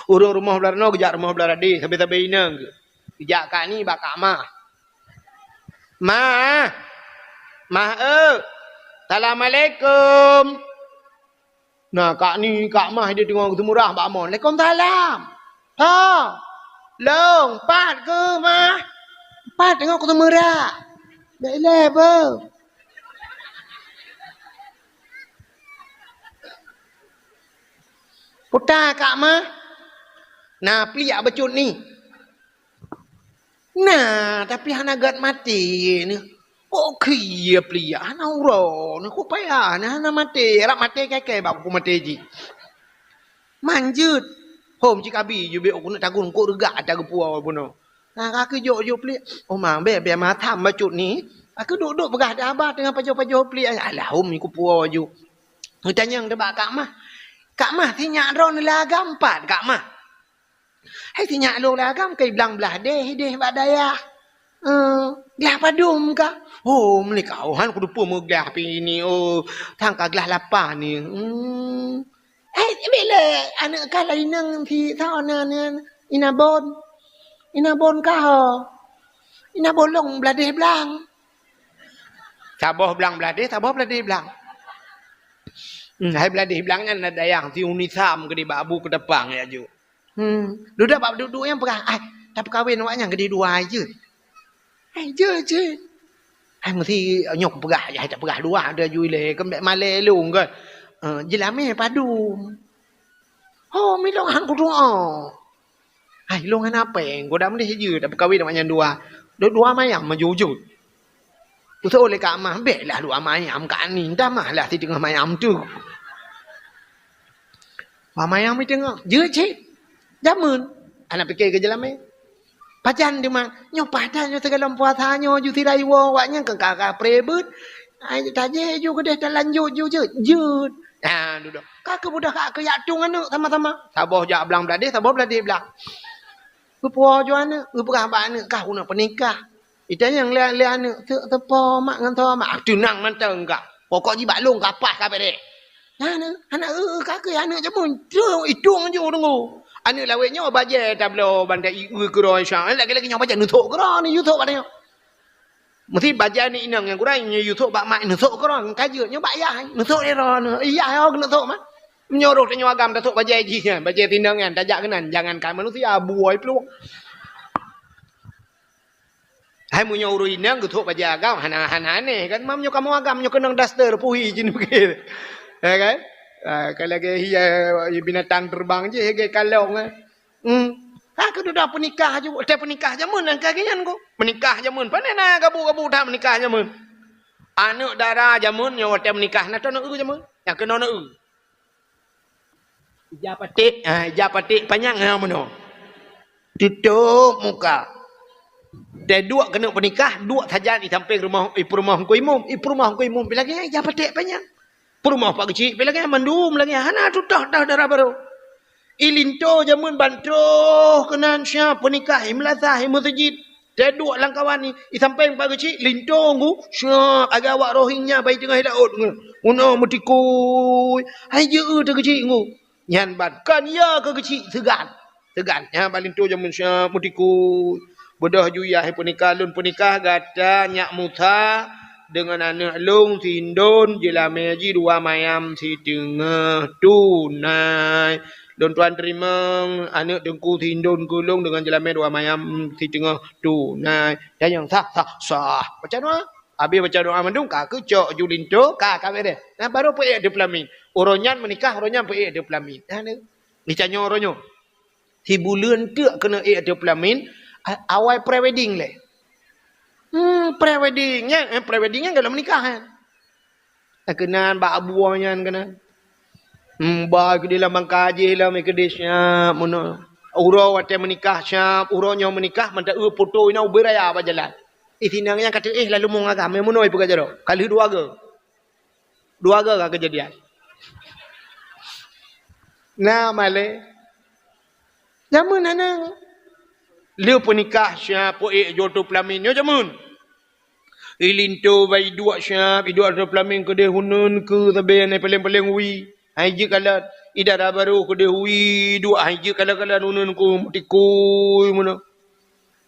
Ureueng rumoh blah noe geujak rumoh blah deh, sabe-sabe inong geuh. Geujak kak ni bak kak mah. Mah. Mah eu. Assalamualaikum. Na, kak ni, kak mah dia teungoh geuseumurah bak mon. "Waalaikumsalam." "Ho. Long, pat keuh, mah?" "Pat teungoh kuseumurah." "Bèk ilèe beuh." "Peue ta kak mah?" "Na pliek bacut ni." Na, tapi hana gèt maté nyoe. Kok khie pliek, hana uroe nyoe, kok payah nyoe, hana maté, rab maté kèe-kèe bak kuku maté jih. Manjeuet. Hom cit kabi jubek keuneuk tagun kok reugak ata geupuwoe bunoe. Na, ka keuh jok-jok pliek. Oh, ma, bèk, bèk matam bacut ni. Ka keuh duek-duek peugah dah abah teungoh pajoh-pajoh pliek. Alah, hom kupuwoe ju. Geutanyong teuh bak kak mah. "Kak mah, si nyak droeneuh lagam pat, kak mah?" Hai si nyak lôn lagam keu blang blah deh, deh bak dayah. Eh, glah padum kah? Oh, meunyoe kah, oh, han kuteupeu meuglah pih ini, oh, sang ka glah lapan ni. Hmm. Eh, bila aneuk kah laineng si sa na, na, Inabon? Inabon kah, oh? Ina bolong bladeh blang. Saboh blang bladeh, saboh bladeh blang. Hmm, hai bladeh blang nyan na dayang si Uni Sam keudeh bak Abu Keudapang ya ju. Hmm, dudoe bak dudoe nyang peugah, "Ai, tapeukawen awak nyan keudeh dua ai jeuet." "Ai jeuet, jeuet." "Ai meusi nyoe kupeugah, ai tapeugah dua ada ju ilée, keumbek malée lôn kan." Eh, jeulamé padum. "Oh, milong han kudoa." "Hai, lôn hana péng, goda meudeh jeuet, tapeukawen awak nyan dua. Dua, dua mayam meujujut." Usoe lé Kak Mah, "Bék lah dua mayam, Kak Ni, tamah lah siteungoh mayam tu." Dua mayam siteungoh, jeuet cit. Jameun. Hana pike keu jeulamé. Pajan teuma, nyoe pajan nyoe sigohlom puasa nyoe ju sira iwoe awak nyan keu ka-ka pré beuet. Ai tajéh ju keudeh talanjut ju jeuet. Jeuet. Ha, dudoe. Ka keuh beudôh ka keuyak tueng aneuk sama-sama. Saboh jak blang bladeh, saboh bladeh blang. Geupuwoe ju aneuk, geupeugah bak aneuk, "Kah uneuk peunikah." Itanyong lé, lé aneuk, "Teuk teupo mak ngon tho mak?" "Ah, teunang mantong kah. Pokok jih bak lôn ka paih ka bék." Nah, aneuk, aneuk, eh, eh, ka keuh aneuk jameun. Teuk itueng ju deungoe. Aneuk lawét nyoe bajée tabloe ban ta-i eu keudroe Isya. Lagée-lagée nyoe bajée neusok keudroe, neuyue sok bak tanyoe. Meusi bajée aneuk inong nyang gurée nyoe yue sok bak mak neusok keudroe, ka jeuet nyoe bak yah, neusok lé droeneuh. Yah nyoe keuneuk sok mak. Meunyoe roh tanyoe agam tasok bajée jih nyan, bajée tinong nyan tajak keunan, jangankan manusia, buôi plueng. Hai meunyoe ureueng inong geusok bajée agam, hana, hana aneh kan? Meunyoe kamoe agam nyoe keunong daster, puhi jih nibukét. Ya kan? Ah, ka lagée hiya binatang teubang jih, lagée kalong, eh. Hmm. Ka keududoe peunikah ju, watée peunikah jameun nyang ka geuh nyan ku. Peunikah jameun, pane na gabu-gabu that peunikah jameun. Aneuk dara jameun nyoe watée peunikah na toh neu-eu jameun. Nyang keunoe neu-eu. Ija paték, ha, ija paték panyang ha meunoe. Tutôp muka. Teuduek keuneuk peunikah, duek sajan i sampéng rumoh, i peurumoh Teungku Imum, i peurumoh Teungku Imum pi lagée nyan ija paték panyang. Peurumoh Pak Geuchik pi lagée nyan, mandum lagée nyan, hana tutoh-toh dara barô. I linto jameun ban troh keunan siap peunikah, i meulasah, i meuseujid. Teuduek lam kawan ni, i sampéng Pak Geuchik, linto ngu, siap, agak awak roh hieng nyan bai teungoh laôt ngu. Meunoe meutikui, hai jeuet teuh Geuchik ngu. Nyan ban, kon ya keu Geuchik seugan. Seugan, nyan ban linto jameun siap meutikui. Beudôh ju yah peunikah, lôn peunikah gata nyak Musa deungon aneuk lôn si Indon, jeulamé jih dua mayam siteungoh tunai. Lôn tuan teurimong aneuk teungku si Indon keu lôn deungon jeulamé dua mayam siteungoh tunai. Nyan nyang sah, sah, sah. Baca doa. Habéh baca doa mandum, ka keucok ju linto, ka, ka bédeh. Nah, baru peuék ateueh peulamin. Uroe nyan meunikah, uroe nyan peuék ateueh peulamin. Nah, ni. Ditanyoe uroe nyoe. Sibuleuen teuk keuneuk ék ateueh peulamin, a-, awai pre-wedding lé. Hmm, pre-wedding nyan, eh, pre-wedding nyan gohlom meunikah nyan. Keunan bak abue nyan keunan. Hmm, ba keudeh lam bangka jih lom, keudeh siap meunoe. Uroe watée meunikah siap, uroe nyoe meunikah, mantong eu foto inoe ubé raya bak jalan. Ih, sinang nyan ka teuéh lalu meuagam, meunoe peugah jaroe. Ka lheueh dua goe. Dua goe ka keujadian. Na malée. Jameun hana. Lheueh peunikah siap peuék ju ateueh peulamin nyoe jameun. I linto bai duek siap, i duek ateueh peulamin keudeh uneuen keu sabe nyang paleng-paleng wie. Hai jeuet kalon, i dara barô keudeh wie duek, hai jeuet kalon-kalon uneuen keu meutikui meunoe.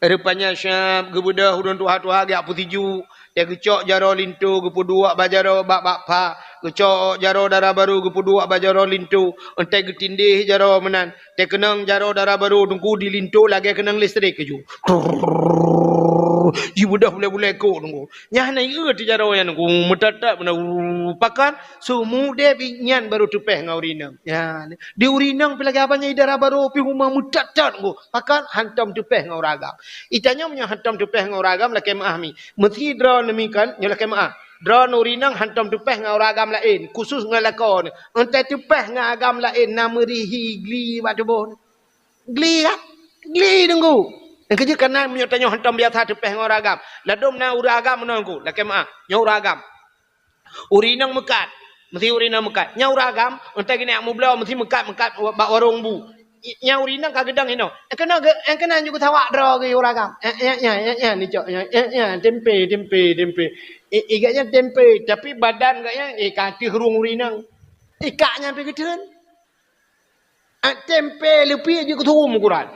Rupanya siap geubeudôh ureuëng tuha-tuha geujak peusijuek, teuh geucok jaroe linto geupeuduek bak jaroe bak, bak pha, geucok jaroe dara barô geupeuduek bak jaroe linto, entée geutindéh jaroe meunan, teuh keunong jaroe dara barô teungku di linto lagée keunong listrik keujeuet. Trrrr, jibeudôh bulée-bulée kok teungku. Nyan na ieu teuh jaroe nyan teungku, meutat-tat meunan, pakon seumudeb nyan barô teupéh ngon ureuëng inong. Nyan, di ureuëng inong pih lagée haba nyan i dara barô pih huma meutat-tat teungku. Pakon hantom teupéh ngon ureuëng agam. Itanyoe meunyoe hantom teupéh ngon ureuëng agam lakée meuáh mi. Meusi droeneuh mi kan, nyoe lakée meuáh. Droeneuh ureuëng inong hantom teupéh ngon ureuëng agam laén, khusus ngon lakoe neuh. Entée teupéh ngon agam laén na meurihi gli bak tuboh. Gli kan? Gli teungku. Nyang keujeuet kana meunyoe tanyoe hantom biasa teupéh ngon ureuëng agam. Ladôm na ureuëng agam meunoe teungku, lakée meuáh. Nyoe ureuëng agam. Ureuëng inong meukat. Meusi ureuëng inong meukat. Nyan ureuëng agam, entée geuneuk mubloe meusi meukat-meukat bak warong bu. I-, nyan ureuëng inong ka geudong inoe. Nyang keunoe geu-, nyang keunoe ju geusawak droe geuh ureuëng agam. Eh, eh, eh, eh, eh, nicok, eh, eh, eh, tempe, tempe, tempe. I, i gobnyan tempe, tapi badan gobnyan, eh, ka ateueh rueng ureuëng inong. Ikak nyan pih geutheun. Ah, tempe leupie jeuet keu suruem ukuran.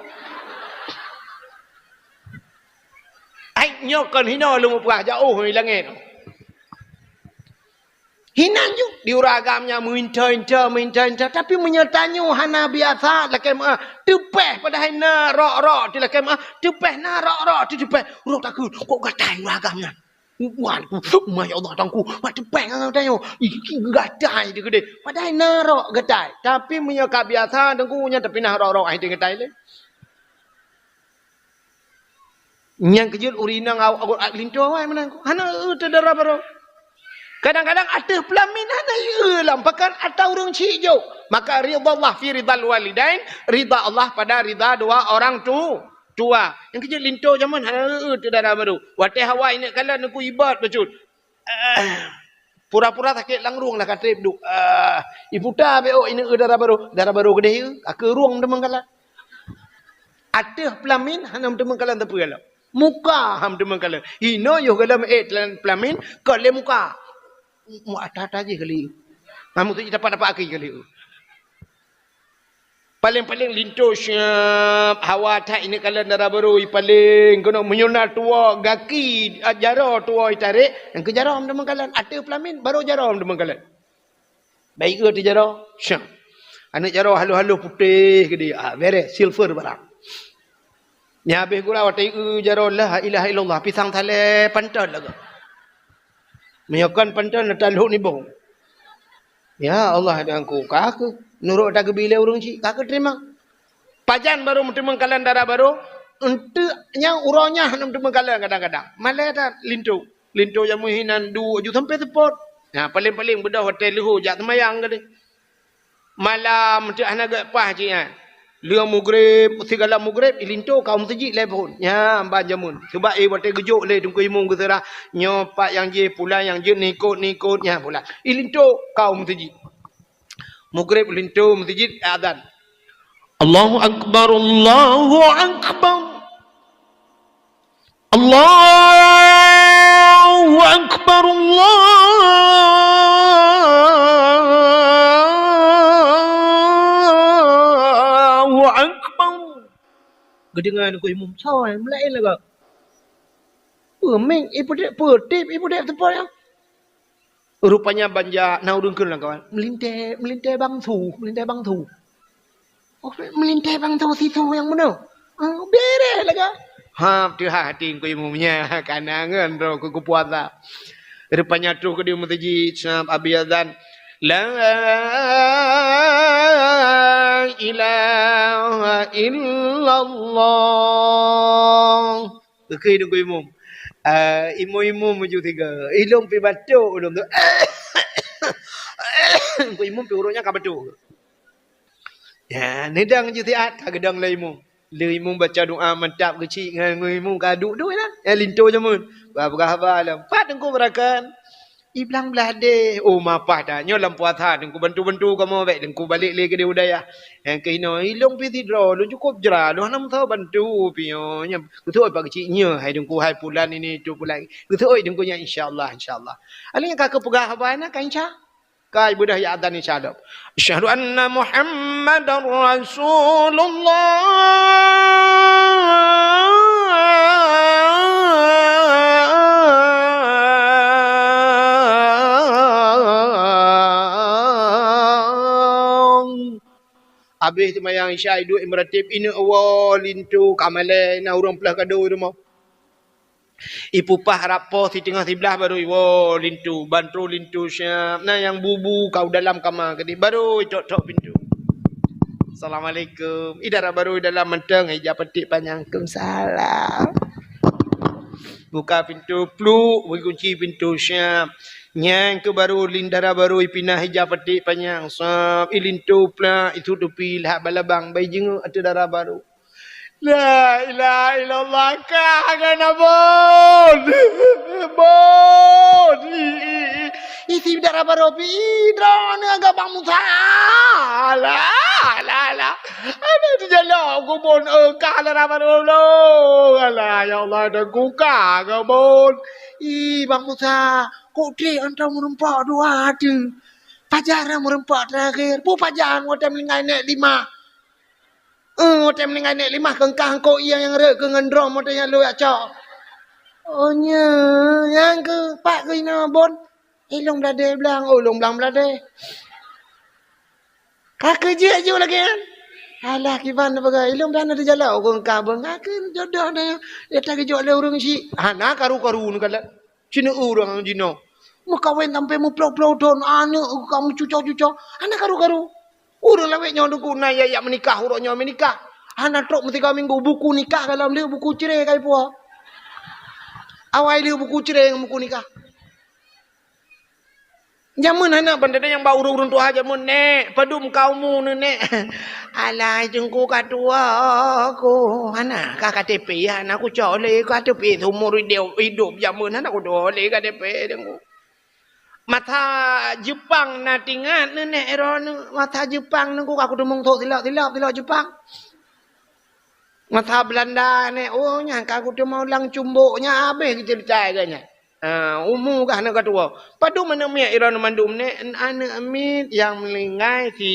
Ai nyoe kon hinoe lôn muprah, jaoh i langét. Hinan ju di ureueng agam nyan meuinta-inta, meuinta-inta. Tapi meunyoe tanyoe hana biasa lakée meu'ah, teupeh padahai na rok-rok ti lakée meu'ah, teupeh na rok-rok ti teupeh. Ureueng takheun, kok gatai ureueng agam nyan. Wan, masya Allah, tangku, pat teupeh ngon tanyoe. Ih, gatai ti keudeh. Padahai na rok gatai. Tapi meunyoe ka biasa tangku nyan tapi na rok-rok ai ti gatai lé. Nyang keujeuet ureueng inong awak linto awai meunan. Hana eu teu dara barô. Kadang-kadang ateueh peulamin hana eu lam pakan atau ureueng chik jok. Maka ridha Allah fi ridhal walidain, ridha Allah pada ridha dua orang tu, tua. Nyang keujeuet linto jameun hana eu teu dara barô. Watée hawa ineuk kalon neuk ibat bacut. Pura-pura sakét lam rueng lah ka trép duek. Ah, iputa beu ineuk dara barô. Dara barô keudeh, ka keu rueng meuteumeukalon. Ateueh peulamin hana meuteumeukalon teupeu lom. Muka ha meuteumeukalon. Hinoe yoh galom ék peulamin, kon lé muka. Mu ata-ata jih kali. Namun tu dapat-dapat aki kali. Paléng-paléng linto siab, hawa that ineuk kalon dara barô, i paléng keunoe meunyoe na tuwoe gaki, a, jaroe tuwoe i tarék, nyang keu jaroe meuteumeukalon, ateueh peulamin barô jaroe meuteumeukalon. Baik eu teu jaroe, siab. Aneuk jaroe halôh-halôh putéh keudeh, a, bereh, silver barang. Nyan habéh gura watée eu jaroe la ilaha illallah, pisang salée panton lagoe. Meunyoe kon panton, na talhok nibong. Ya Allah, dan ku ka keu nurot tageubi lé ureueng chik, ka keu teurimong. Pajan barô meuteumeukalon dara barô, eunteuk nyang uroe nyan hana meuteumeukalon kadang-kadang. Malée that linto. Linto nyang meuhinan duek ju sampoe seupôt. Nah, paléng-paléng beudôh watée leuhô jak seumayang keudeh. Malam teuk hana gét paih cit nyan. Lheueh mugreb, sigohlom mugreb, ilinto ka u meuseujid lé phon. Nyan ban jameun. Sabab, eh, watée geujok lé teungku imum geuseurah, nyoe pat nyang jih, pulan nyang jeuet, nikot-nikot, nyan pulan. Ilinto ka u meuseujid. Mugreb linto meuseujid, azan. Allahu Akbar, Allahu Akbar. Allahu Akbar, Allahu Akbar. Geudeungoe teungku imum, soe meulaén lagak. Peumik, ipeudek, peutip, ipeudek teupot nyan. Rupanya ban jak na ureueng kheun lam kawan. Meulintée, meulintée bang su, meulintée bang su. Oh, meulintée bang su sisu nyang meunoe. Ah, bereh lagak. Ha, teuhah hati teungku imum nyan, kana ngon droe keu geupuasa. Rupanya troh keudeh meuseujid, sab abéh azan. La ilaha illallah. Geukheun teungku imum. Ah, imum-imum meujeuet sigoe. Ilôn pih batuk ulôn tu. Teungku imum pih uroe nyan ka batuk. Ya, neudong jeuet siat ka geudong lé imum. Lé imum baca doa mantap geuchik ngon imum ka duek-duek lah. Ya, linto jameun. Ba peugah haba lom. Pat teungku beurakan. Iblang blah deh. Oh, mapah that. Nyoe lam puasa teungku bantu-bantu kamoe bék teungku balek lé keudeh u dayah. Nyang keuh inoe, ilôn pih sidroe, lôn cukôp jra, lôn hana meusaboh bantu pih nyoe. Nyan, geuseuôt bak keuchik nyoe, hai teungku, hai pulan ini, tu pulan. Geuseuôt teungku nyan, insya Allah, insya Allah. Alèh nyan ka keupeugah haba na, ka insya. Ka ibeudôh ya adzan insya Allah. Asyhadu anna Muhammadar Rasulullah. Abéh seumayang Isya, iduek imeuratéb, ineuk woe linto ka malèe, na ureueng peuleueh kado i rumoh. Ipupah rab poh siteungoh siblaih baru iwoe linto, ban troh linto siab. Na nyang bu-bu ka u dalam kama keudeh, baru itok-tok pintoe. "Assalamualaikum." Ih, dara baru i dalam mantong, ija paték panyang. "Waalaikumsalam." Buka pintoe, pluk, bri kunci pintoe siab. Nyan keuh baru lin dara baru ipinah ija paték panyang. Sab, ilinto plak, itutupi lhak balabang, bai jinguk ateueh dara baru. La ilaha illallah, ka hana bon. Bon. I, i, i. Isi dara baru pi, i, droeneuh agak Bang Musa. Alah, alah, alah. Ada di jalan kubon, eh, ka dara baru lo. Alah, ya Allah, dah kuka ke bon. I, Bang Musa, kok trek antara meureumpok dua tu? Pajar meureumpok terakhir. Pu pajar, watèe meuninggai nèk lima. Eh, watèe meuninggai nèk limah keungkah eungkôt ié nyang rhot keu ngon drom watèe nyan lôn jak cok. Oh, nyoe, nyang keu pat keu inoe bon. Ilong Bladé blang, oh, ilong blang Bladé. Ka keu jeuet ju lagèe nyan. Alah, kiban peugah, ilong blang na di jalan, oh, ka bon. Ka keu jodoh na, ya tak geujok lé ureueng syiek. Hana karu-karu neukalon. Cina ureueng jinoe. Meukawen sampai meuploh-ploh thon, aneuk ka meucuco-cuco. Hana karu-karu. Ureueng lawét nyoe Teungku na ya, ya meunikah, uroe nyoe meunikah. Hana trok meusigoe minggu, buku nikah ka lom lé, buku cerai ka ipuwoe. Awai lé buku cerai ngon buku nikah. Jameun hana ban teudeungoe bak ureueng-ureueng tuha jameun, "Nèk, padum ka umu neuh, Nèk?" "Alah, Teungku, ka tuwo ku." "Hana ka K T P, hana kucok lé K T P seumur idop, idop jameun hana kucok lé K T P, Teungku." Masa Jepang na tingat neuh, Nèk, droeneuh. Masa Jepang neuh ku ka kuteumong thok silop-silop, silop Jepang. Masa Belanda, Nèk, oh, nyan ka kuteumong lam cumbok, nyan habéh geuceurita lagèe nyan. Ah, umu kah na ka tuwo. Padum aneuk miet droeneuh mandum, Nèk? Aneuk miet nyang meuninggai si,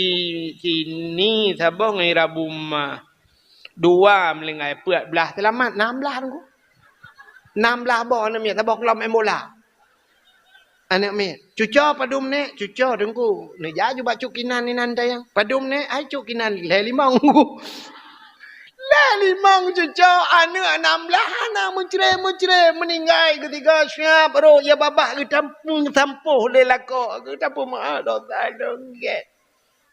si Ni saboh ngon i Rabu mah. Dua meuninggai, peuet blah seulamat, nam blah Teungku. Nam blah boh aneuk miet, saboh keulom main bola. Aneuk miet, "Cuco padum, Nèk?" "Cuco, Teungku." Neujak ju bak Cuk Kinan inan tayang. "Padum, Nèk?" "Ai Cuk Kinan, lhèe limong." Lhèe limong cuco, aneuk nam blah hana meucré-meucré, meuninggai geusigoe siab rot ya babah geutampu-, geutampoh lé lakoe, geutampoh meu'ah dosa dong gèt.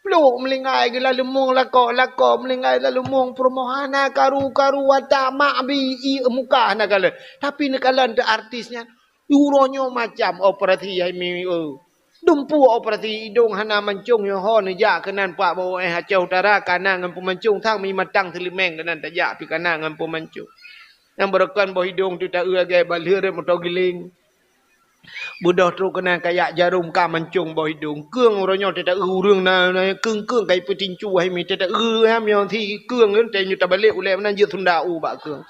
Pluk meuninggai geulaleumueng lakoe, lakoe meuninggai laleumueng peurumoh, hana karu-karu watak mak bi ié muka hana kalon. Tapi neukalon teuh artis nyan. Uroe nyoe macam operasi hai mi, eu. Dumpeue operasi idong hana mancong nyoe ho neujak keunan pak bawah eh Aceh Utara kana ngon peumancong sang mi matang seuleumeng keunan tajak pi kana ngon peumancong. Nyang beureukan boh idong teuh taeu lagèe balheueh rot moto giling. Beudôh trok keunan kayak jarom ka mancong boh idong. Keueng uroe nyoe teuh taeu ureueng na, na keueng-keueng kai peutincu hai mi teuh taeu ham nyoe si keueng teuh nyoe tabalek ulèe meunan jeuet sunda u bak keueng.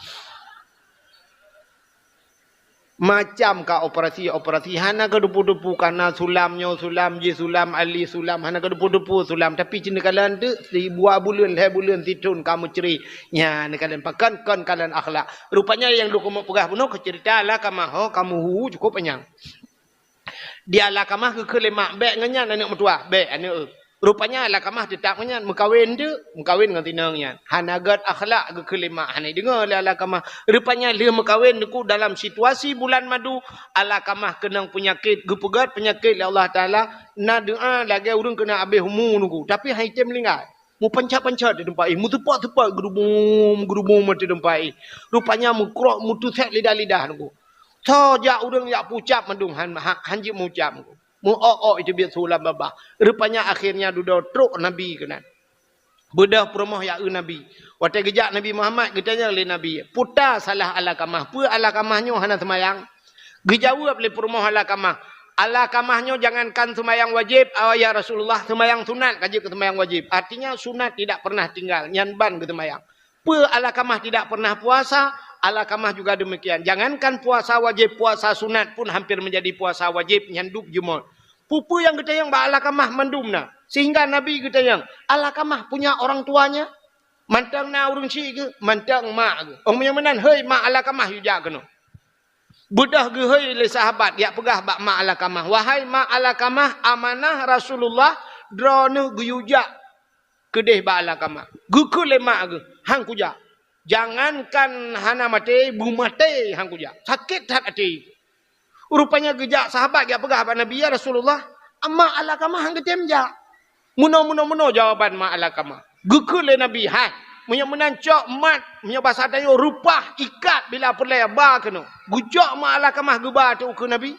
Macam ka operasi-operasi, hana keudeupu-deupu, kana sulam nyoe sulam, jih sulam, ali sulam, hana keudeupu-deupu sulam. Tapi cit neukalon teuk, sibuah buleuen, lhèe buleuen, sithon ka meucré. Nyan neukalon pakon, kon kalon akhlak. Rupanya nyang lôn keumeung peugah bunoe keu ceurita Alkamah, ho, ka meuhu cukôp panyang. Di Alkamah geukheun lé mak, "Bèk ngon nyan aneuk meutuwah, bèk aneuk eu." Rupanya Alkamah teutap ngon nyan, meukawen teuk, meukawen ngon inong nyan. Hana gèt akhlak geukheun lé mak, hana ideungoe lé Alkamah. Rupanya lheueh meukawen Teungku dalam situasi bulan madu, Alkamah keunong peunyakét, geupeugèt peunyakét lé Allah Taala, na doa lagèe ureueng keuneuk abéh umu Teungku, tapi han item meuninggai. Meupancet-pancet di teumpat jih, meuteupot-teupot geurubum-geurubum di teumpat jih. Rupanya meukrok, meuteusèk lidah-lidah Teungku. Soe jak ureueng jak peucab mandum han, han, han jeuet meucab Teungku. Meu-ok-ok iteubiet su lam babah. Rupanya akhirnya dudoe trok Nabi keunan. Beudôh peurumoh jak eu Nabi. Watèe geujak Nabi Muhammad geutanyong lé Nabi, "Peue salah Alkamah? Peue Alkamah nyoe hana seumayang?" Geujaweueb lé peurumoh Alkamah, "Alkamah nyoe jangankan seumayang wajéb, ya Rasulullah, seumayang sunat ka jeuet keu seumayang wajéb." Artinya sunat tidak pernah tinggal, nyan ban geuseumayang. Peue Alkamah tidak pernah puasa, Alkamah juga demikian. Jangankan puasa wajéb, puasa sunat pun hampir menjadi puasa wajéb, nyan dub jeumot. Peue-peue nyang geutanyong bak Alkamah mandum na. Sehingga Nabi geutanyong, "Alkamah punya orang tuanya?" Mantong na ureueng syiek geuh, mantong mak geuh. Oh, meunyoe meunan, "Hei mak Alkamah, yue jak keunoe." Beudôh geuhôi lé sahabat, jak peugah bak mak Alkamah, "Wahai mak Alkamah, amanah Rasulullah, droeneuh geuyue jak keudeh bak Alkamah." Geukheun lé mak geuh, "Han kujak. Jangankan hana maté, beumaté han kujak." Sakét that até. Rupanya geujak sahabat jak peugah bak Nabi, "Ya Rasulullah, mak Alkamah han geutem jak." Meunoe, meunoe, meunoe jawaban mak Alkamah. Geukheun lé Nabi, "Hai, meunyoe meunan cok mat, meunyoe basa tanyoe reupah ikat bila peureulèe ba keunoe." Geucok mak Alkamah geuba ateueh ukeue Nabi.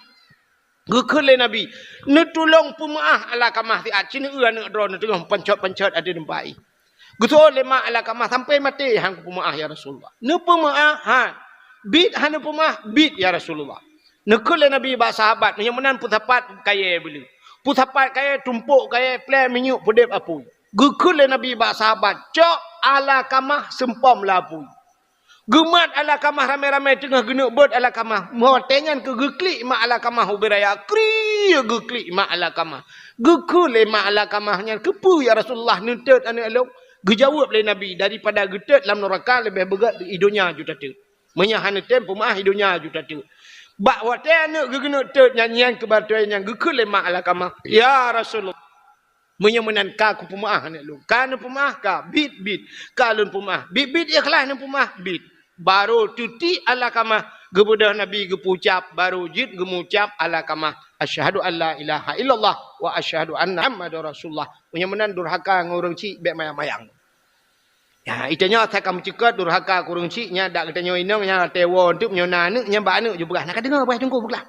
Geukheun lé Nabi, "Neutulông peumeu'ah Alkamah siat, ci neu-eu aneuk droeneuh teungoh pancot-pancot ateueh teumpat jih." Geuseuôt lé mak Alkamah, "Sampai maté han kupeumeu'ah, ya Rasulullah." "Neupeumeu'ah?" "Han." "Biet han neupeumeu'ah?" "Biet, ya Rasulullah." Neukheun lé Nabi bak sahabat, "Meunyoe meunan peusapat kayèe beuleu. Peusapat kayèe, tumpôk kayèe, plè minyeuk, peudép apui." Geukheun lé Nabi bak sahabat, "Cok Alkamah seumpom lam apui." Geumat Alkamah ramé-ramé teungoh geuneuk beuet Alkamah. Watèe nyan keuh geuklik mak Alkamah ubé raya. Kriek geuklik mak Alkamah. Geukheun lé mak Alkamah nyan, "Keupeue ya Rasulullah neutot aneuk lôn?" Geujaweueb lé Nabi, "Daripada geutot lam nuraka leubeh beugèt di donya ju tatot." Meunyoe hana tem peumeu'ah i donya ju tateuk. Bak watée aneuëk geukeuneuk teuk nyan, nyan keubatée nyang geukheun lé mak Alakamah, "Ya Rasulullah, meunyoe meunan ka kupeumeu'ah aneuëk lôn." "Ka neupeumeu'ah?" "Ka." "Bit-bit." "Ka lôn peumeu'ah." Bit-bit ikhlas neupeumeu'ah? Bit. Barô teutiek Alakamah geubeudôh Nabi geupeucab, barô jeuet geumucab Alakamah, "Asyhadu an la ilaha illallah wa asyhadu anna Muhammadar Rasulullah." Meunyoe meunan durhaka ngon ureuëng chik, bék mayang-mayang. Ya, itanyoe asai ka meucukot durhaka keu ureuëng chik, nyan dak geutanyoe inong nyan watée woe teuk meunyoe na aneuëk nyan bak aneuëk ju peugah, "Na ka deungoe peugah teungku peugah.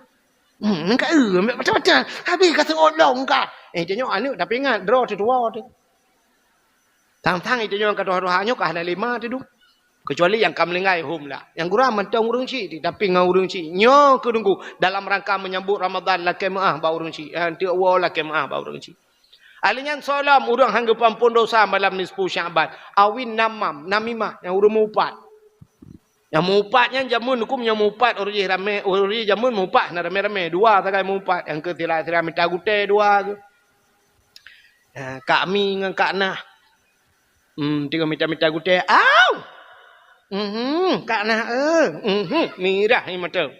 Hmm, nyan ka eu, macam-macam. Habéh ka seuôt lom ka." Eh, itanyoe aneuëk tapi ingat droe teuh tuwoe teuh. Tang-tang itanyoe ka tuha-tuha nyoe ka hana lé ma teudum. Kecuali nyang ka meuninggai hom lah. Nyang gura mantong ureuëng chik, tapi ngon ureuëng chik. Nyoe keuh teungku dalam rangka menyambut Ramadan lakée meu'ah bak ureuëng chik. Eh, teuk woe lakée meu'ah bak ureuëng chik. Ahli nyan soe lom ureuëng hana geupeuampon dosa malam nisfu Sya'ban. Awin namam, namimah, nyang ureuëng mupat. Nyang mupat nyan jameun huköm nyang mupat ureuëng jih ramé, ureuëng jih jameun mupat na ramé-ramé, dua sagai mupat, nyang keu sira-sira mita gutée dua geuh. Ha, Kak Mi ngon Kak Nah. Hmm, tiga mita-mita gutée. Au! Mhm, Kak Nah, eh. Mhm, mirah i mata.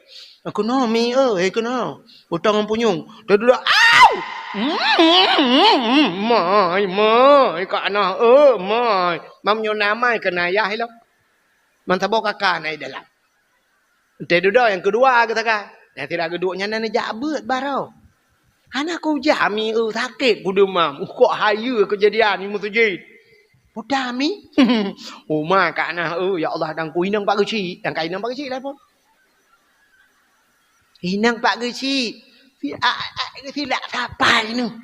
Keunoe Mi, eh, keunoe. Utang ngon punyueng. Teuduek, au! Mhm, mai, mai, Kak Nah, eh, mai. Mam nyoe na mai keu ayah ilong. Man saboh kaka na i dalam. Teuduek nyang keudua geuh sagai. Nyang sira geuduek nyan na neujak beuet baroe. Hana kujak Mi, eh, sakét kudeumam. Kok hayeue keujadian i meuseujid. Peue Mi? Uma Kak Nah, eh, ya Allah, dan ku inong Pak Geuchik. Dan ka inong Pak Geuchik lah pun. Inong Pak Geuchik. Si, a, a, silak sapai nyoe.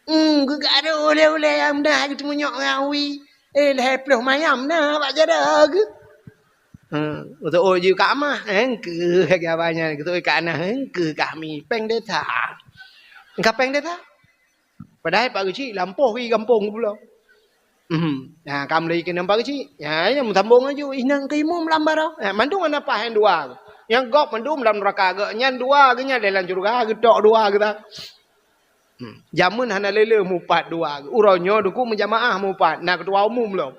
Hmm, geugaro ulée-ulée nyang meudah geuteumunyok ngon awi. Eh, lhée ploh mayam na bak jaroe geuh. Hmm, geuseuôt jih Kak Mah, eh, keu lagée abah nyan, geuseuôt Kak Nah, eh, keu Kak Mi, péng desa. Ka péng desa? Padahai Pak Geuchik lampôh i gampông geupulo. Mhm. Nah, ka meulai keunan Pak Geuchik. Ya, ya, meusambông laju, inong keu imum lam baroe. Ya, mandum hana paih nyang dua. Nyang gob mandum lam nuraka geuh, nyan dua geuh nyan dalam syeuruga, geutok dua geuh ta. Hmm. Jameun hana lé-lé mupat dua. Uroe nyoe teungku meujamaah mupat, na keutua umum lom.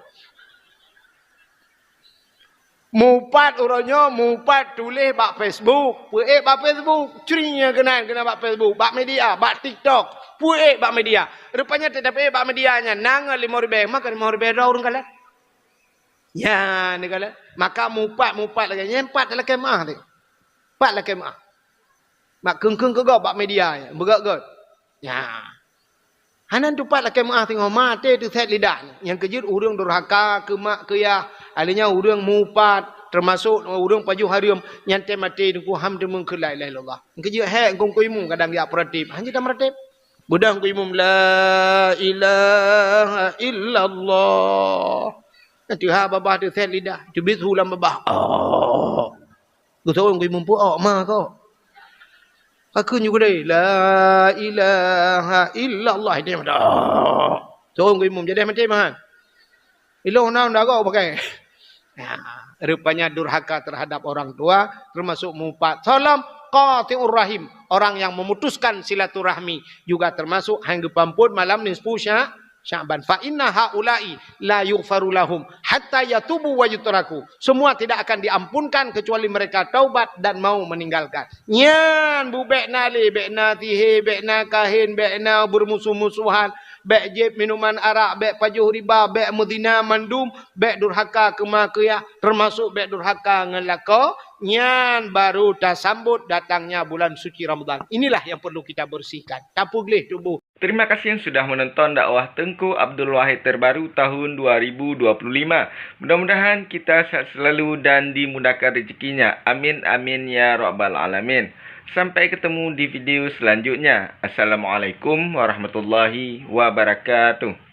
Mupat uroe nyoe, mupat tuléh bak Facebook, peuék bak Facebook, cri nyang keunan keunan bak Facebook, bak media, bak TikTok, peuék bak media. Rupanya teutab ék bak media nyan na ngon limong ribée, maka limong ribée droe ureuëng kalon. Nyan neukalon. Maka mupat-mupat lagée nyan pat lakée meu'ah teuh. Pat lakée meu'ah. Mak kheun-kheun keu gob bak media nyan, beugét-gét. Nya. Hana tupat lakée meu'ah singoh maté teusét lidah nyan. Nyang keujeuet ureuëng durhaka keu mak keu yah, ahli nyan ureuëng mupat, teumasok ureuëng pajoh hareuem, nyan tém maté teungku han teumeung kheun la ilaha illallah. Nyang keujeuet hék kungkui mu kadang jak peuratéb, hana tameuratéb. Beudang kungkui mu la ilaha illallah. Teuha babah teusét lidah, teubiet su lam babah. Oh. Geuseuôt kungkui mu peuok ma kok. Ka kheun ju keudeh, la ilaha illallah, ini mantap. Seuôt kungkui mu, jadi maté mahan. Ilong na dago pakai. Nah, rupanya durhaka terhadap orang tua termasuk mupat. Salam qati'ur rahim, orang yang memutuskan silaturahmi juga termasuk hana geupeuampon malam nisfu sya-, Sya'ban. Fa inna haula'i la yughfaru lahum hatta yatubu wa yutraku. Semua tidak akan diampunkan kecuali mereka taubat dan mau meninggalkan. Nyan bu bék na lé, bék na sihé, bék na kahen, bék na beurmusoh-musohan, bék jieb minuman arak, bék pajoh riba, bék meuzina mandum, bék durhaka keu ma keu yah, teumasok bék durhaka ngon lakoe, nyan baru tasambot datangnya bulan suci Ramadan. Inilah yang perlu kita bersihkan. Tapeugleh tuboh. Terima kasih sudah menonton dakwah Teungku Abdul Wahid terbaru tahun dua ribu dua puluh lima. Mudah-mudahan kita sehat selalu dan dimudahkan rezekinya. Amin, amin, ya rabbal alamin. Sampai ketemu di video selanjutnya. Assalamualaikum warahmatullahi wabarakatuh.